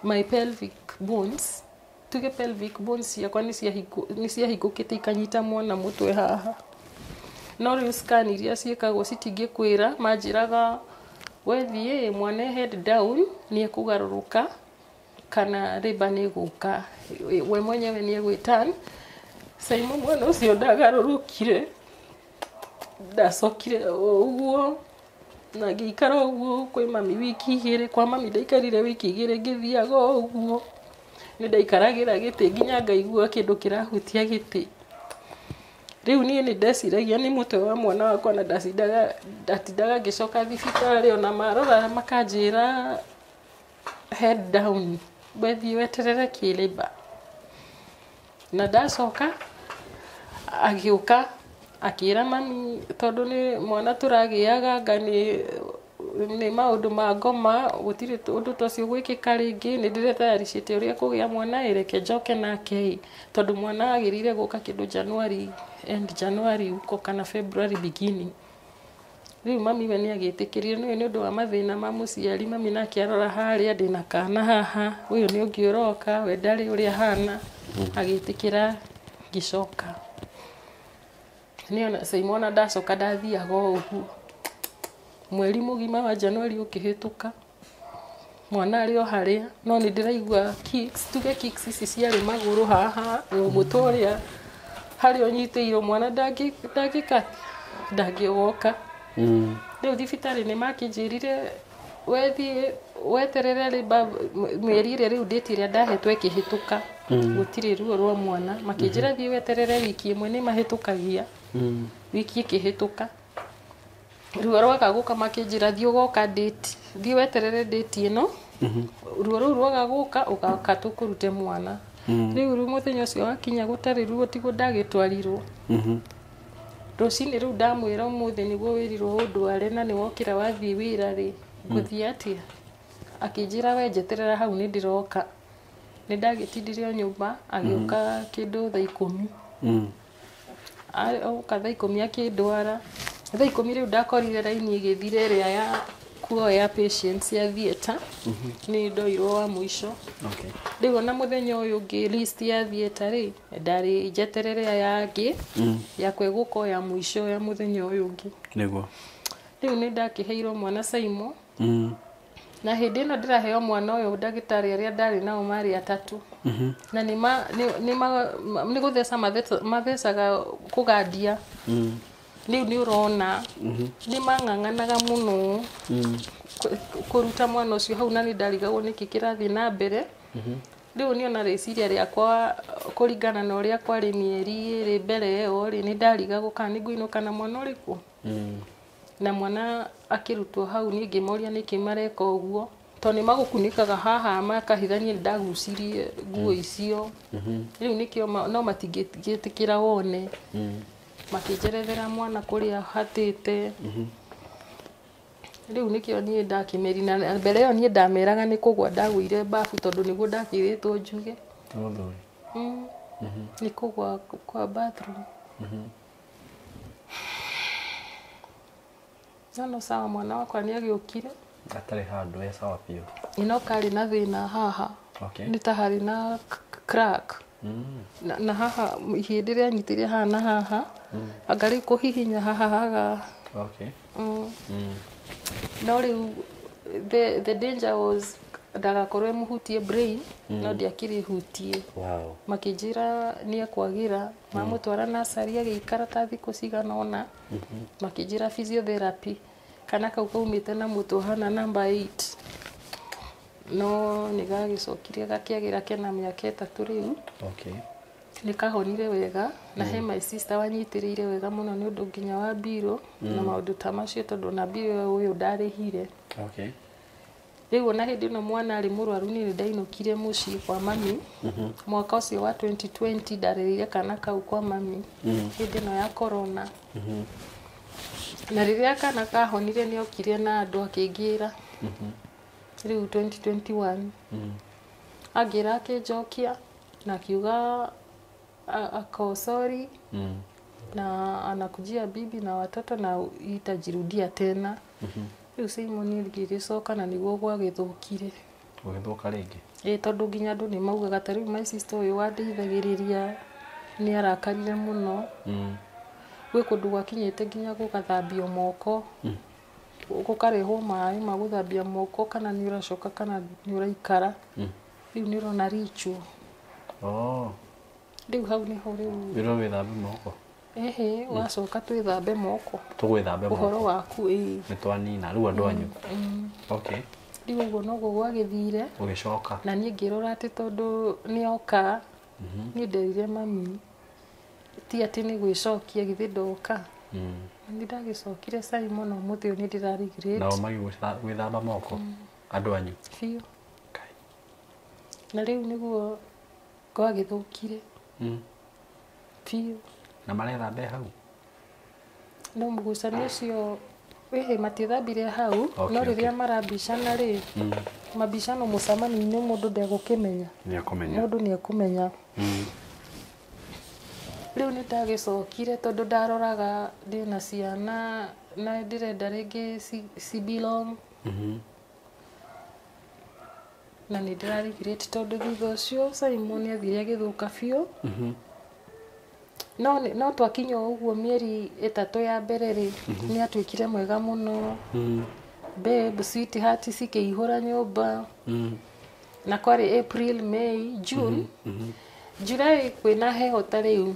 My pelvic bones, tuge pelvic bones ciakwa nĩ ciahingũkĩte ikanyita mwana mũtwe haha. No rĩu scan iria ciĩkagwo citingĩkwĩra, manjĩraga wethiĩ mwana head down nĩ ekũgarũrũka kana labour nĩ ĩgũka, we mwenyewe nĩ egwĩturn. Simon mwana ũcio ndagarũrũkire, ndacokire ũguo na ngĩikara ũguo kwĩ mami wiki 2. Kwa mami ndaikarire wiki 2 ngĩthiaga ũguo, nĩ ndaikaragĩra gĩtĩ nginya ngaigua kĩndũ kĩrahutia gĩtĩ. Rĩu niĩ nĩ ndeciragia nĩ mũtwe wa mwana wakwa, na ndatindaga ngĩcoka thibitarĩ, ona marora makanjĩra head down, wethiĩ weterere kĩ labour. Na ndacoka agĩũka akĩra mami tondũ nĩ mwana tũragĩaga anga nĩ maũndũ ma ngoma, gũtirĩ ũndũ ta ũcio gwĩkĩka rĩngĩ, nĩ ndĩretayaricĩte ũrĩa kũgĩa mwana ĩ, reke njoke nake ĩ, tondũ mwana agĩrĩire gũka kĩndũ January, end January huko kana February beginning. Rĩu mami we nĩ agĩtĩkĩrire, nĩũĩ nĩ ũndũ wa mathĩna ma mũciari, mami nake arora harĩa ndĩna kana haha, ũyũ nĩ ũngĩ ũroka, we ndarĩ ũrĩa ahana, agĩtĩkĩra ngĩcoka. Niĩ Simon ndacoka ndathiaga o ũguo. Mweri mũgima wa January ũkĩhĩtũka, mwana arĩ o harĩa, no nĩ ndĩraigua kicks, tuge kicks ici ciarĩ magũrũ haha, mũtwe ũrĩa harĩa ũnyitĩirwo mwana ndangĩka ndangĩwoka. Rĩu thibitarĩ nĩ makĩnjĩrire wethiĩ weterere labour mĩeri ĩrĩa rĩu date ĩrĩa ndahetwo ĩkĩhĩtũka, gũtirĩ ruo rwa mwana. Makĩnjĩra thiĩ weterere wiki ĩmwe nĩ mahĩtũkagia, wiki ĩkĩhĩtũka ruo rwaga gũka, makĩnjĩra thiĩ ũgoka date, thiĩ weterere date ĩno, ruo rũu rwaga gũka ũgoka tũkũrute mwana. Rĩu mũthenya ũcio wakinya gũtarĩ ruo tiguo ndagĩtwarirwo. Rũcinĩ rĩu ndamwĩra ũmũthĩ nĩguo wĩrirwo ũndware na nĩwokĩra wathiĩ wĩra rĩ, ngũthiĩ atĩa? Akĩnjĩra we njeterera hau nĩ ndĩroka. Nĩ ndagĩtindire o nyũmba, agĩũka kĩndũ thaa 10. Oka thaa 10 akĩndwara. Thaa 10 rĩu ndakorire raini ĩgĩthira ĩrĩa ya kuoya patients ya theatre, nĩ ndoirwo wa mũico. Rĩu ona mũthenya ũyũ ũngĩ list ya theatre rĩ, ndarĩ njeterere aya angĩ, yakwa ĩgũka o ya mũico ya mũthenya ũyũ ũngĩ. Nĩguo. Rĩu nĩ ndakĩheirwo mwana Saimo. Na hĩndĩ ĩno ndĩraheo mwana ũyũ, ndagĩtarĩ arĩa ndarĩ nao marĩ atatũ. Na nĩ gũtheca mathecaga kũgandia. Rĩu nĩ ũrona nĩ mang'ang'anaga mũno kũruta mwana ũcio hau, na nĩ ndarigagwo nĩkĩ kĩrathiĩ na mbere. Rĩu niĩ ona rĩciria rĩakwa, kũringana na ũrĩa kwarĩ mĩeri 2 mbere ĩyo rĩ, nĩ ndarigagwo kana nĩ ngũinũka na mwana ũrĩkũ. Na mwana akĩrutwo hau, niĩ ngĩmoria nĩkĩ mareka ũguo, tondũ nĩ magũkunĩkaga haha makahithania. Nĩ ndagucirie nguo icio rĩu nĩkĩo no matingĩtĩkĩra wone. Makĩnjerethera mwana kũrĩa hatĩte. Rĩu nĩkĩo niĩ ndakĩmeri, na mbere ĩyo niĩ ndameraga nĩ kũgwa ndagũire bafu, tondũ nĩguo ndakĩrĩtwo njuge. Mũthuri. Nĩ kũgwa kwa bathroom. No sawa, mwana wakwa nĩ agĩũkire. Atarĩ handũ, e sawa biũ. No karĩ na thĩna haha. Nĩ ta harĩ na crack. Na haha ihĩndĩ rĩanyitĩire haha na haha, anga rĩu kũhihinya haha haga. No rĩu the danger was ndagakorwo ĩmũhutie brain, no ndiakĩrĩ hutie. Makĩnjĩra nĩ ekwagĩra. Mamũtwara nasari, agĩikara ta thikũ cigana ũna. Makĩnjĩra physiotherapy, kana kau kaumĩte na mũtwe ũhana namba 8, no nĩ gagĩcokire gakĩagĩra kena mĩaka 3 rĩu. Nĩ kahonire wega, na he my sister wanyitĩrĩire wega mũno nĩ ũndũ nginya wa mbirũ na maũndũ ta macio, tondũ ona mbirũ ũyũ ndarĩhire. Rĩu ona hĩndĩ ĩno mwana arĩ mũrwaru, niĩ nĩ ndainũkire mũciĩ kwa mami. Mwaka ũcio wa 2020 ndarĩrĩire kana kau kwa mami hĩndĩ ĩno ya corona. Na rĩrĩa kana kahonire, nĩ okire na andũ akĩngĩra. Rĩu 2021 angĩra, akĩnjokia na akiuga ako sorry na anakujia bibi na watoto na itajirudia tena. Rĩu Simon ngĩgĩcoka na nĩguo gwagĩthũkire. Gũgĩthũka rĩngĩ. Ĩ, tondũ nginya andũ nĩ maugaga ta rĩu my sister ũyũ wandeithagĩrĩria nĩ arakarire mũno. Gwĩ kũndũ gwakinyĩte nginya gũgathambio moko, gũkarehwo maĩ ma gũthambia moko, kana nĩ ũracoka kana nĩ ũraikara. Rĩu nĩ ũrona ritual. Rĩu hau nĩho rĩu. Wĩrwo wĩthambe moko. Ehe, wacoka twĩthambe moko. Tũgwĩthambe ũhoro moko. Waku, ĩĩ. Nĩ twanina rĩu andũ anyu. Rĩu ũguo noguo gwagĩthire. Ũgĩcoka. Na niĩ ngĩrora atĩ tondũ nĩ oka, niĩ nderire mami ti atĩ nĩ gwĩcokia, githĩ ndoka. Nĩ ndagĩcokire Simon, na ũmũthĩ ũyũ nĩ ndĩra regret. Nao magĩgwĩthamba moko andũ anyu. Biũ. Kai. Na rĩu nĩguo gwagĩthũkire biũ. Na marethambe hau. No mũgucanio ũcio ĩhĩ, matithambire hau. No rĩrĩa marabicana rĩ, mabicano mũcemanio-inĩ, mũndũ ndegũkĩmenya. Nĩ akũmenya. Mũndũ nĩ ekũmenya. Rĩu nĩ ndagĩcokire tondũ ndaroraga ndĩna ciana na ndĩrenda rĩngĩ ci belong. Na nĩ ndĩra regret tondũ thutha ũcio Simon nĩ athire agĩthũka biũ. No twakinya o ũguo mĩeri 3 ya mbere rĩ, nĩ atuĩkire mwega mũno. Babe, sweetheart cikĩihũra nyũmba. Na kwarĩ April, May, June, July, kwĩna heho ta rĩu.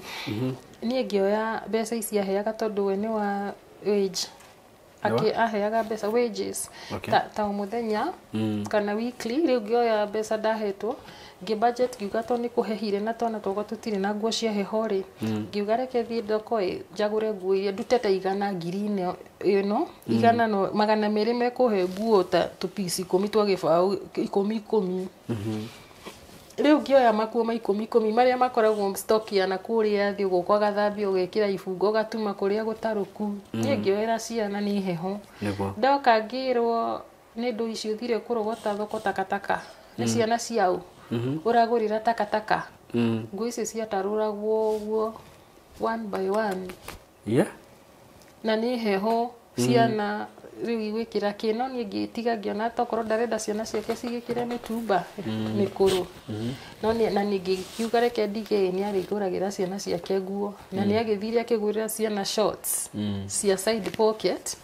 Niĩ ngĩoya mbeca ici aheaga, tondũ we nĩ wa wage. Akĩ aheaga mbeca wages. Ta o mũthenya kana weekly. Rĩu ngĩoya mbeca ndahetwo, ngĩ budget, ngiuga to nĩ kũhehire na twana twakwa tũtirĩ na nguo cia heho rĩ, ngiuga reke thiĩ thoko ĩ njagũre nguo iria ndute ta igana, ngiri ĩno igana, no 200 mekũhe nguo ta tũpici 10 twa gĩbaũ, ikũmi ikũmi. Rĩu ngĩoya makuo ma ikũmi ikũmi marĩa makoragwo stock ya na kũrĩa thĩ ũguo, ũgathambia, ũgekĩra ibungo, ũgatuma kũrĩa gũtarũku. Niĩ ngĩoera ciana nĩ heho. Ndoka ngĩrwo nĩ ndũ ici ũthire kũrogota thoko, takataka nĩ ciana ciaũ ũragũrĩra takataka. Nguo icio ciatarũragwo ũguo one by one. Na nĩ heho, ciana rĩu igwĩkĩra kĩ? No niĩ ngĩtiga, ngĩona tokorwo ndarenda ciana ciake cigĩkĩre mĩtumba mĩkũrũ. No na niĩ ngĩkiuga reke ndige, nĩ arĩgũragĩra ciana ciake nguo, na nĩ agĩthire akĩgũrĩra ciana shorts cia side pocket.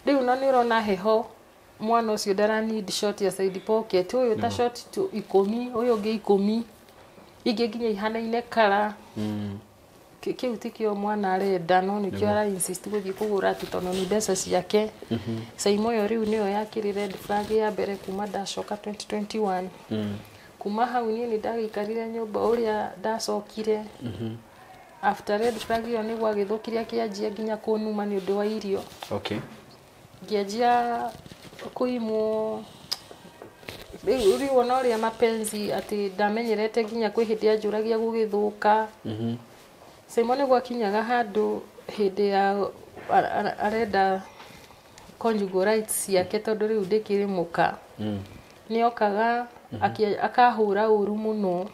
Rĩu na nĩ ũrona heho mwana ũcio ndara need short ya side pocket, ũyũ ta short tu 10, ũyũ ũngĩ 10, ingĩ nginya ihanaine kara. Kĩu tikĩo mwana arenda, no nĩkĩo ara insist gũthiĩ kũgũra atĩ tondũ nĩ mbeca ciake. Saimo ĩyo rĩu nĩyo yakĩrĩ red flag ya mbere kuma ndacoka 2021. Kuma hau niĩ nĩ ndagĩikarire nyũmba ũrĩa ndacokire. After red flag ĩyo nĩ gwagĩthũkire, akĩanjia nginya kũnuma nĩ ũndũ wa irio. Ngĩanjia kũimwo rĩu ona ũrĩa mapenzi atĩ ndamenyerete, nginya kwĩ hĩndĩ anjũragia gũgĩthũka. Saimo nĩ gwakinyaga handũ hĩndĩ ya arenda conjugal rights ciake, tondũ rĩu ndĩkĩrĩ mũka. Nĩ okaga akahũra ũru mũno,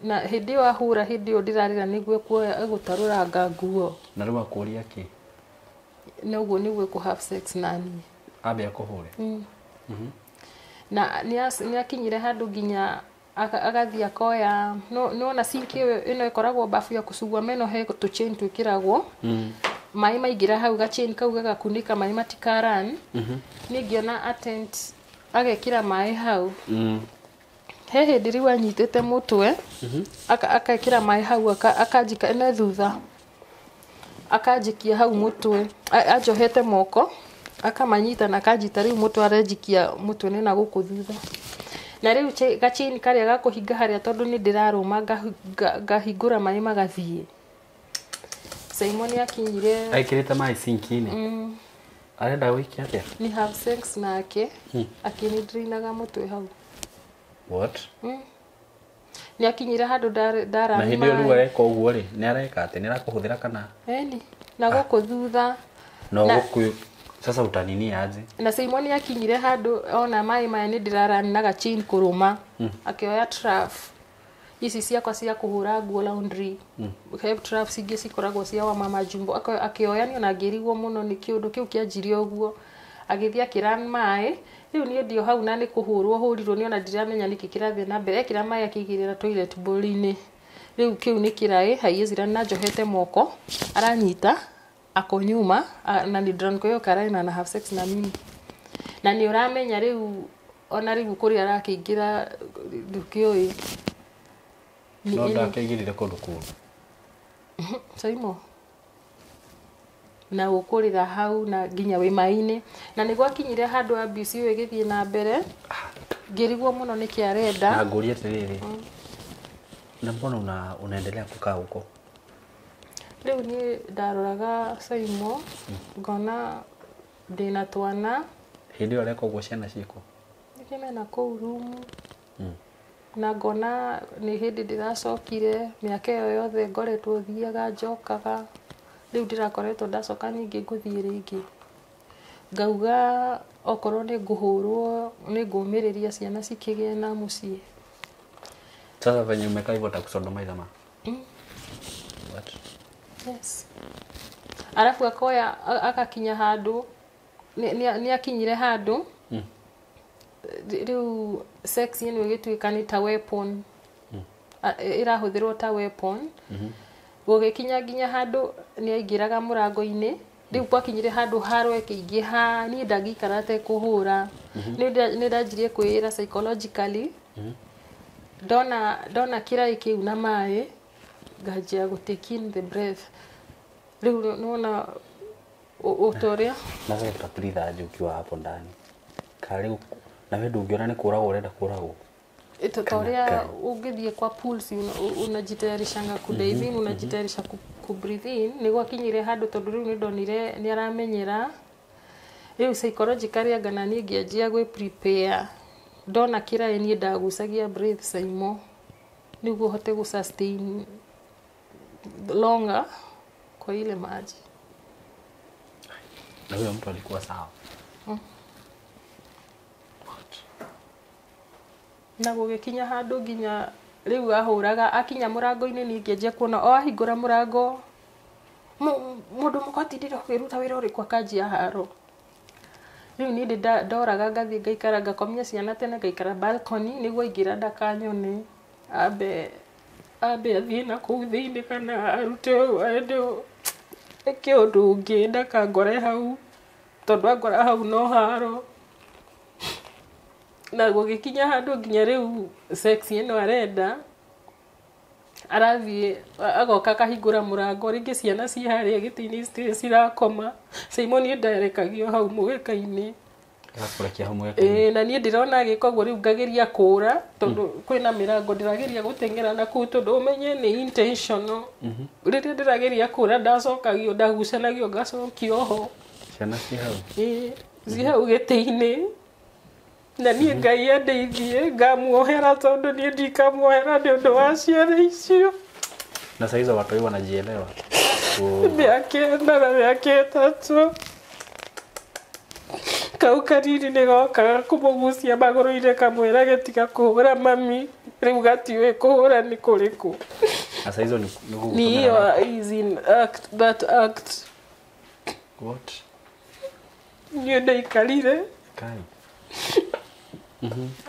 na hĩndĩ ĩyo ahũra, hĩndĩ ĩyo ndĩrarĩra nĩguo kuoya egũtarũranga nguo. Na rĩu akũria kĩ? Na ũguo nĩguo ekũ have sex naniĩ. Ambe akũhũre? Na nĩ akinyire handũ nginya agathiĩ akoya no nĩwona sink ĩyo ĩno ĩkoragwo bafu ya kũcugua meno, he tũ chain twĩkĩragwo, maĩ maingĩra hau gachain kau gagakunĩka maĩ matikaran. Niĩ ngĩona attempt agekĩra maĩ hau. He hĩndĩ rĩu anyitĩte mũtwe, akekĩra maĩ hau, akanjika na thutha, akanjikia hau mũtwe, anjohete moko akamanyita na akanjita rĩu mũtwe, arenjikia mũtwe nĩ na gũkũ thutha, na rĩu gachain karĩa gakũhinga harĩa, tondũ nĩ ndĩrarũma ngahingũra maĩ magathiĩ. Simon akinyire Ekĩrĩte maĩ sinki-inĩ, arenda gwĩka atĩa? Ni have sex nake akĩnidrinaga mũtwe hau. What? Nĩ akinyire handũ Na ndarani hĩndĩ ĩyo rĩu maĩ. Areka ũguo rĩ, nĩ areka atĩ nĩ arakũhũthĩra kana? Eni na gũkũ thutha. Na gũkũ sasa utanini aje? Na Simon akinyire handũ ona maĩ maya nĩ ndĩrarani na gachain kũrũma, akĩoya trough ici ciakwa cia kũhũra nguo, laundry. He troughs ingĩ cikoragwo cia wamama jumbo. Akĩoya niĩ ona ngĩrigwo mũno nĩ kĩũndũ kĩu kĩanjirie ũguo, agĩthiĩ akĩran maĩ. Rĩu niĩ ndio hau na nĩ kũhũrwo hũrirwo nĩ ona ndiramenya nĩkĩ kĩrathiĩ na mbere. Ekĩra maĩ akĩigĩrĩra toilet bowl-inĩ, rĩu kĩu nĩ kĩraĩ haiezi na njohete moko, aranyita ako nyuma na nĩ ndĩrona kwa hiyo karai na have sex na mimi, na nĩ ũramenya rĩu ona rĩu kũrĩa arakĩingĩra ndũkĩũĩ. No ndakĩingĩrire kũndũ kũũru? Saimo na gũkũrĩra hau na nginya wĩ maĩ-inĩ, na nĩ gwakinyire handũ abuse ĩyo ĩgĩthiĩ na mbere, ngĩrigwo mũno nĩkĩ arenda. Na ngũrie atĩrĩrĩ, na mbona unaendelea kukaa huko? Rĩu niĩ ndaroraga Saimo ngona ndĩna twana. Hĩndĩ ĩyo areka ũguo ciana ciĩkũ? Nĩkĩ mena kũu rumu. Na ngona nĩ hĩndĩ ndĩracokire mĩaka ĩyo yothe ngoretwo thiaga njokaga, rĩu ndĩrakoretwo ndacoka ningĩ ngũthiĩ rĩngĩ, ngauga okorwo nĩ ngũhũrwo nĩ ngũmĩrĩria ciana cikĩgĩe na mũciĩ. Sasa venye umekaa hivyo atakusodomize ama what? Yes. Arabu akoya agakinya handũ nĩ akinyire handũ rĩu sex ĩno ĩgĩtuĩka nĩ ta weapon. Ĩrahũthĩrwo ta weapon, gũgĩkinya nginya handũ nĩ aingĩraga mũrango-inĩ. Rĩu gwakinyire handũ haro ĩkĩingĩha, niĩ ndangĩikara atekũhũra. Nĩ ndanjirie kwĩĩra psychologically, ndona kĩraĩ kĩu na maĩ nganjia gũ take in the breath. Rĩu nĩwona ũta ũrĩa Na wewe utabreathe aje ukiwa hapo ndani karibu na wewe ndũngĩona nĩ kũragwo ũrenda kũragwo? Ta ũrĩa ũngĩthiĩ kwa pools unajitayarishanga ku dive in, unajitayarisha ku breathe in. Nĩ gwakinyire handũ tondũ rĩu nĩ ndonire nĩ aramenyera, rĩu psychologically anga na niĩ ngĩanjia gwĩ prepare, ndona kĩraĩ niĩ ndagucagia breath Saimo nĩguo hote gũ sustain longer kwa ile maji. Na huyo mtu alikuwa sawa? What? Na gũgĩkinya handũ nginya rĩu ahũraga akinya mũrango-inĩ, niĩ ngĩanjia kuona o ahingũra mũrango, "Mũndũ mũkotindire ũkĩruta wĩra ũrĩkũ?" Akanjia haro. Rĩu niĩ ndoraga ngathiĩ ngaikara ngakomia ciana tene, ngaikara balcony nĩguo aingĩra ndakanyone, ambe athiĩ na kũu thĩinĩ kana arute aende eke ũndũ ũngĩ ndakangore hau. Tondũ angora hau no haro. Na gũgĩkinya handũ nginya rĩu sex ĩno arenda arathiĩ agoka akahingũra mũrango rĩngĩ ciana ciĩ harĩa gĩtĩ-inĩ citirĩ cirakoma. Simon niĩ ndarekagio hau mũgeka-inĩ. Agakũrekia hau mũgeka-inĩ. Ĩĩ, na niĩ ndĩrona agĩka ũguo rĩu ngageria kũũra tondũ kwĩna mĩrango ndĩrageria gũteng'era na kũu tondũ ũmenye nĩ intentional. Rĩrĩa ndĩrageria kũũra ndacokagio ndagucanagio ngacokio ho. Ciana ciĩ hau. Ĩĩ, ciĩ hau gĩtĩ-inĩ. Na niĩ Ngai andeithie ngamuohera tondũ niĩ ndikamuohera nĩ ũndũ wa ciana icio. Na saa hizo watoi wanajielewa. Mĩaka ĩna na mĩaka 3. Kau kanini nĩ gokaga kũmũgucia magũrũ-inĩ kamwĩra gĩtiga kũhũra mami rĩu gatiũĩ kũhũra nĩ kũrĩkũ. Na saa hizo ni Ni hiyo is in act that act. What? Niĩ ndaikarire. Kai.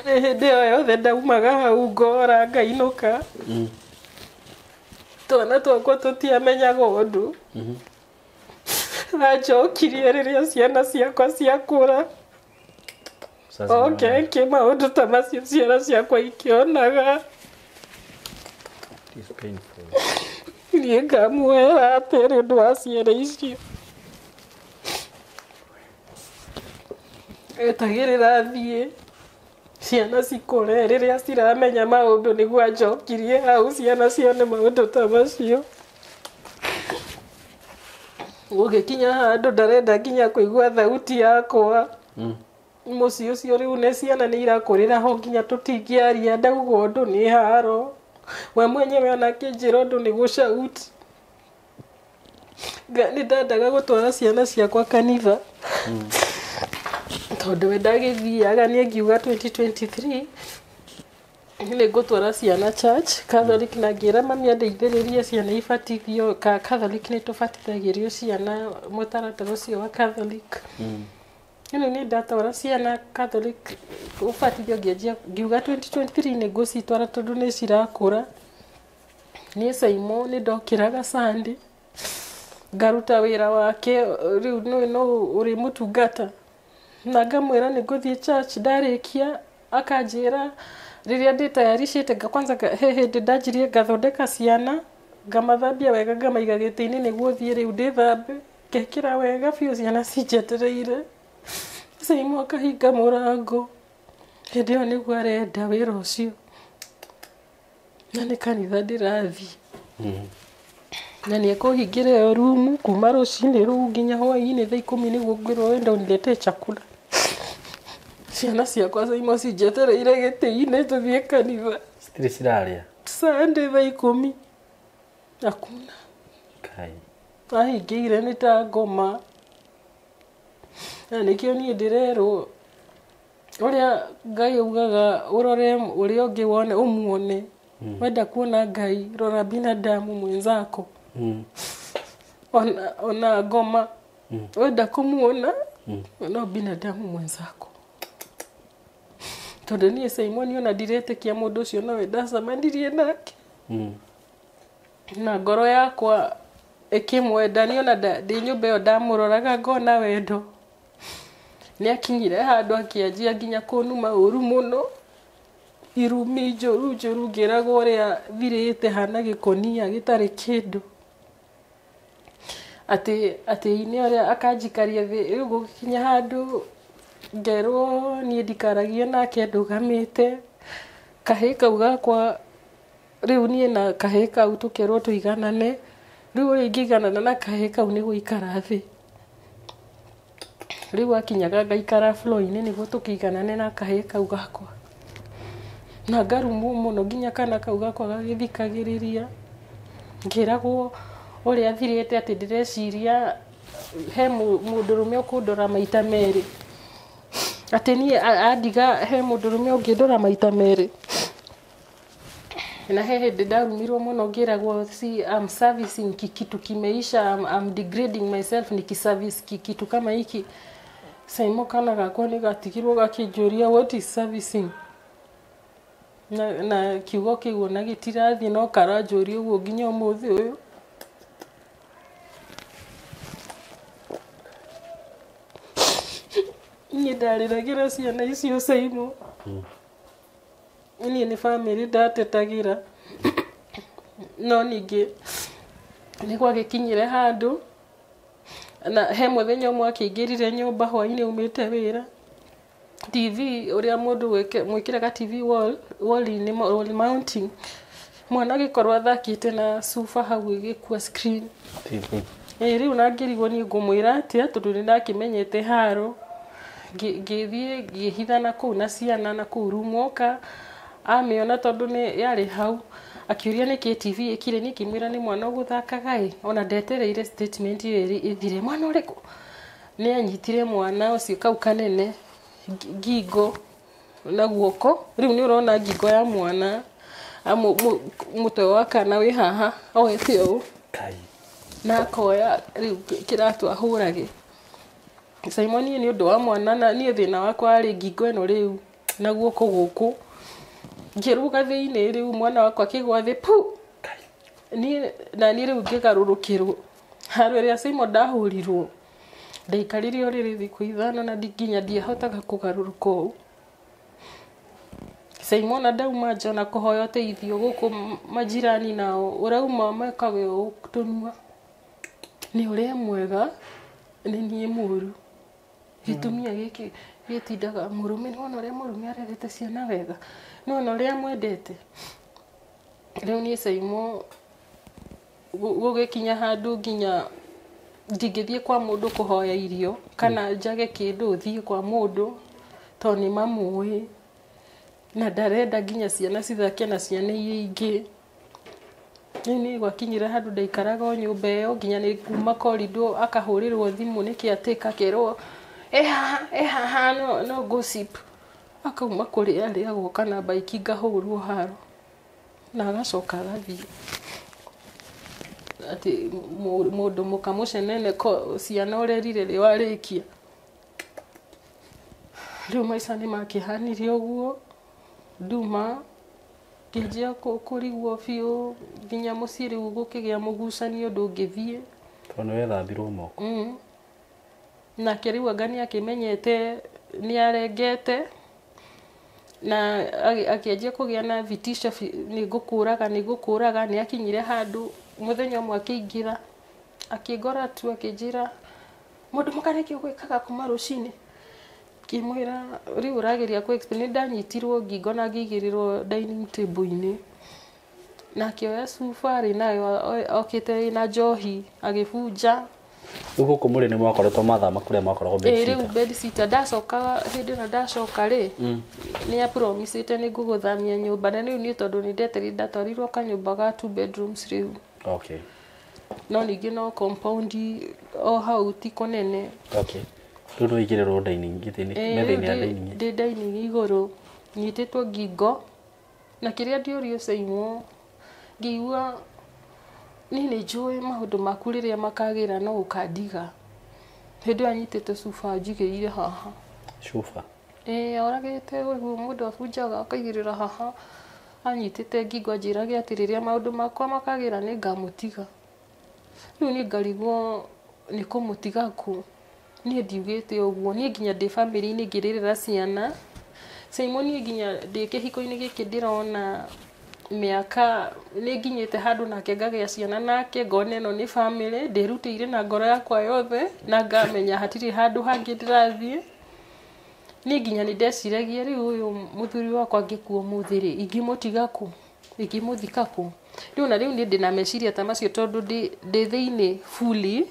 Hĩndĩ ĩyo yothe ndaumaga hau ngora ngainũka. Twana twakwa tũtiamenyaga ũndũ. Anjokirie rĩrĩa ciana ciakwa ciakũra. Oke eke maũndũ ta macio ciana ciakwa ikĩonaga. It is painful. Niĩ ngamuoera atĩa nĩ ũndũ wa ciana icio. Etagĩrĩra thiĩ ciana cikũre rĩrĩa ciramenya maũndũ nĩguo anjokirie hau ciana cione maũndũ ta macio. Gũgĩkinya handũ ndarenda nginya kũigua thauti yakwa. Mũciĩ ũcio rĩu nĩ ciana nĩ irakũrĩra ho nginya tũtingĩaria ndauga ũndũ nĩ haro. We mwenyewe ona akĩnjĩra ũndũ nĩ gũcaut. Nĩ ndendaga gũtwara ciana ciakwa kanitha. Tondũ we ndagĩthiaga niĩ ngiuga 2023 nĩ ngũtwara ciana church Catholic na ngĩra mami andeithĩrĩrie ciana ibatithio. Catholic nĩ tũbatithagĩrio ciana mũtaratara ũcio wa Catholic. Rĩu nĩ ndatwara ciana Catholic ũbatithio ngĩanjia ngiuga 2023 nĩ ngũcitwara tondũ nĩ cirakũra. Niĩ Simon nĩ ndokĩraga Sunday ngaruta wĩra wake rĩu no ũrĩ mũtungata. Na ngamwĩra nĩ ngũthiĩ church ndarĩkia akanjĩra rĩrĩa ndĩtayaricĩte kwanza he hĩndĩ ndanjirie ngathondeka ciana ngamathambia wega ngamaiga gĩtĩ-inĩ nĩguo thiĩ rĩu ndĩthambe ngekĩra wega biũ ciana cinjetereire. Simon akahinga mũrango hĩndĩ ĩyo nĩguo arenda wĩra ũcio na nĩ kanitha ndĩrathiĩ. Na nĩ ekũhingĩra ĩyo rumu kuma rũcinĩ rũu nginya hwaĩ-inĩ thaa 10 nĩguo ngwĩrwo wenda ũniletee chakula. Ciana ciakwa Simon cinjetereire gĩtĩ-inĩ tũthiĩ kanitha. Citirĩ cirarĩa? Sunday thaa 10. Hakuna. Kai. Ahingĩire nĩ ta ngoma. Na nĩkĩo niĩ ndĩrerwo ũrĩa Ngai augaga ũrore ũrĩa ũngĩ wone ũmuone. Wenda kuona Ngai rora binadamu mwenzako. Ona ngoma. Wenda kũmuona no binadamu mwenzako. Tondũ niĩ Simon ona ndiretĩkia mũndũ ũcio nowe ndacemanirie nake. Na ngoro yakwa ĩkĩmwenda niĩ ona ndĩ nyũmba ĩyo ndamũroraga ngona wendo. Nĩ akinyire handũ akĩanjia nginya kũnuma ũru mũno. Irumi njũru njũru ngĩragwo ũrĩa thirĩte hana gĩkonia gĩtarĩ kĩndũ. Atĩ inĩ ũrĩa akanjikaria thĩ rĩu gũgĩkinya handũ ngerwo niĩ ndikaragie nake ndũgamĩte. Kahĩĩ kau gakwa rĩu niĩ na kahĩĩ kau tũkerwo tũiganane. Rĩu ũrĩa ingĩiganana na kahĩĩ kau nĩ gũikara thĩ. Rĩu akinyaga ngaikara floor-inĩ nĩguo tũkĩiganane na kahĩĩ kau gakwa. Na ngarumwo mũno nginya kana kau gakwa gagĩthikagĩrĩria. Ngĩragwo ũrĩa thirĩte atĩ ndĩreciria he mũndũrũme ũkũndora maita merĩ. Atĩ niĩ andiga he mũndũrũme ũngĩndora maita merĩ. Na he hĩndĩ ndarumirwo mũno ngĩragwo si I'm servicing kitu kimeisha, I'm degrading myself nikiservice kitu kama hiki. Simon kana gakwa nĩ gatigirwo gakĩnjũria what is servicing. Na kiugo kĩu ona gĩtirathiĩ no karanjũria ũguo nginya ũmũthĩ ũyũ. Ndarĩragĩra ciana icio Saimo. Niĩ nĩ bamĩrĩ ndatetagĩra. No ningĩ nĩ gwagĩkinyire handũ na he mũthenya ũmwe akĩingĩrire nyũmba hwainĩ aumĩte wĩra. TV ũrĩa mũndũ mwĩkĩraga TV wall-inĩ, wall mounting. Mwana agĩkorwo athakĩte na cuba hau ĩgĩkua screen. TV. Ĩĩ rĩu na ngĩrigwo niĩ ngũmwĩra atĩa tondũ nĩ ndakĩmenyete haro. Ngĩthiĩ ngĩhitha na kũu na ciana na kũu rumu oka amĩona tondũ nĩ yarĩ hau akiũria nĩkĩ TV ĩkire. Niĩ ngĩmwĩra nĩ mwana ũgũthakaga ĩ, ona ndetereire statement ĩyo ĩthire. Mwana ũrĩkũ? Nĩ anyitire mwana ũcio kau kanene ngingo na guoko. Rĩu nĩ ũrona ngingo ya mwana mũtwe wa kana wĩ haha oete ũũ na akoya rĩu kĩratũ ahũrage. Simon niĩ nĩ ũndũ wa mwana na niĩ thĩna wakwa warĩ ngingo ĩno rĩu na guoko gũkũ. Ngĩruga thĩinĩ rĩu mwana wakwa akĩgwa thĩ pu. Niĩ na niĩ rĩu ngĩgarũrũkĩrwo. Handũ ĩrĩa Simon ndahũrirwo ndaikarire ũrĩrĩ thikũ 5 na nginya ndiahotaga kũgarũrũka ũũ. Simon ndauma nja na kũhoya ũteithio gũkũ majirani nao ũrauma mekaga ũũ tũnua. Nĩ ũrĩa mwega nĩ niĩ mũru. Gĩtumia gĩkĩ gĩtindaga mũrũme, nĩ wona ũrĩa mũrũme arerete ciana wega, nĩ wona ũrĩa amwendete. Rĩu niĩ Simon gũgĩkinya handũ nginya ndingĩthiĩ kwa mũndũ kũhoya irio kana njage kĩndũ thiĩ kwa mũndũ tondũ nĩ mamũĩ na ndarenda nginya ciana cithake na ciana iria ingĩ. Rĩu niĩ gwakinyire handũ ndaikaraga o nyũmba ĩyo nginya nĩ kuma corridor akahũrĩrwo thimũ nĩ caretaker akerwo ĩ haha ĩ haha no gossip. Akauma kũrĩa arĩ agoka na baiki ngahũrwo haro na agacoka agathiĩ. Atĩ mũndũ mũka mũcenene ciana ũrerire rĩ warĩkia. Rĩu maica nĩ makĩhanire ũguo nduma ngĩanjia kũrigwo biũ nginya mũciĩ rĩu gũkĩgĩa mũgucanio ndũngĩthiĩ. Tondũ nĩ wethambirwo moko. Nake rĩu anga nĩ akĩmenyete nĩ arengete na akĩanjia kũgĩa na vitisho nĩ ngũkũraga nĩ ngũkũraga. Nĩ akinyire handũ mũthenya ũmwe akĩingĩra akĩngora tu akĩnjĩra mũndũ mũka nĩkĩ ũgwĩkaga kuma rũcinĩ. Ngĩmwĩra rĩu ũrageria kũ explain. Nĩ ndanyitirwo ngingo na ngĩigĩrĩrwo dining table-inĩ na akĩoya cuba arĩ nayo okĩte ĩna njohi agĩbunja. Rĩu gũkũ mũrĩ nĩ mwakoretwo mathama kũrĩa mwakoragwo bed sitter. Rĩu bed sitter ndacoka hĩndĩ ĩno ndacoka rĩ nĩ apromisĩte nĩ ngũgũthamia nyũmba na rĩu niĩ tondũ nĩ ndeterire ndatwarirwo kanyũmba ga 2 bedrooms rĩu. Okay. No ningĩ no compound o hau ti kũnene. Okay. Rĩu no igĩrĩrwo dining gĩtĩ-inĩ metha-inĩ ya dining. Ndĩ dining igũrũ nyitĩtwo ngingo na kĩrĩa ndĩũrio Simon ngĩigua niĩ nĩ njũĩ maũndũ maku rĩrĩa makagĩra no ũkandiga. Hĩndĩ ĩyo anyitĩte cuba anjigĩrĩire haha. Cuba? Ĩĩ oragĩte ũguo mũndũ abunjaga akaigĩrĩra haha. Anyitĩte ngingo anjĩrage atĩ rĩrĩa maũndũ makwa makagĩra nĩ ngamũtiga. Rĩu niĩ ngarigwo nĩ kũmũtiga kũ. Niĩ ndiugĩte ũguo, niĩ nginya ndĩ bamĩrĩ-inĩ ngĩrĩrĩra ciana. Simon niĩ nginya ndĩ kĩhiko-inĩ gĩkĩ ndĩrona mĩaka nĩ nginyĩte handũ nake ngagĩa ciana nake ngona ĩno nĩ bamĩrĩ ndĩrutĩire na ngoro yakwa yothe na ngamenya hatirĩ handũ hangĩ ndĩrathiĩ. Niĩ nginya nĩ ndeciragia rĩu ũyũ mũthuri wakwa angĩkua ũmũthĩ rĩ ingĩmũtiga kũ, ingĩmũthika kũ. Rĩu na rĩu niĩ ndĩna meciria ta macio tondũ ndĩ thĩinĩ fully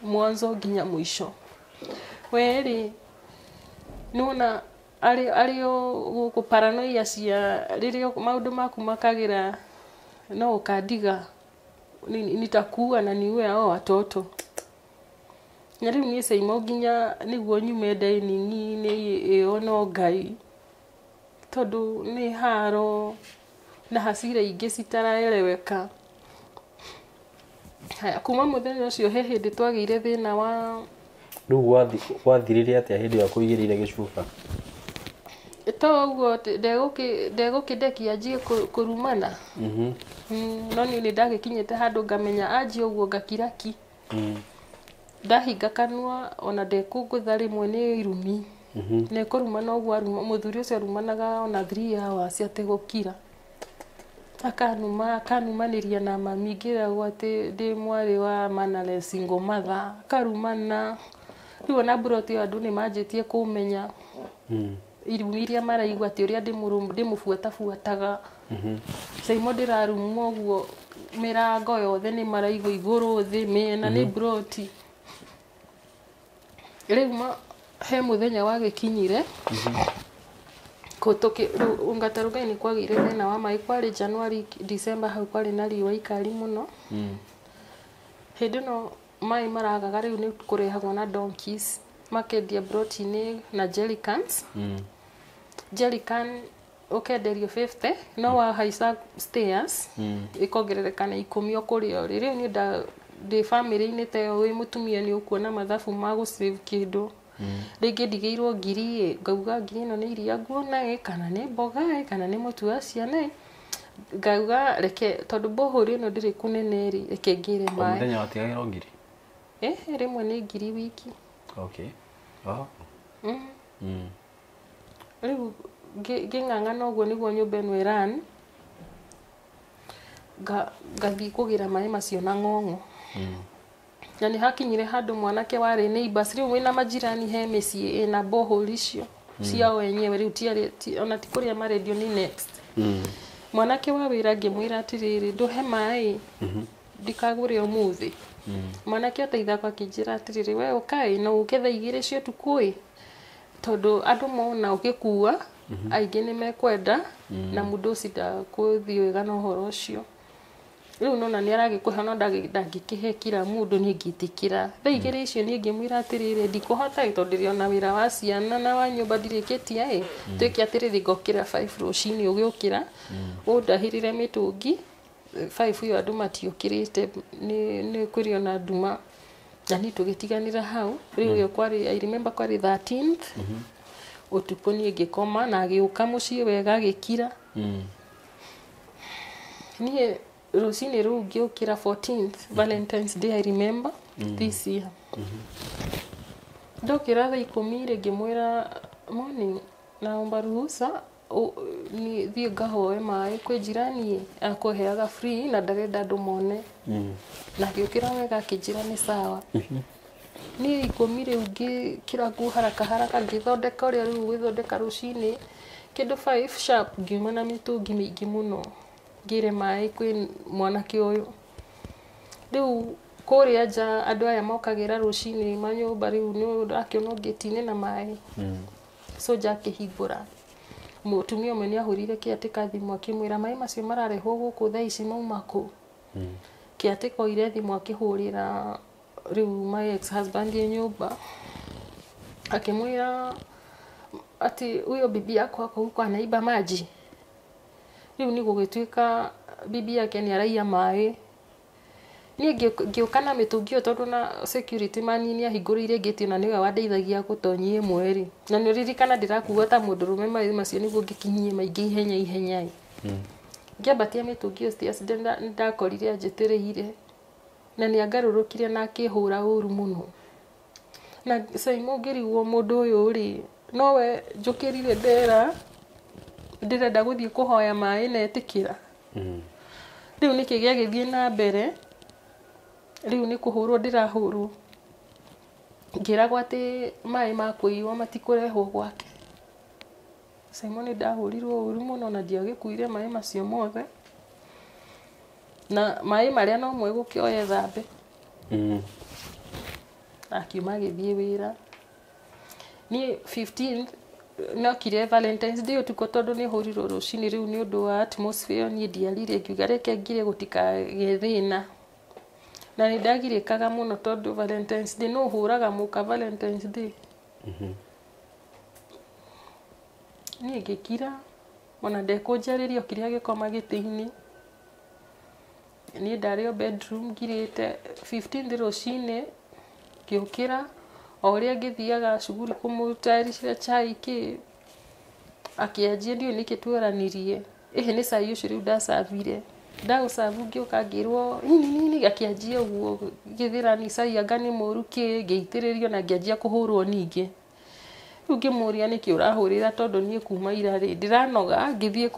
mwanzo nginya mũico. We rĩ nĩwona arĩ o gũkũ paranoia cia rĩrĩa maũndũ maku makagĩra no ũkandiga nitakuua na niue hao watoto. Na rĩu niĩ Simon nginya nĩguo nyume dining-inĩ ĩyo no Ngai tondũ nĩ haro na hasira ingĩ citaraeleweka. Haya, kuma mũthenya ũcio he hĩndĩ twagĩire thĩna wa Rĩu gwathirire atĩa hĩndĩ ĩyo kũigĩrĩire gĩcuba? To ũguo ndegũkĩndekia anjie kũrumana. No niĩ nĩ ndagĩkinyĩte handũ ngamenya anjie ũguo ngakira ki. Ndahinga kanua ona ndekũngũtha rĩmwe nĩ irumi. Nĩ kũrumana ũguo aruma mũthuri ũcio arumanaga ona 3 hours ategũkira. Akanuma akanumanĩria na mami ngĩragwo atĩ ndĩ mwarĩ wa mannerless single mother akarumana. Rĩu ona mburoti ĩyo andũ nĩ manjĩtie kũmenya. Irumi iria maraigua atĩ ũrĩa ndĩmũbuatabuataga. Caimo ndĩrarumwo ũguo mĩrango yothe nĩ maraigua igũrũ thĩ mĩena nĩ mburoti. Rĩu he mũthenya wagĩkinyire Ongata Rongai nĩ kwagĩire thĩna wa maĩ kwarĩ January December hau kwarĩ na riũa ikali mũno. Hĩndĩ ĩno maĩ maragaga rĩu nĩ kũrehagwo na donkeys makendia broti-inĩ na jerrycans. Jerrycan ũkenderio 50 no wahaica stairs ĩkongerereka na 10 o kũrĩa ũrĩ. Rĩu niĩ ndĩ bamĩrĩ-inĩ ta ĩyo wĩ mũtumia nĩ ũkuona mathabu ma gũ save kĩndũ. Rĩngĩ ndigĩirwo ngiri ĩ ngauga ngiri ĩno nĩ iria nguona ĩ kana nĩ mboga ĩ kana nĩ mũtu wa ciana ĩ ngauga reke tondũ borehole ĩno ndĩrĩ kũnene rĩ reke ngĩre O maĩ. mũthenya watigagĩrwo ngiri? Rĩmwe nĩ ngiri wiki. Okay. Oh. Rĩu ngĩng'ang'ana ũguo nĩguo nyũmba ĩno ĩran ngathiĩ kũgĩra maĩ macio na ng'ong'o. Na nĩ hakinyire handũ mwanake warĩ neighbors rĩu wĩna majirani he mĩciĩ ĩna borehole icio ciao wenyewe rĩu ti ona ti kũrĩa marendio nĩ next. Mwanake wa wĩra ngĩmwĩra atĩrĩrĩ ndũhe maĩ ndikagũre ũmũthĩ. Mwanake ateithagwo akĩnjĩra atĩrĩrĩ we ũkaĩ no ũke thaa 2 cia ũtukũ ĩ tondũ andũ mona ũgĩkua aingĩ nĩ mekwenda na mũndũ ũcio ndakũthiĩ wega na ũhoro ũcio. Rĩu nona nĩ aragĩkũhe no ndangĩkĩhe kila mũndũ niĩ ngĩtĩkĩra. Thaa 2 icio niĩ ngĩmwĩra atĩrĩrĩ ndikũhota ĩ tondũ ndĩrĩ ona wĩra wa ciana na wa nyũmba ndirĩkĩtie ĩ twĩke atĩrĩrĩ ngokĩra 5 rũcinĩ ũgĩũkĩra ũndahĩrĩre mĩtũngi 5 ĩyo andũ matiũkĩrĩte nĩ kũrĩ ona nduma na niĩ tũgĩtiganĩra hau. Rĩu ĩyo kwarĩ I remember kwarĩ 13th ũtukũ niĩ ngĩkoma na agĩũka mũciĩ wega agĩkira. Niĩ rũcinĩ rũu ngĩũkĩra 14th Valentine's Day I remember this year. Ndokĩra thaa 10 rĩ ngĩmwĩra morning naomba ruhusa thiĩ ngahoe maĩ kwĩ jirani akũheaga free na ndarenda andũ mone. Na agĩũkĩra wega akĩnjĩra nĩ sawa. Niĩ 10 rĩu ngĩkĩra nguo haraka haraka ngĩthondeka ũrĩa rĩu gwĩthondeka rũcinĩ kĩndũ 5 sharp ngiuma na mĩtũngi mĩingĩ mũno ngĩre maĩ kwĩ mwanake ũyũ. Rĩu kũrĩa nja andũ aya mokagĩra rũcinĩ manyũmba rĩu nĩ ũrakĩona ngĩti-inĩ na maĩ. Soja akĩhingũra mũtumia ũmwe nĩ ahũrire kĩatĩka thimũ akĩmwĩra maĩ macio mararehwo gũkũ thaa ici mauma kũ. Kĩatĩka oire thimũ akĩhũrĩra rĩu my ex husband ĩ nyũmba akĩmwĩra atĩ huyo bibi yako ako huko anaiba maji. Rĩu nĩ gũgĩtuĩka bibi yake nĩ araiya maĩ. Niĩ ngĩũka na mĩtũngi ĩyo tondũ na security man nĩ ahingũrĩire ngĩti na nĩwe wandeithagia gũtonyia ĩmwe rĩ. Na nĩ ũririkana ndĩrakua ta mũndũrũme maĩ macio nĩguo ngĩkinyie maingĩ ihenya ihenya ĩ. Ngĩambatia mĩtũngi ĩyo stairs nĩndakorire anjĩtĩrĩire na nĩ angarũrũkire na akĩhũra ũru mũno. Na Caimo ngĩrigwo mũndũ ũyũ rĩ nowe njũkĩrire ndera ndĩrenda gũthiĩ kũhoya maĩ na etĩkĩra. Rĩu nĩkĩ gĩagĩthiĩ na mbere rĩu nĩ kũhũrwo ndĩrahũrwo ngĩragwo atĩ maĩ ma kũiywo matikũrehwo gwake. Caimo nĩ ndahũrirwo ũru mũno na ndiagĩkuire maĩ macio mothe na maĩ marĩa no mwe gũkĩoya thambe. Akiuma agĩthiĩ wĩra. Niĩ 15th nokire Valentine's Day ũtukũ tondũ nĩ hũrirwo rũcinĩ rĩu nĩ ũndũ wa atmosphere niĩ ndiarire ngiuga reke ngire gũtikagĩe thĩna. Na nĩ ndagirĩkaga mũno tondũ Valentine's Day nũ ũhũraga mũka Valentine's Day. Niĩ ngĩkira ona ndekũnjarĩria okire agĩkoma gĩtĩ-inĩ. Niĩ ndarĩ o bedroom ngirĩte 15th rũcinĩ ngĩũkĩra o ũrĩa ngĩthiaga cuguri kũmũtayaricĩra chai kĩ akĩanjia ndiũĩ nĩkĩ twaranirie ĩhĩ nĩ cai ũcio rĩu ndacabire ndaũcabu ngĩũka ngĩrwo nini nini akĩanjia ũguo gĩthĩrani cai anga nĩ mũru kĩ ngĩitĩrĩrio na ngĩanjia kũhũrwo ningĩ. Rĩu ngĩmũria nĩkĩ ũrahũrĩra tondũ niĩ kuma ira rĩ ndĩranoga ngĩthiĩ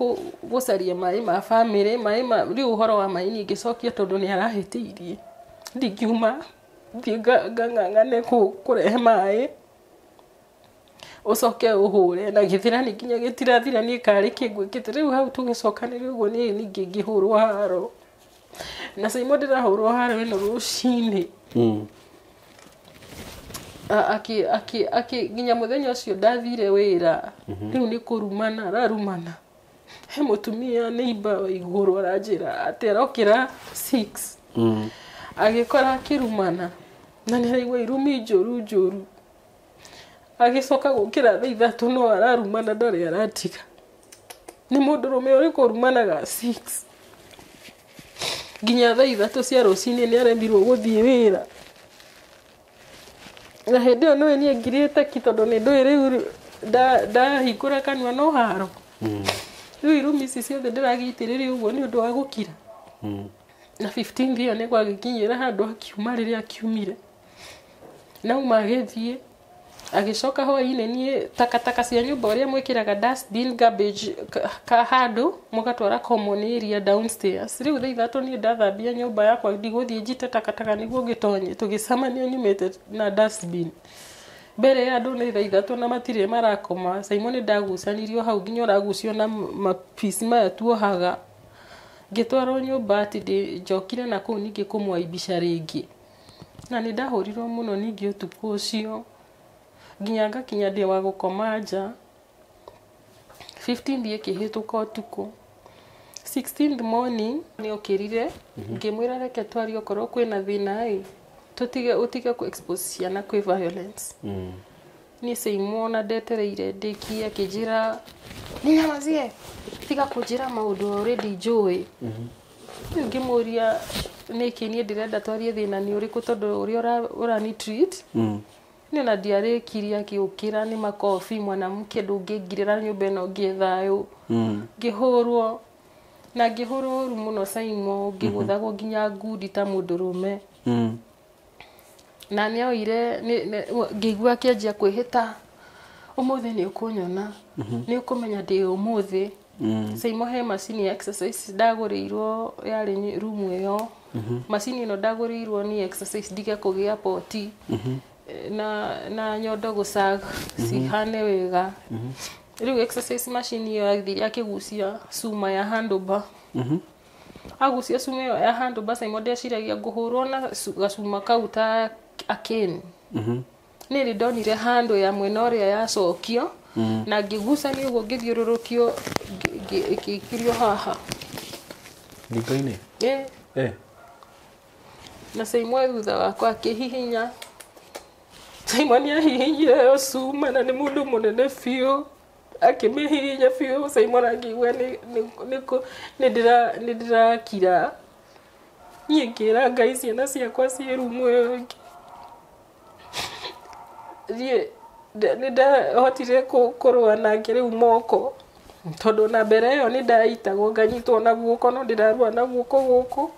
gũcaria maĩ ma bamĩrĩ maĩ ma rĩu ũhoro wa maĩ niĩ ngĩcokia tondũ nĩ arahĩtĩirie ndingiuma thiĩ ngang'ang'ane kũrehe maĩ ũcoke ũhũre na gĩthĩra nĩ nginya gĩtirathira niĩ karĩ kĩngwĩkĩte rĩu hau tũgĩcokanĩria ũguo niĩ ningĩ ngĩhũrwo haro na Saimo ndĩrahũrwo haro ĩno rũcinĩ. Aki nginya mũthenya ũcio ndathire wĩra rĩu nĩ kũrumana ararumana he mũtumia neighbor wa igũrũ aranjĩra atĩ arokĩra 6 agĩkora akĩrumana na nĩ araigua irumi njũru njũru agĩcoka gũkĩra thaa 3 no ararumana ndarĩ aratiga nĩ mũndũrũme ũrĩkũ ũrumanaga 6 nginya thaa 3 cia rũcinĩ nĩ aremirwo gũthiĩ wĩra na hĩndĩ ĩyo nĩwe niĩ ngirĩte ki tondũ nĩ ndũĩ rĩu ndahingũra kanua no haro. Rĩu irumi ici ciothe ndĩragĩitĩrĩria ũguo nĩ ũndũ wa gũkira. Na 15 ĩyo nĩ gwagĩkinyĩra handũ akiuma rĩrĩa akiumire na uma agĩthiĩ agĩcoka hwaĩ-inĩ niĩ takataka cia nyũmba ũrĩa mwĩkĩraga dustbin garbage ka handũ mũgatwara common area downstairs. Rĩu thaa 3 niĩ ndathambia nyũmba yakwa ndigũthiĩ njite takataka nĩguo ngĩtonye tũgĩcemania nyumĩte na dustbin mbere ya andũ nĩ thaa 3 na matirĩ marakoma. Saimo nĩ ndagucanirio hau nginya ũragucio na mapici maya tuohaga ngĩtwarwo nyũmba atĩ njokire na kũu ningĩ kũmwaibisha rĩngĩ na nĩ ndahũrirwo mũno ningĩ ũtukũ ũcio nginya ngakinya ndĩ wa gũkoma nja. 15 ĩkĩhĩtũka ũtukũ 16th morning nĩ okĩrire ngĩmwĩra reke twarie okorwo kwĩna thĩna ĩ tũtige ũtige kũ expose ciana kwĩ violence. Niĩ Saimo na ndetereire ndĩkie akĩnjĩra nĩnyamazie tiga kũnjĩra maũndũ already njũĩ. Rĩu ngĩmũria nĩkĩ niĩ ndĩrenda twarie thĩna nĩ ũrĩkũ tondũ ũrĩa ũrani treat niĩ ona ndiarĩkirie akĩũkĩra nĩ makobi mwanamke ndũngĩngirĩra nyũmba ĩno ngĩe thayũ. Ngĩhũrwo na ngĩhũrwo ũru mũno Saimo ngĩgũthagwo nginya ngundi ta mũndũrũme. Na nĩoire ngĩigua akĩanjia kwĩhĩta ũmũthĩ nĩ ũkũnyona nĩ ũkũmenya ndĩ ũmũthĩ. Saimo he macini ya exercise ndagũrĩirwo yarĩ rumu ĩyo. Macini ĩno ndagũrĩirwo nĩ exercise ndige kũgĩa poti na nyondo gũcag cihane wega. Rĩu exercise machine ĩyo athire akĩgucia cuma ya handlebar. Agucia cuma ĩyo ya handlebar Saimo ndeciragia ngũhũrwo na gacuma kau ta akeni. Nĩ rĩ ndonire handũ ya mwena ũrĩa yacokio na ngĩgucania ũguo ngĩthiũrũrũkio ĩkĩikirio haha ngingo-inĩ. Na Saimo thutha wakwa akĩhihinya. Saimo nĩ ahihinyire ĩyo cuma na nĩ mũndũ mũnene biũ akĩmĩhihinya biũ. Saimo ngĩigua nĩ ndĩrakira. Niĩ ngĩra Ngai ciana ciakwa ciĩ rumu ĩyo ĩngĩ. Niĩ nĩ ndahotire kũrũa nake rĩu moko tondũ na mbere ĩyo nĩ ndaitagwo nganyitwo na guoko no ndĩrarũa na guoko gũkũ.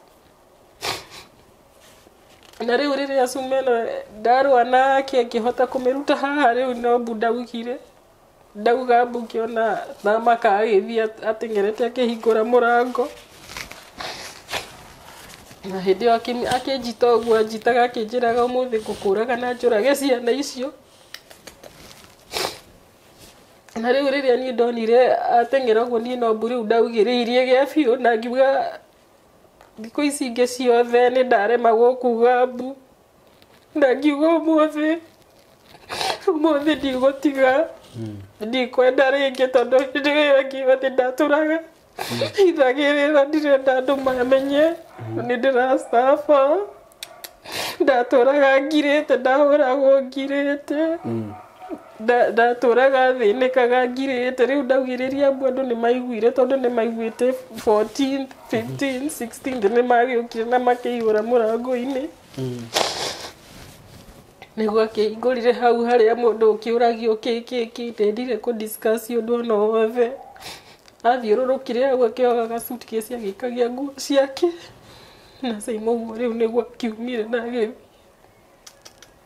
Na rĩu rĩrĩa cuma ĩno ndarũa nake akĩhota kũmĩruta haha rĩu no mbu ndaugire ndauga mbu ngĩona thamaka agĩthiĩ ateng'erete akĩhingũra mũrango. Na hĩndĩ ĩyo akĩnjita ũguo anjitaga akĩnjĩraga ũmũthĩ ngũkũraga na njũrage ciana icio. Na rĩu rĩrĩa niĩ ndonire ateng'era ũguo niĩ no mbu rĩu ndaugĩrĩirie gĩa biũ na ngiuga thikũ ici ingĩ ciothe nĩ ndaremagwo kuga mbu na ngiuga ũmũthĩ ũmũthĩ ndigũtiga ndikwenda rĩngĩ tondũ hĩndĩ ĩyo ngiuga atĩ ndatũraga ithagĩrĩra ndirenda andũ mamenye nĩ ndĩracaba ndatũraga ngirĩte ndahũragwo ngirĩte ndatũraga thĩnĩkaga ngirĩte. Rĩu ndaugĩrĩria mbu andũ nĩ maiguire tondũ nĩ maiguĩte 14 15 16 nĩ magĩũkire na makĩihũra mũrango-inĩ. Nĩguo akĩhingũrire hau harĩa mũndũ ũkĩũragio kĩ kĩ kĩ ndendire kũ discuss ũndũ ona wothe. Athiũrũrũkire hau akĩohaga suitcase agĩikagia nguo ciake na Saimo ũguo rĩu nĩguo akiumire na agĩthiĩ.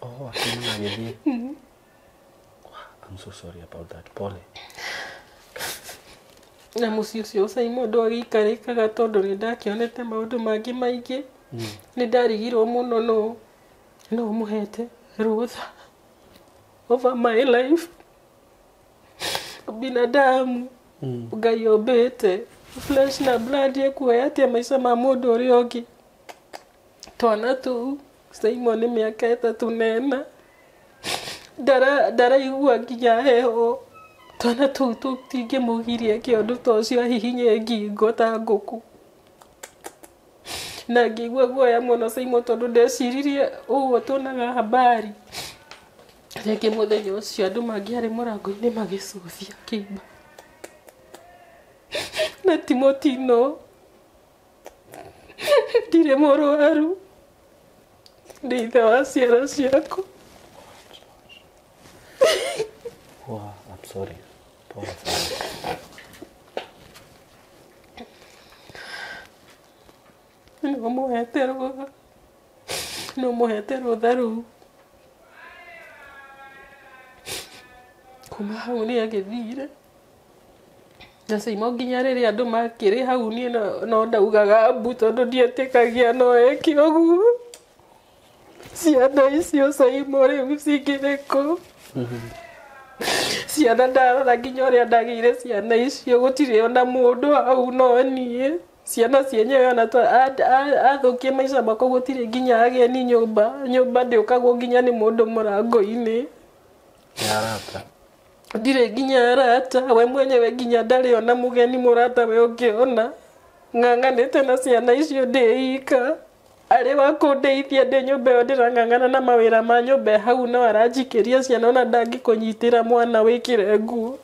Akiuma na agĩthiĩ. I'm so sorry about that. Pole. Na mũciĩ ũcio Simon ndwagĩikarĩkaga tondũ nĩ ndakĩonete maũndũ mangĩ maingĩ. Nĩ ndarigirwo mũno no mũhete rũtha over my life. Binadamu Ngai ombĩte flesh na blood ekuoya atĩa maica ma mũndũ ũrĩa ũngĩ. Twana tũu Simon nĩ mĩaka 3 na 4 ndaraigua nginya heho. Twana tũu tũtingĩmũgiria eke ũndũ ta ũcio ahihinye ngingo ta ngũkũ. Na ngĩigua guoya mũno Simon tondũ ndeciririe ũguo tuonaga habari. Rĩngĩ mũthenya ũcio andũ mangĩarĩ mũrango-inĩ magĩcuthia kĩimba. Na ti mũtino. Ndirĩ mũrwaru. Ndĩ ithe wa ciana ciaku. Wow, I'm sorry. Pole sana. No mũhete rũtha. No mũhete rũtha rũu. Kuma hau nĩ agĩthire. Na Simon nginya rĩrĩa andũ makĩrĩ hau niĩ no ndaugaga mbu tondũ ndietĩkagia no eke ũguo. Ciana icio Simon rĩu cingĩrĩ kũ? Ciana ndarora nginya ũrĩa ndagĩire ciana icio gũtirĩ ona mũndũ hau no niĩ. Ciana cienyewe ona athũkie maica makwa gũtirĩ nginya ageni nyũmba. Nyũmba ndĩũkagwo nginya nĩ mũndũ mũrango-inĩ. Arata. Ndirĩ nginya arata. We mwenyewe nginya ndarĩ ona mũgeni mũrata we ũngĩona. Ng'ang'anĩte na ciana icio ndĩ ika. Arĩ wa kũndeithia ndĩ nyũmba ĩyo ndĩrang'ang'ana na mawĩra ma nyũmba hau no aranjikĩria ciana ona ndangĩkũnyitĩra mwana wĩkĩre nguo.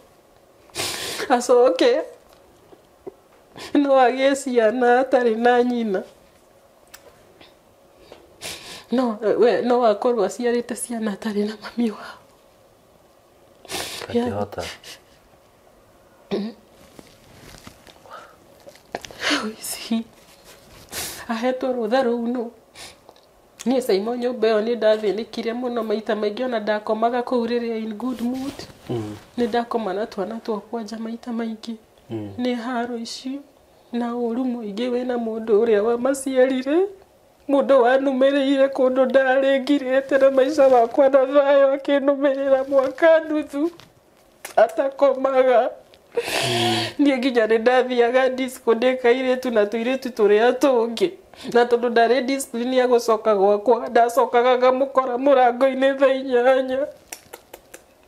Acoke no agĩe ciana atarĩ na nyina. No we no akorwo aciarĩte ciana atarĩ na mami wao. Akĩhota. Ici ahetwo rũtha rũu nũ. Niĩ Simon nyũmba ĩyo nĩ ndathĩnĩkire mũno maita maingĩ ona ndakomaga kũu rĩrĩa in good mood. Nĩ ndakoma na twana twakwa nja maita maingĩ. Nĩ haro icio na ũru mũingĩ wĩna mũndũ ũrĩa wamaciarire. Mũndũ wanumĩrĩire kũndũ ndarĩ ngirĩte na maica makwa na thayũ akĩnũmĩrĩra mwaka nuthu atakomaga. Niĩ nginya nĩ ndathiaga disco ndĩ kairĩtu na tũirĩtu tũrĩa tũngĩ. Na tondũ ndarĩ discipline ya gũcoka gwakwa ndacokaga ngamũkora mũrango-inĩ thaa 8.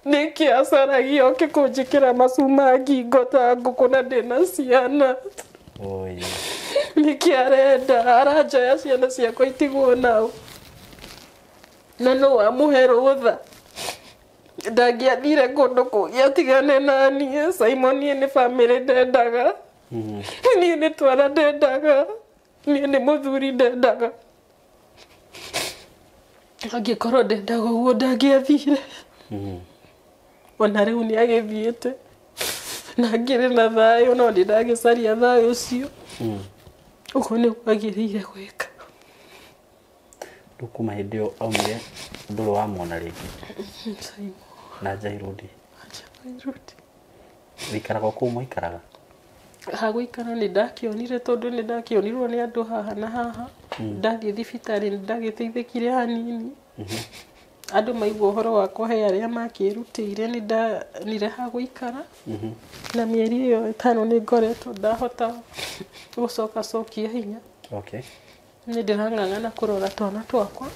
Nĩkĩ acaragia oke kũnjĩkĩra macuma ngingo ta ngũkũ na ndĩna ciana. Nĩkĩ arenda aranjoya ciana ciakwa itigwo nao. Na no amũhe rũtha. Ndangĩathire kũndũ kũngĩ atigane na niĩ. Simon niĩ nĩ bamĩrĩ ndendaga. Niĩ nĩ twana ndendaga. Niĩ nĩ mũthuri ndendaga. Angĩkorwo ndendaga ũguo ndangĩathire. Ona rĩu nĩ agĩthiĩte. Na ngĩrĩ na thayũ no ndĩragĩcaria thayũ ũcio. Ũguo nĩguo agĩrĩire gwĩka. Rĩu kuma hĩndĩ ĩyo aumire ndũrĩ wamwona rĩngĩ. Simon. Na Njairũndi. Njairũndi. Wĩikaraga o kũu mũikaraga? Ha gũikara nĩ ndakĩonire tondũ nĩ ndakĩonirwo nĩ andũ haha na haha. Ndathiĩ thibitarĩ nĩ ndagĩteithĩkire hanini. Andũ maigua ũhoro wakwa he arĩa makĩrutĩire nĩ ndanire ha gũikara. Na mĩeri ĩyo 5 nĩ ngoretwo ndahota gũcoka cokia hinya. Okay. Nĩ ndĩrang'ang'ana kũrora twana twakwa.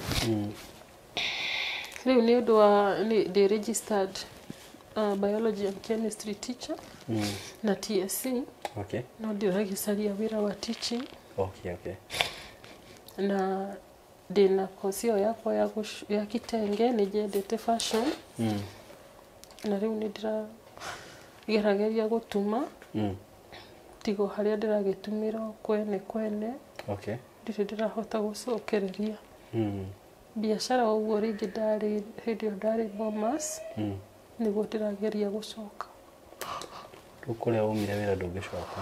Rĩu nĩ ũndũ wa ndĩ registered biology and chemistry teacher na TSC. Okay. No ndĩragĩcaria wĩra wa teaching. Okay, okay. Na ndĩna course ĩyo yakwa ya kitenge nĩ nyendete fashion. Na rĩu nĩ ndĩragerageria gũtuma. Tigo harĩa ndĩragĩtumĩra kwene kwene. Okay. Ndirĩ ndĩrahota gũcokereria. Biacara ũguo rĩngĩ ndarĩ hĩndĩ ĩyo ndarĩ Bomas. Nĩguo ndĩrageria gũcoka. Rĩu kũrĩa waumire wĩra ndũngĩcoka?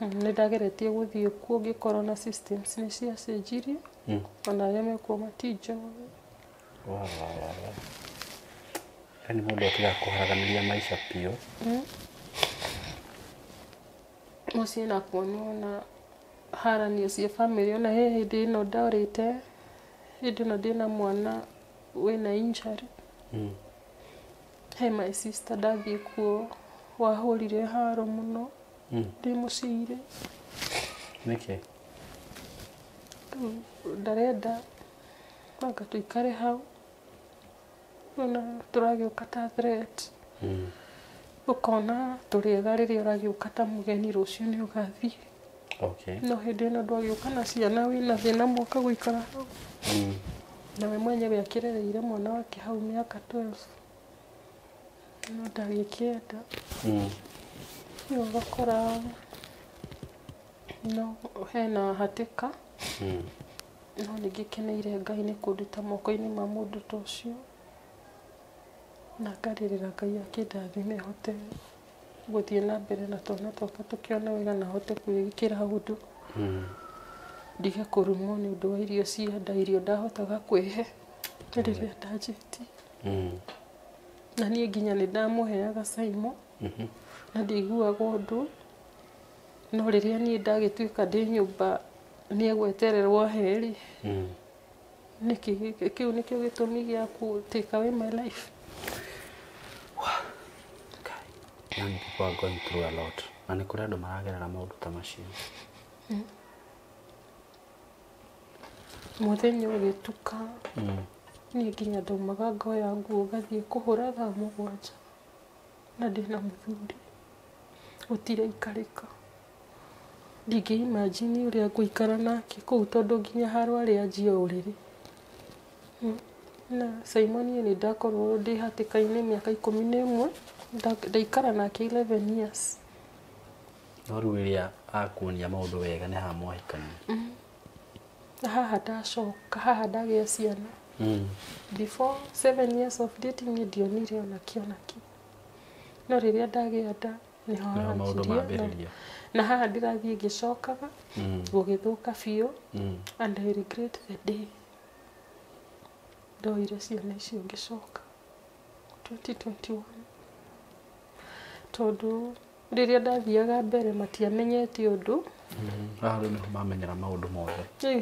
Nĩ ndageretie gũthiĩ kuo ngĩkorwo na systems nĩ ciacenjirie. Ona arĩa mekuo matinjũĩ. Wow, wow, wow. Yaani mũndũ atigaga kũharaganĩria maica biũ. Mũciĩ nakuo nĩwona haranio cia bamĩrĩ, ona he hĩndĩ ĩno ndorĩte, hĩndĩ ĩno ndĩna mwana wĩna injury. He my sister ndathiĩ kuo wahũrire haro mũno ndĩ mũciire. Nĩkĩ? Rĩu ndarenda anga tũikare hau, ona tũragĩũka ta threat. Ũkona tũrĩega rĩrĩa ũragĩũka ta mũgeni, rũciũ nĩ ũgathiĩ. No hĩndĩ ĩno ndwagĩũka na ciana wĩna thĩna mwoka gũikara hau. Na we mwenyewe akĩrereire mwana wake hau mĩaka 12, no ndagĩkĩenda. Rĩu ũgakora no hena hatĩka. No nĩngĩkeneire Ngai nĩ kũnduta moko-inĩ ma mũndũ ta ũcio, na ngarĩrĩra Ngai akĩndathime hote gũthiĩ na mbere na twana twakwa tũkĩone wega, na hote kwĩĩkĩra ũndũ. Ndige kũrumwo nĩ ũndũ wa irio cia nda, irio ndahotaga kwĩhe rĩrĩa ndanjĩtie. Na niĩ nginya nĩ ndamũheaga Simon na ndiaiguaga ũndũ, no rĩrĩa niĩ ndagĩtuĩka ndĩ nyũmba nĩ egwetererwo ahe-rĩ, nĩkĩ kĩu nĩkĩo gĩtũmi gĩa kũ take away my life? Young people are going through a lot. Na nĩ kũrĩ andũ maragerera maũndũ ta macio. Mũthenya ũgĩtuka, niĩ nginya ndaumaga ngoya nguo ngathiĩ kũhũra thaa 7, na ndĩna mũthuri gũtiraikarĩka. Ndingĩ imagine ũrĩa ngũikara nake kũu, tondũ nginya haro arĩa anjia ũrĩrĩ. Na Simon niĩ nĩ ndakorwo ndĩ hatĩka-inĩ mĩaka 11, ndaikara nake 11 years. No rĩu ĩrĩa akuonia maũndũ wega nĩ haha mwahikania. Na haha ndacoka, haha ndagĩa ciana. Before 7 years of dating niĩ ndionire ona kĩ ona kĩ, no rĩrĩa ndagĩa nda nĩho Nĩho maũndũ hanjirie, mambĩrĩria. Na haha ndĩrathiĩ ngĩcokaga gũgĩthũka biũ. And I regret the day ndoire ciana icio ngĩcoka 2021, tondũ rĩrĩa ndathiaga mbere matiamenyete ũndũ. Haha rĩu nĩho mamenyera maũndũ mothe. Rĩu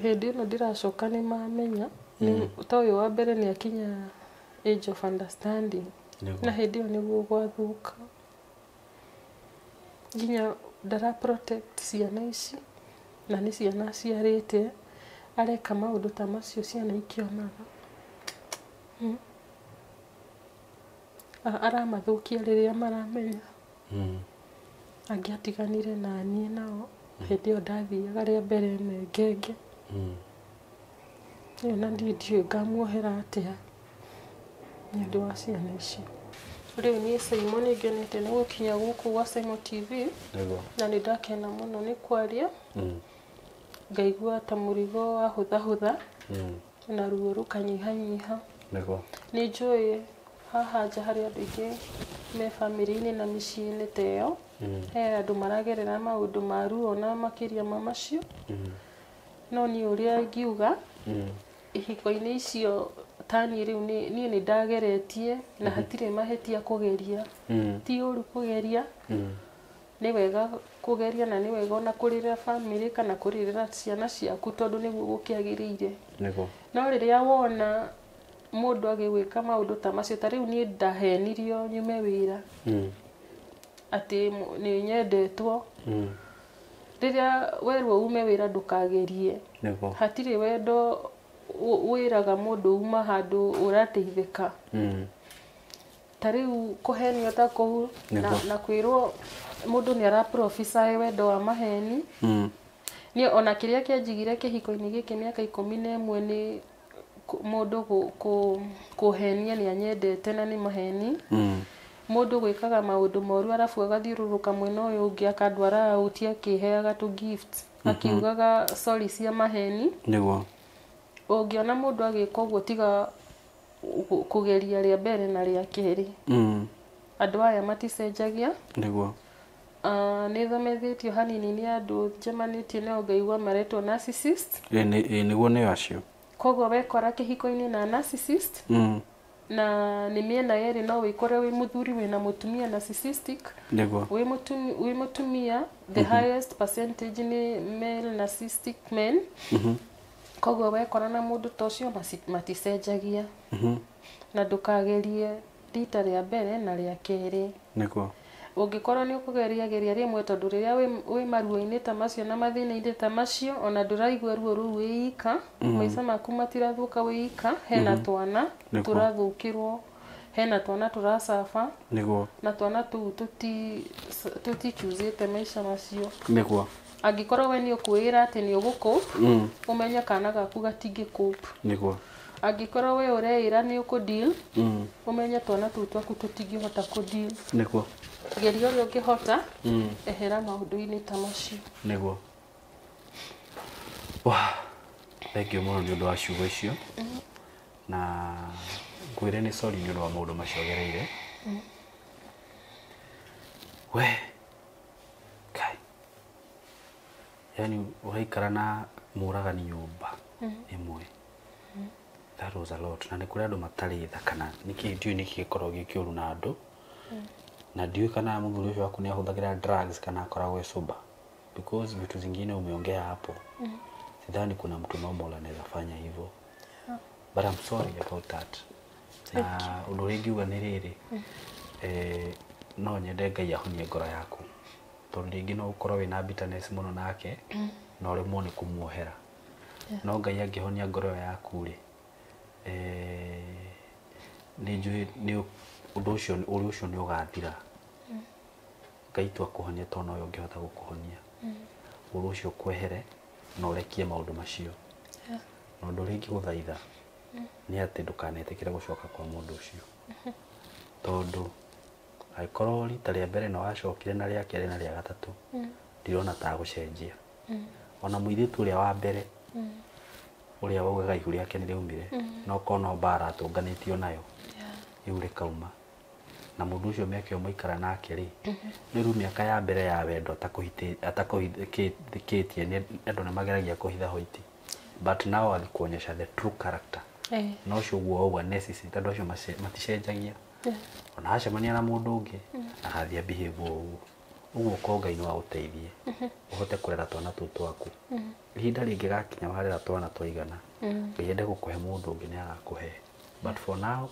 hĩndĩ ĩno ndĩracoka nĩ mamenya. Ta ũyũ wa mbere nĩ akinya age of understanding. Na hĩndĩ ĩyo nĩguo gwathũka, nginya ndara protect ciana ici, na nĩ ciana aciarĩte, areka maũndũ ta macio ciana ikĩonaga. Aramathũkia rĩrĩa maramenya. Angĩatiganire na niĩ nao hĩndĩ ĩyo ndathiaga rĩa mbere mengenge. Ĩyo na niĩ ndiũĩ ngamuohera atĩa nĩ ũndũ wa ciana icio. Rĩu niĩ Simon nĩ ngenete nĩ gũkinya gũkũ gwa Simon TV. Na nĩ ndakena mũno nĩ kwaria. Ngaigua ta mũrigo wahũthahũtha na ruo rũkanyihanyiha. Nĩ njũĩ haha nja harĩ andũ aingĩ me bamĩrĩ-inĩ na mĩciĩ-inĩ ta ĩyo. He andũ maragerera maũndũ ma ruo na makĩria ma macio. No niĩ ũrĩa ingiuga, ihiko-inĩ icio ta niĩ rĩu niĩ nĩ ndageretie na hatirĩ mahĩtia kũgeria. Ti ũru kũgeria. Nĩ wega kũgeria, na nĩ wega ona kũrĩrĩra bamĩrĩ kana kũrĩrĩra ciana ciaku, tondũ nĩguo gũkĩagĩrĩire. No rĩrĩa wona mũndũ agĩgwĩka maũndũ ta macio, ta rĩu niĩ ndahenirio nyume wĩra atĩ nĩ nyendetwo. Rĩrĩa werwo ume wĩra ndũkagerie. Hatirĩ wendo wĩraga mũndũ uma handũ ũrateithĩka. Ta rĩu kũhenio ta kũu na kwĩrwo mũndũ nĩ ara prophesy wendo wa maheni. Niĩ ona kĩrĩa kĩanjigire kĩhiko-inĩ gĩkĩ mĩaka 11 nĩ mũndũ kũhenia nĩ anyendete na nĩ maheni. Mũndũ gwĩkaga maũndũ moru arabu agathiũrũrũka mwena ũyũ ũngĩ akandwara out akĩheaga tũ gift, akiugaga sorry cia maheni. Ũngĩona mũndũ agĩka ũguo, tiga kũgeria rĩa mbere na rĩa kerĩ. Andũ aya maticenjagia. Nĩ thomethĩtio hanini nĩ andũ njemanĩtie nao ngaigua maretwo narcissist. Ĩĩ nĩguo nĩo acio. Koguo wekora kĩhiko-inĩ na narcissist, Na nĩ mĩena yerĩ, no wĩkore wĩ mũthuri wĩna mũtumia narcissistic, wĩ mũtumia, the highest percentage nĩ male narcissistic men. Koguo wekora na mũndũ ta ũcio, maticenjagia. Na ndũkagerie rita rĩa mbere na rĩa kerĩ. Ũngĩkorwo nĩ ũkũgeria, geria rĩmwe, tondũ rĩrĩa wĩ maruo-inĩ ta macio na mathĩna-inĩ ta macio, ona ndũraigua ruo rũu wĩ ika, maica maku matirathũka wĩ ika, hena twana tũrathũkĩrwo, hena twana tũracaba, na twana tũu tũtichusĩte maica macio. Angĩkorwo we nĩ ũkwĩra atĩ nĩ ũgũcope, ũmenye kana gaku gatingĩcope. Angĩkorwo we ũreĩra nĩ ũkũdeal, ũmenye twana tũu twaku tũtingĩhota kũdeal. Geria ũrĩa ũngĩhota, ehera maũndũ-inĩ ta macio. Wah, thank you mũno nĩ ũndũ wa ciugo icio, na ngwĩre nĩ sorry nĩ ũndũ wa maũndũ macio ũgereire we. Kai, yani ũraikara na mũragani nyũmba ĩmwe, that was a lot. Na nĩ kũrĩ andũ matarĩ tha kana nĩkĩ, ndiũĩ nĩkĩ gĩkoragwo gĩ kĩũru na andũ, na ndiũĩ kana mũthuri ũcio waku nĩ ahũthagĩra drugs kana akoragwo e sober, because vitu zingine umeongea hapo, sidhani kuna mtu normal anaweza fanya hivyo. But I'm sorry about that. Na ũndũ ũrĩa ingiuga nĩ rĩrĩ, no nyende Ngai ahonie ngoro yaku, tondũ rĩngĩ no ũkorwo wĩna bitterness mũno nake na ũremwo nĩ kũmuohera, no Ngai angĩhonia ngoro ĩyo yaku rĩ, nĩ njũĩ nĩ ũndũ ũcio, ũrĩ ũcio nĩ ũgathira. Ngai tu akũhonie, tondũ nowe ũngĩhota gũkũhonia ũrũ ũcio kwehere na ũrekie maũndũ macio. Na ũndũ ũrĩa ingĩgũthaitha nĩ atĩ ndũkanetĩkĩre gũcoka kwa mũndũ ũcio, tondũ angĩkorwo rita rĩa mbere nĩ wacokire, na rĩa kerĩ na rĩa gatatũ, ndirona ta gũcenjia. Ona mũirĩtu ũrĩa wa mbere, ũrĩa waugaga ihu rĩake nĩ rĩaumire, no korwo no mbara atũnganĩtio nayo, ihu rĩkauma, na mũndũ ũcio mĩaka ĩyo mwaikara nake rĩ, nĩ rĩu mĩaka ya mbere ya wendo atakũhithĩkĩtie, andũ nĩ mageragia kũhitha hoiti, but now alikuonyesha the true character. Na ũcio ũguo wauga narcissist, andũ acio maticenjagia. Ona acemania na mũndũ ũngĩ, agathiĩ behave o ũguo ũguo. Ko Ngai no agũteithie ũhote kũrera twana tũu twaku. Ihinda rĩngĩ gakinya warera twana twaigana, Ngai ende gũkũhe mũndũ ũngĩ, nĩ agakũhe, but for now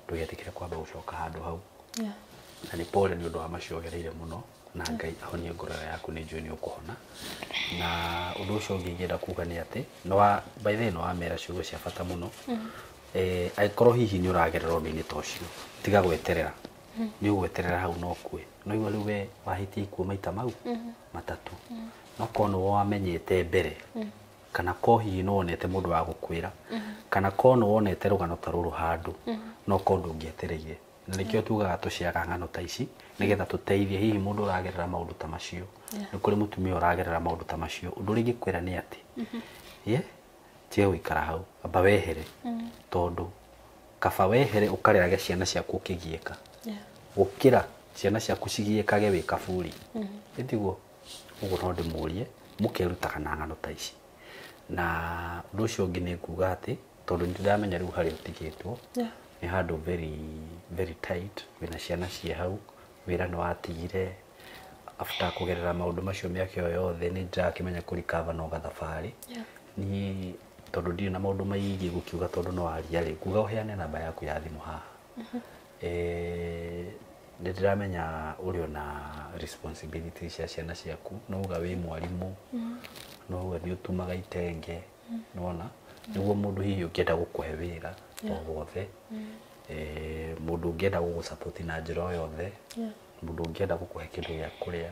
ndũgetĩkĩre kwamba gũcoka handũ hau. Na nĩ pole nĩ ũndũ wa macio ũgereire mũno, na Ngai ahonie ngoro ĩyo yaku, nĩ njũĩ nĩ ũkũhona. Na ũndũ ũcio ũngĩ ingĩenda kuga nĩ atĩ nĩ by the way, nĩ wamera ciugo cia bata mũno. Angĩkorwo hihi nĩ ũragerera ũndũ-inĩ ta ũcio, tiga gweterera, nĩ ũgweterera hau no ũkue. No igua rĩu we wahĩtia ikuũ maita mau matatũ, no korwo nĩ wamenyete mbere, kana ko hihi nĩ wonete mũndũ wa gũkwĩra, kana ko nĩ wonete rũgano ta rũrũ handũ, no korwo ndũngĩetereire. Na nĩkĩo tugaga tũciaga ng'ano ta ici nĩgetha tũteithie hihi mũndũ ũragerera maũndũ ta macio. Nĩ kũrĩ mũtumia ũragerera maũndũ ta macio, ũndũ ũrĩa ingĩkwĩra nĩ atĩ ye tiga gũikara hau, amba wehere, tondũ kaba wehere ũkarerage ciana ciaku ũkĩgiĩka, gũkĩra ciana ciaku cigiĩkage wĩ kaburi. Ĩtiguo ũguo? No ndĩmũrie mũkerutaga na ng'ano ta ici. Na ũndũ ũcio ũngĩ nĩ nguga atĩ tondũ nĩ ndĩramenya rĩu harĩa ũtigĩtwo nĩ handũ very very tight, wĩna ciana ciĩ hau, wĩra nĩ watigire after kũgerera maũndũ macio mĩaka ĩyo yothe, nĩ ndĩrakĩmenya kũrikava no gathabarĩ. Niĩ tondũ ndirĩ na maũndũ maingĩ gũkiuga, tondũ no waria rĩ, nguga ũheane namba yaku ya thimũ haha. Nĩ ndĩramenya ũrĩ ona responsibility cia ciana ciaku, no uga wĩ mwarimũ, no uga nĩ ũtumaga itenge, nĩwona nĩguo mũndũ hihi ũngĩenda gũkũhe wĩra o wothe, mũndũ ũngĩenda gũgũ na njĩra o yothe, mũndũ ũngĩenda gũkũhe kĩndũ gĩa kũrĩa,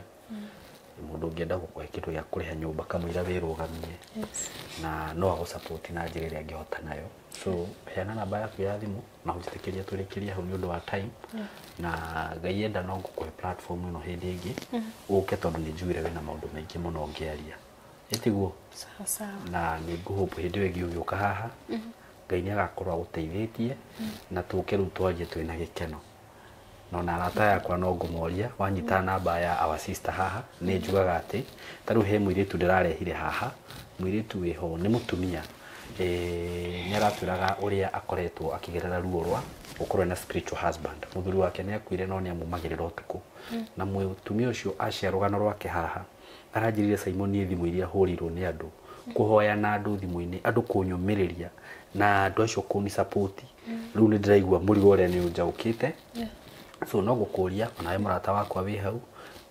mũndũ ũngĩenda gũkũhe kĩndũ gĩa kũrĩha nyũmba kamũira wĩrũgamie, na no agũ na njĩra ĩrĩa angĩhota nayo. So heana namba yaku ya thimũ na ũnjĩtĩkĩrie tũrĩkĩrie hau nĩ ũndũ wa time. Na Ngai enda no ngũkũhe platform ĩno hĩndĩ ĩngĩ ũke, tondũ nĩ njugire wĩna maũndũ maingĩ mũno ũngĩaria, ĩtiguo? Sawa sawa. Na nĩ ngũhope hĩndĩ ĩyo ĩngĩ ũgĩũka haha, Ngai nĩ agakorwo agũteithĩtie na tũke rĩu twarie twĩna gĩkeno. Na ona arata yakwa no ngũmoria, wanyita namba ya our sister haha, nĩ njugaga atĩ ta rĩu he mũirĩtu ndĩrarehire haha, mũirĩtu wĩho nĩ mũtumia. Nĩ aratwĩraga ũrĩa akoretwo akĩgerera ruo rwa gũkorwo na spiritual husband. Mũthuri wake nĩ akuire no nĩ amumagĩrĩra ũtukũ. Na mũtumia ũcio acia rũgano rwake haha aranjĩrire Simon niĩ thimũ iria hũrĩirwo nĩ andũ kũhoya na andũ thimũ-inĩ andũ kũnyũmĩrĩria na andũ acio kũni support rĩu nĩ ndĩraigua mũrigo ũrĩa nĩ ũnjaũkĩte. So no gũkũria onawe mũrata wakwa wĩ hau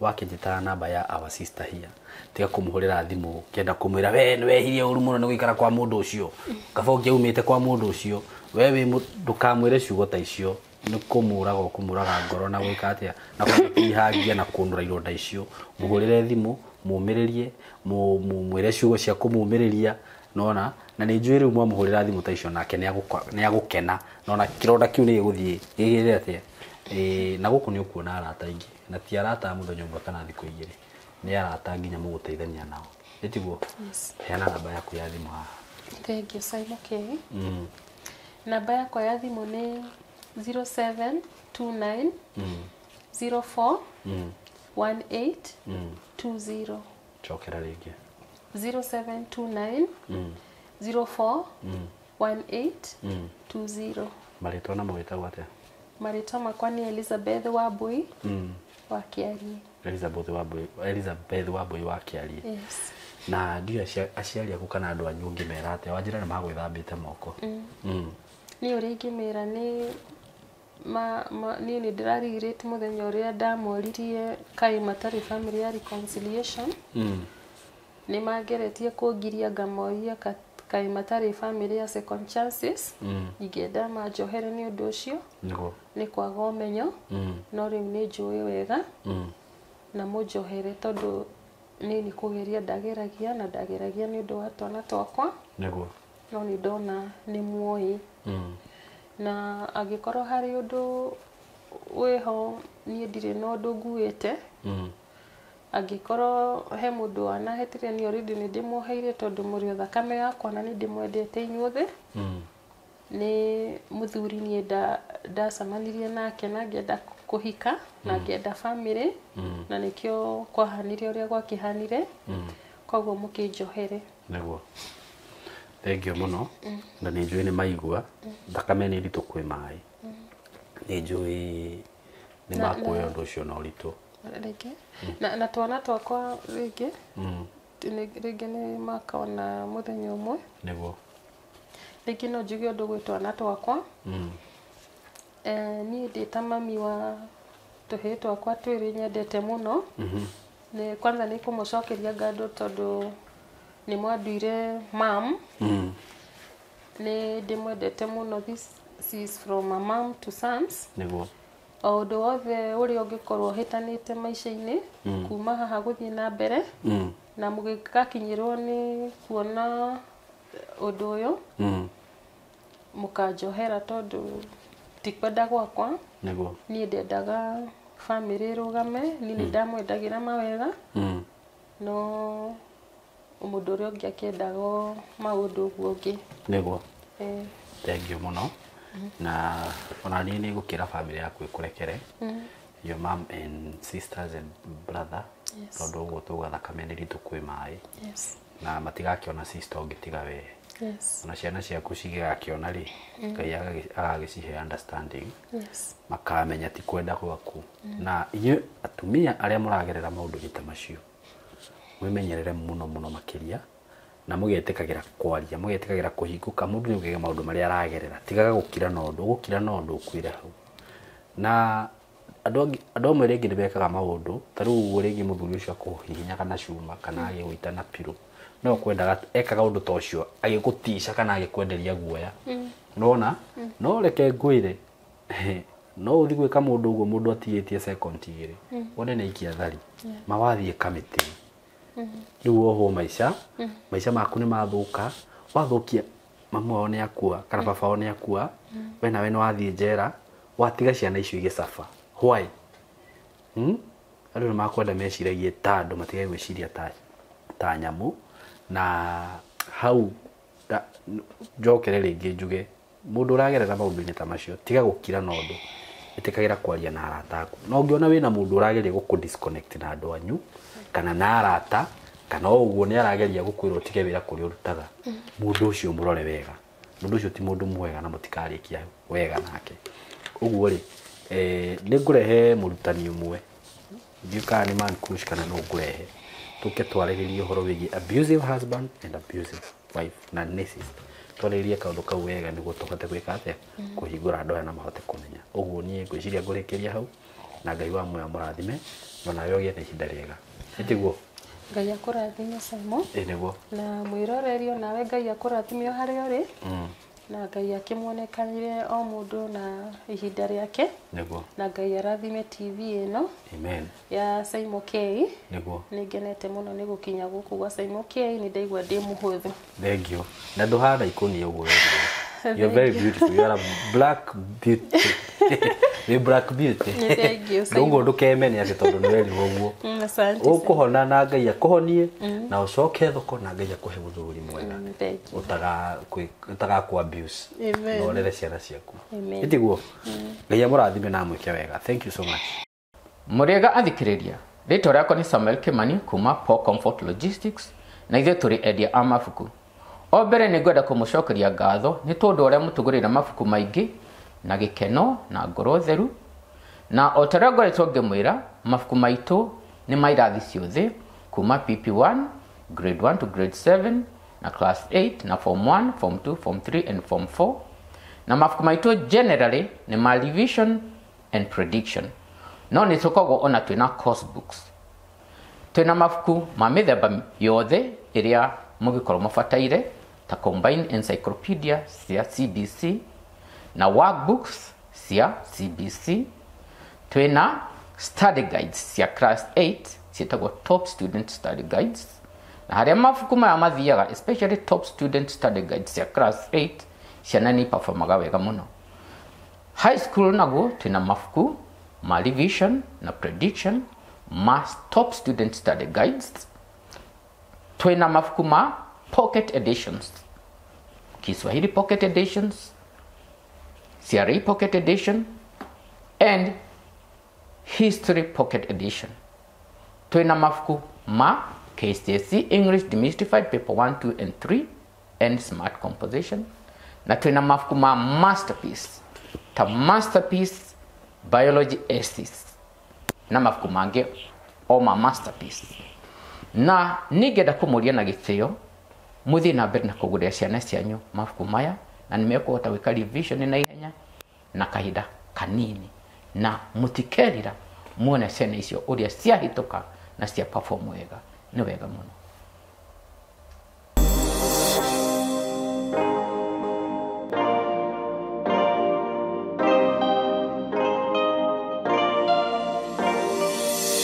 wakĩnjĩtaga namba ya our sister here, tiga kũmũhũrĩra thimũ kĩenda kũmwĩra we nĩ wehirie ũru mũno nĩ gũikara kwa mũndũ ũcio, kaba ũngĩaumĩte kwa mũndũ ũcio, we wĩ ndũkamwĩre ciugo ta icio, nĩ kũmũraga ũkũmũraga ngoro na gwĩka atĩa na kũmũtihangia na kũnũra ironda icio. Mũhũrĩre thimũ mũmĩrĩrie, mwĩre ciugo cia kũmũmĩrĩria nona, na nĩ njũĩ rĩu mwamũhũrĩra thimũ ta icio nake nĩ agũkena nona kĩronda kĩu nĩ gĩgũthiĩ gĩgĩre atĩa. Na gũkũ nĩ ũkuona arata aingĩ na ti arata a mũthenya ũmwe kana thikũ igĩrĩ, nĩ arata nginya mũgũteithania nao. Nĩ tiguo? Yes. Heana namba yaku ya thimũ haha. Thank you Simon K. Namba yakwa ya thimũ nĩ 0729 04 18 20. Cokera rĩngĩ. 0729 04 18 20. Marĩtwa namo wĩtagwo atĩa? Marĩtwa makwa nĩ Elizabeth Wambui wa Kĩariĩ. Elizabeth Wambui, Elizabeth Wambui wa Kĩariĩ. Yes. Na ndiũĩ aciari aku kana andũ anyu ũngĩmera atĩa, wanjĩra nĩ magwĩthambĩte moko. Niĩ ũrĩa ingĩmera nĩ niĩ nĩ ndĩrarigirĩte mũthenya ũrĩa ndamoririe kaĩ matarĩ family ya reconciliation. Nĩ mangeretie kũngiria ngamoria kaĩ matarĩ family ya second chances. Ingĩenda manjohere nĩ ũndũ ũcio. Nĩguo. Nĩ kwaga ũmenyo. No rĩu nĩ njũĩ wega. Na mũnjohere tondũ niĩ nĩ kũgeria ndageragia na ndageragia nĩ ũndũ wa twana twakwa. Nĩguo. No nĩ ndona nĩ muoĩ. Na angĩkorwo harĩ ũndũ wĩho niĩ ndirĩ na ũndũ nguĩte. Angĩkorwo he mũndũ wanahĩtire niĩ already nĩ ndĩmuoheire tondũ mũrĩ o thakame yakwa na nĩ ndĩmwendete inyuothe. Nĩ mũthuri niĩ ndacemanirie nake na ngĩenda kũhika na ngĩenda family na nĩkĩo kwahanire ũrĩa gwakĩhanire. Koguo mũkĩnjohere. Nĩguo. Thank you mũno. Na nĩ njũĩ nĩ maigua thakame nĩ nditũ kwĩ maĩ. Nĩ njũĩ nĩ makuoya ũndũ ũcio na ũritũ. Rĩngĩ na twana twakwa rĩngĩ rĩngĩ nĩ makona mũthenya ũmwe. Nĩguo. Rĩngĩ no njuge ũndũ gwĩ twana twakwa. Niĩ ndĩ ta mami wa tũhĩĩ twakwa twĩrĩ nyendete mũno. Nĩ kwanza nĩ kũmũcokeria ngatho tondũ nĩ mwanduire mam. Nĩ ndĩmwendete mũno. This is from a mom to sons. Nĩguo. O ũndũ wothe ũrĩa ũngĩkorwo ũhĩtanĩte maica-inĩ kuma haha gũthiĩ na mbere na mũgĩgakinyĩrwo nĩ kuona ũndũ ũyũ mũkanjohera tondũ ti kwenda gwakwa. Nĩguo. Niĩ ndendaga family ĩrũgame, niĩ nĩ ndamwendagĩra mawega. No mũndũ ũrĩa ũngĩ akĩendaga maũndũ ũguo ũngĩ. Nĩguo. Thank you mũno. Na ona niĩ nĩ ngũkĩra family yaku ĩkũrekere. Your mom and sisters and brother. Yes. Tondũ ũguo tuga thakame nĩ ritũ kwĩ maĩ. Yes. Na matigakĩona sister ũngĩ tiga we. Yes. Ona ciana ciaku cigĩgakĩona rĩ, Ngai agagĩcihe understanding. Yes. Makamenya ti kwenda gwaku. Na inyuĩ atumia arĩa mũragerera maũndũ ta macio, mwĩmenyerere mũno mũno makĩria na mũgetĩkagĩra kwaria, mũgetĩkagĩra kũhingũka. Mũndũ nĩ ũgege maũndũ marĩa aragerera, tigaga gũkira na ũndũ, ũgũkira na ũndũ ũkuĩre hau. Na andũ amwe rĩngĩ nĩ mekaga maũndũ ta rĩu ũguo, rĩngĩ mũthuri ũcio akũhihinyaga na cuma kana agĩgũita na pirũ, no kwendaga ekaga ũndũ ta ũcio agĩgũtica kana agĩkwenderia guoya. Nĩwona? No reke ngwĩre, no ũthiĩ gwĩka mũndũ ũguo mũndũ atigĩtie second igĩrĩ, wone nĩ aikia thari, mawathiĩ kamĩtĩ. Rĩu wohwo maica, maica maku nĩ mathũka, wathũkia mamu wao nĩ akua kana baba wao nĩ akua, we nawe nĩ wathiĩ njera, watiga ciana icio igĩcaba. Why? Andũ nĩ makwenda meciragie ta andũ, matige gwĩciria ta nyamũ. Na hau njokere rĩngĩ njuge, mũndũ ũragerera maũndũ-inĩ ta macio, tiga gũkira na ũndũ, ĩtĩkagĩra kwaria na arata aku. Na ũngĩona wĩna mũndũ ũrageria gũkũ disconnect na andũ anyu kana na arata, Kana o ũguo nĩ arageria gũkwĩra ũtige wĩra kũrĩa ũrutaga. Mũndũ ũcio mũrore wega. Mũndũ ũcio ti mũndũ mwega na mũtikarĩkia wega nake. Ũguo rĩ, nĩ ngũrehe mũrutani ũmwe. Ndiũĩ kana nĩ Man Kush kana no ngũrehe. Tũke twarĩrĩrie ũhoro wĩgiĩ abusive husband and abusive wife na narcissist. Twarĩrĩrie kaũndũ kau wega nĩguo tũhote gwĩka atĩa? Kũhingũra andũ aya na mahote kũmenya. Ũguo niĩ ngwĩciria ngũrĩkĩria hau na Ngai wa muoyo amũrathime na nawe ũgĩe na ihinda rĩega. Nĩ tiguo? Ngai akũrathime Simon. Ĩ nĩguo. Na mwĩroreri nawe Ngai akũrathime o harĩa ũrĩ. Na Ngai akĩmuonekanire o mũndũ na ihinda rĩake. Nĩguo. Na Ngai arathime TV ĩno. Amen. Ya Simon K. Nĩguo. Nĩngenete mũno nĩ gũkinya gũkũ gwa Simon K. Nĩ ndaigua ndĩ mũhũthũ. Thank you. Na ndũhana ikũnia ũguo werirwo. You're very beautiful. You are a black beauty. Wĩ black beauty. Nĩ thank you, Simon. Ndũguo ndũkemene atĩ tondũ nĩ werirwo ũguo. Asante. Ũkũhona na Ngai akũhonie na ũcoke thoko na Ngai akũhe mũthuri mwega. Thank you. Ũtagakũ abuse. Amen. Na ũrere ciana ciaku. Amen. Ĩtiguo? Ngai amũrathime na amwĩke wega. Thank you so much. Mũrĩega athikĩrĩria, rĩtwa rĩakwa nĩ Samuel Kimani kuma Paul Comfort Logistics na ithuĩ tũrĩ endia a mabuku. O mbere nĩ ngwenda kũmũcokeria ngatho nĩ tondũ ũrĩa mũtũgũrĩire mabuku maingĩ na gĩkeno na ngoro theru. Na o ta ũrĩa ngoretwo ngĩmwĩra, mabuku maitũ nĩ ma irathi ciothe kuma PP1, grade 1 to grade 7 na class 8 na form 1, form 2, form 3 and form 4. Na mabuku maitũ generally nĩ ma revision and prediction. No nĩ tũkoragwo ona twĩna course books. Twĩna mabuku ma mĩthemba yothe ĩrĩa mũngĩkorwo mũbataire ta combined encyclopedia cia CBC na workbooks cia CBC. Twĩna study guides cia class 8 ciĩtagwo top student study guides. Na harĩa mabuku maya mathiaga, especially top student study guides cia class 8, ciana nĩ performaga wega mũno. High school naguo twĩna mabuku ma revision na prediction ma top student study guides. Twĩna mabuku ma pocket editions, Kiswahili pocket editions, CRE pocket edition and history pocket edition. Twĩna mabuku ma KCSE English Demystified Paper 1, 2 and 3 and Smart Composition. Na twĩna mabuku ma masterpiece ta masterpiece biology essays na mabuku mangĩ o ma masterpiece. Na ningĩenda kũmũria na gĩtĩo mũthiĩ na mbere na kũgũrĩra ciana cianyu mabuku maya na nĩ mekũhota gwĩka revision na ihenya na kahinda kanini na mũtikerira muone ciana icio ũrĩa ciahĩtũka na cia perform wega. Nĩ wega mũno.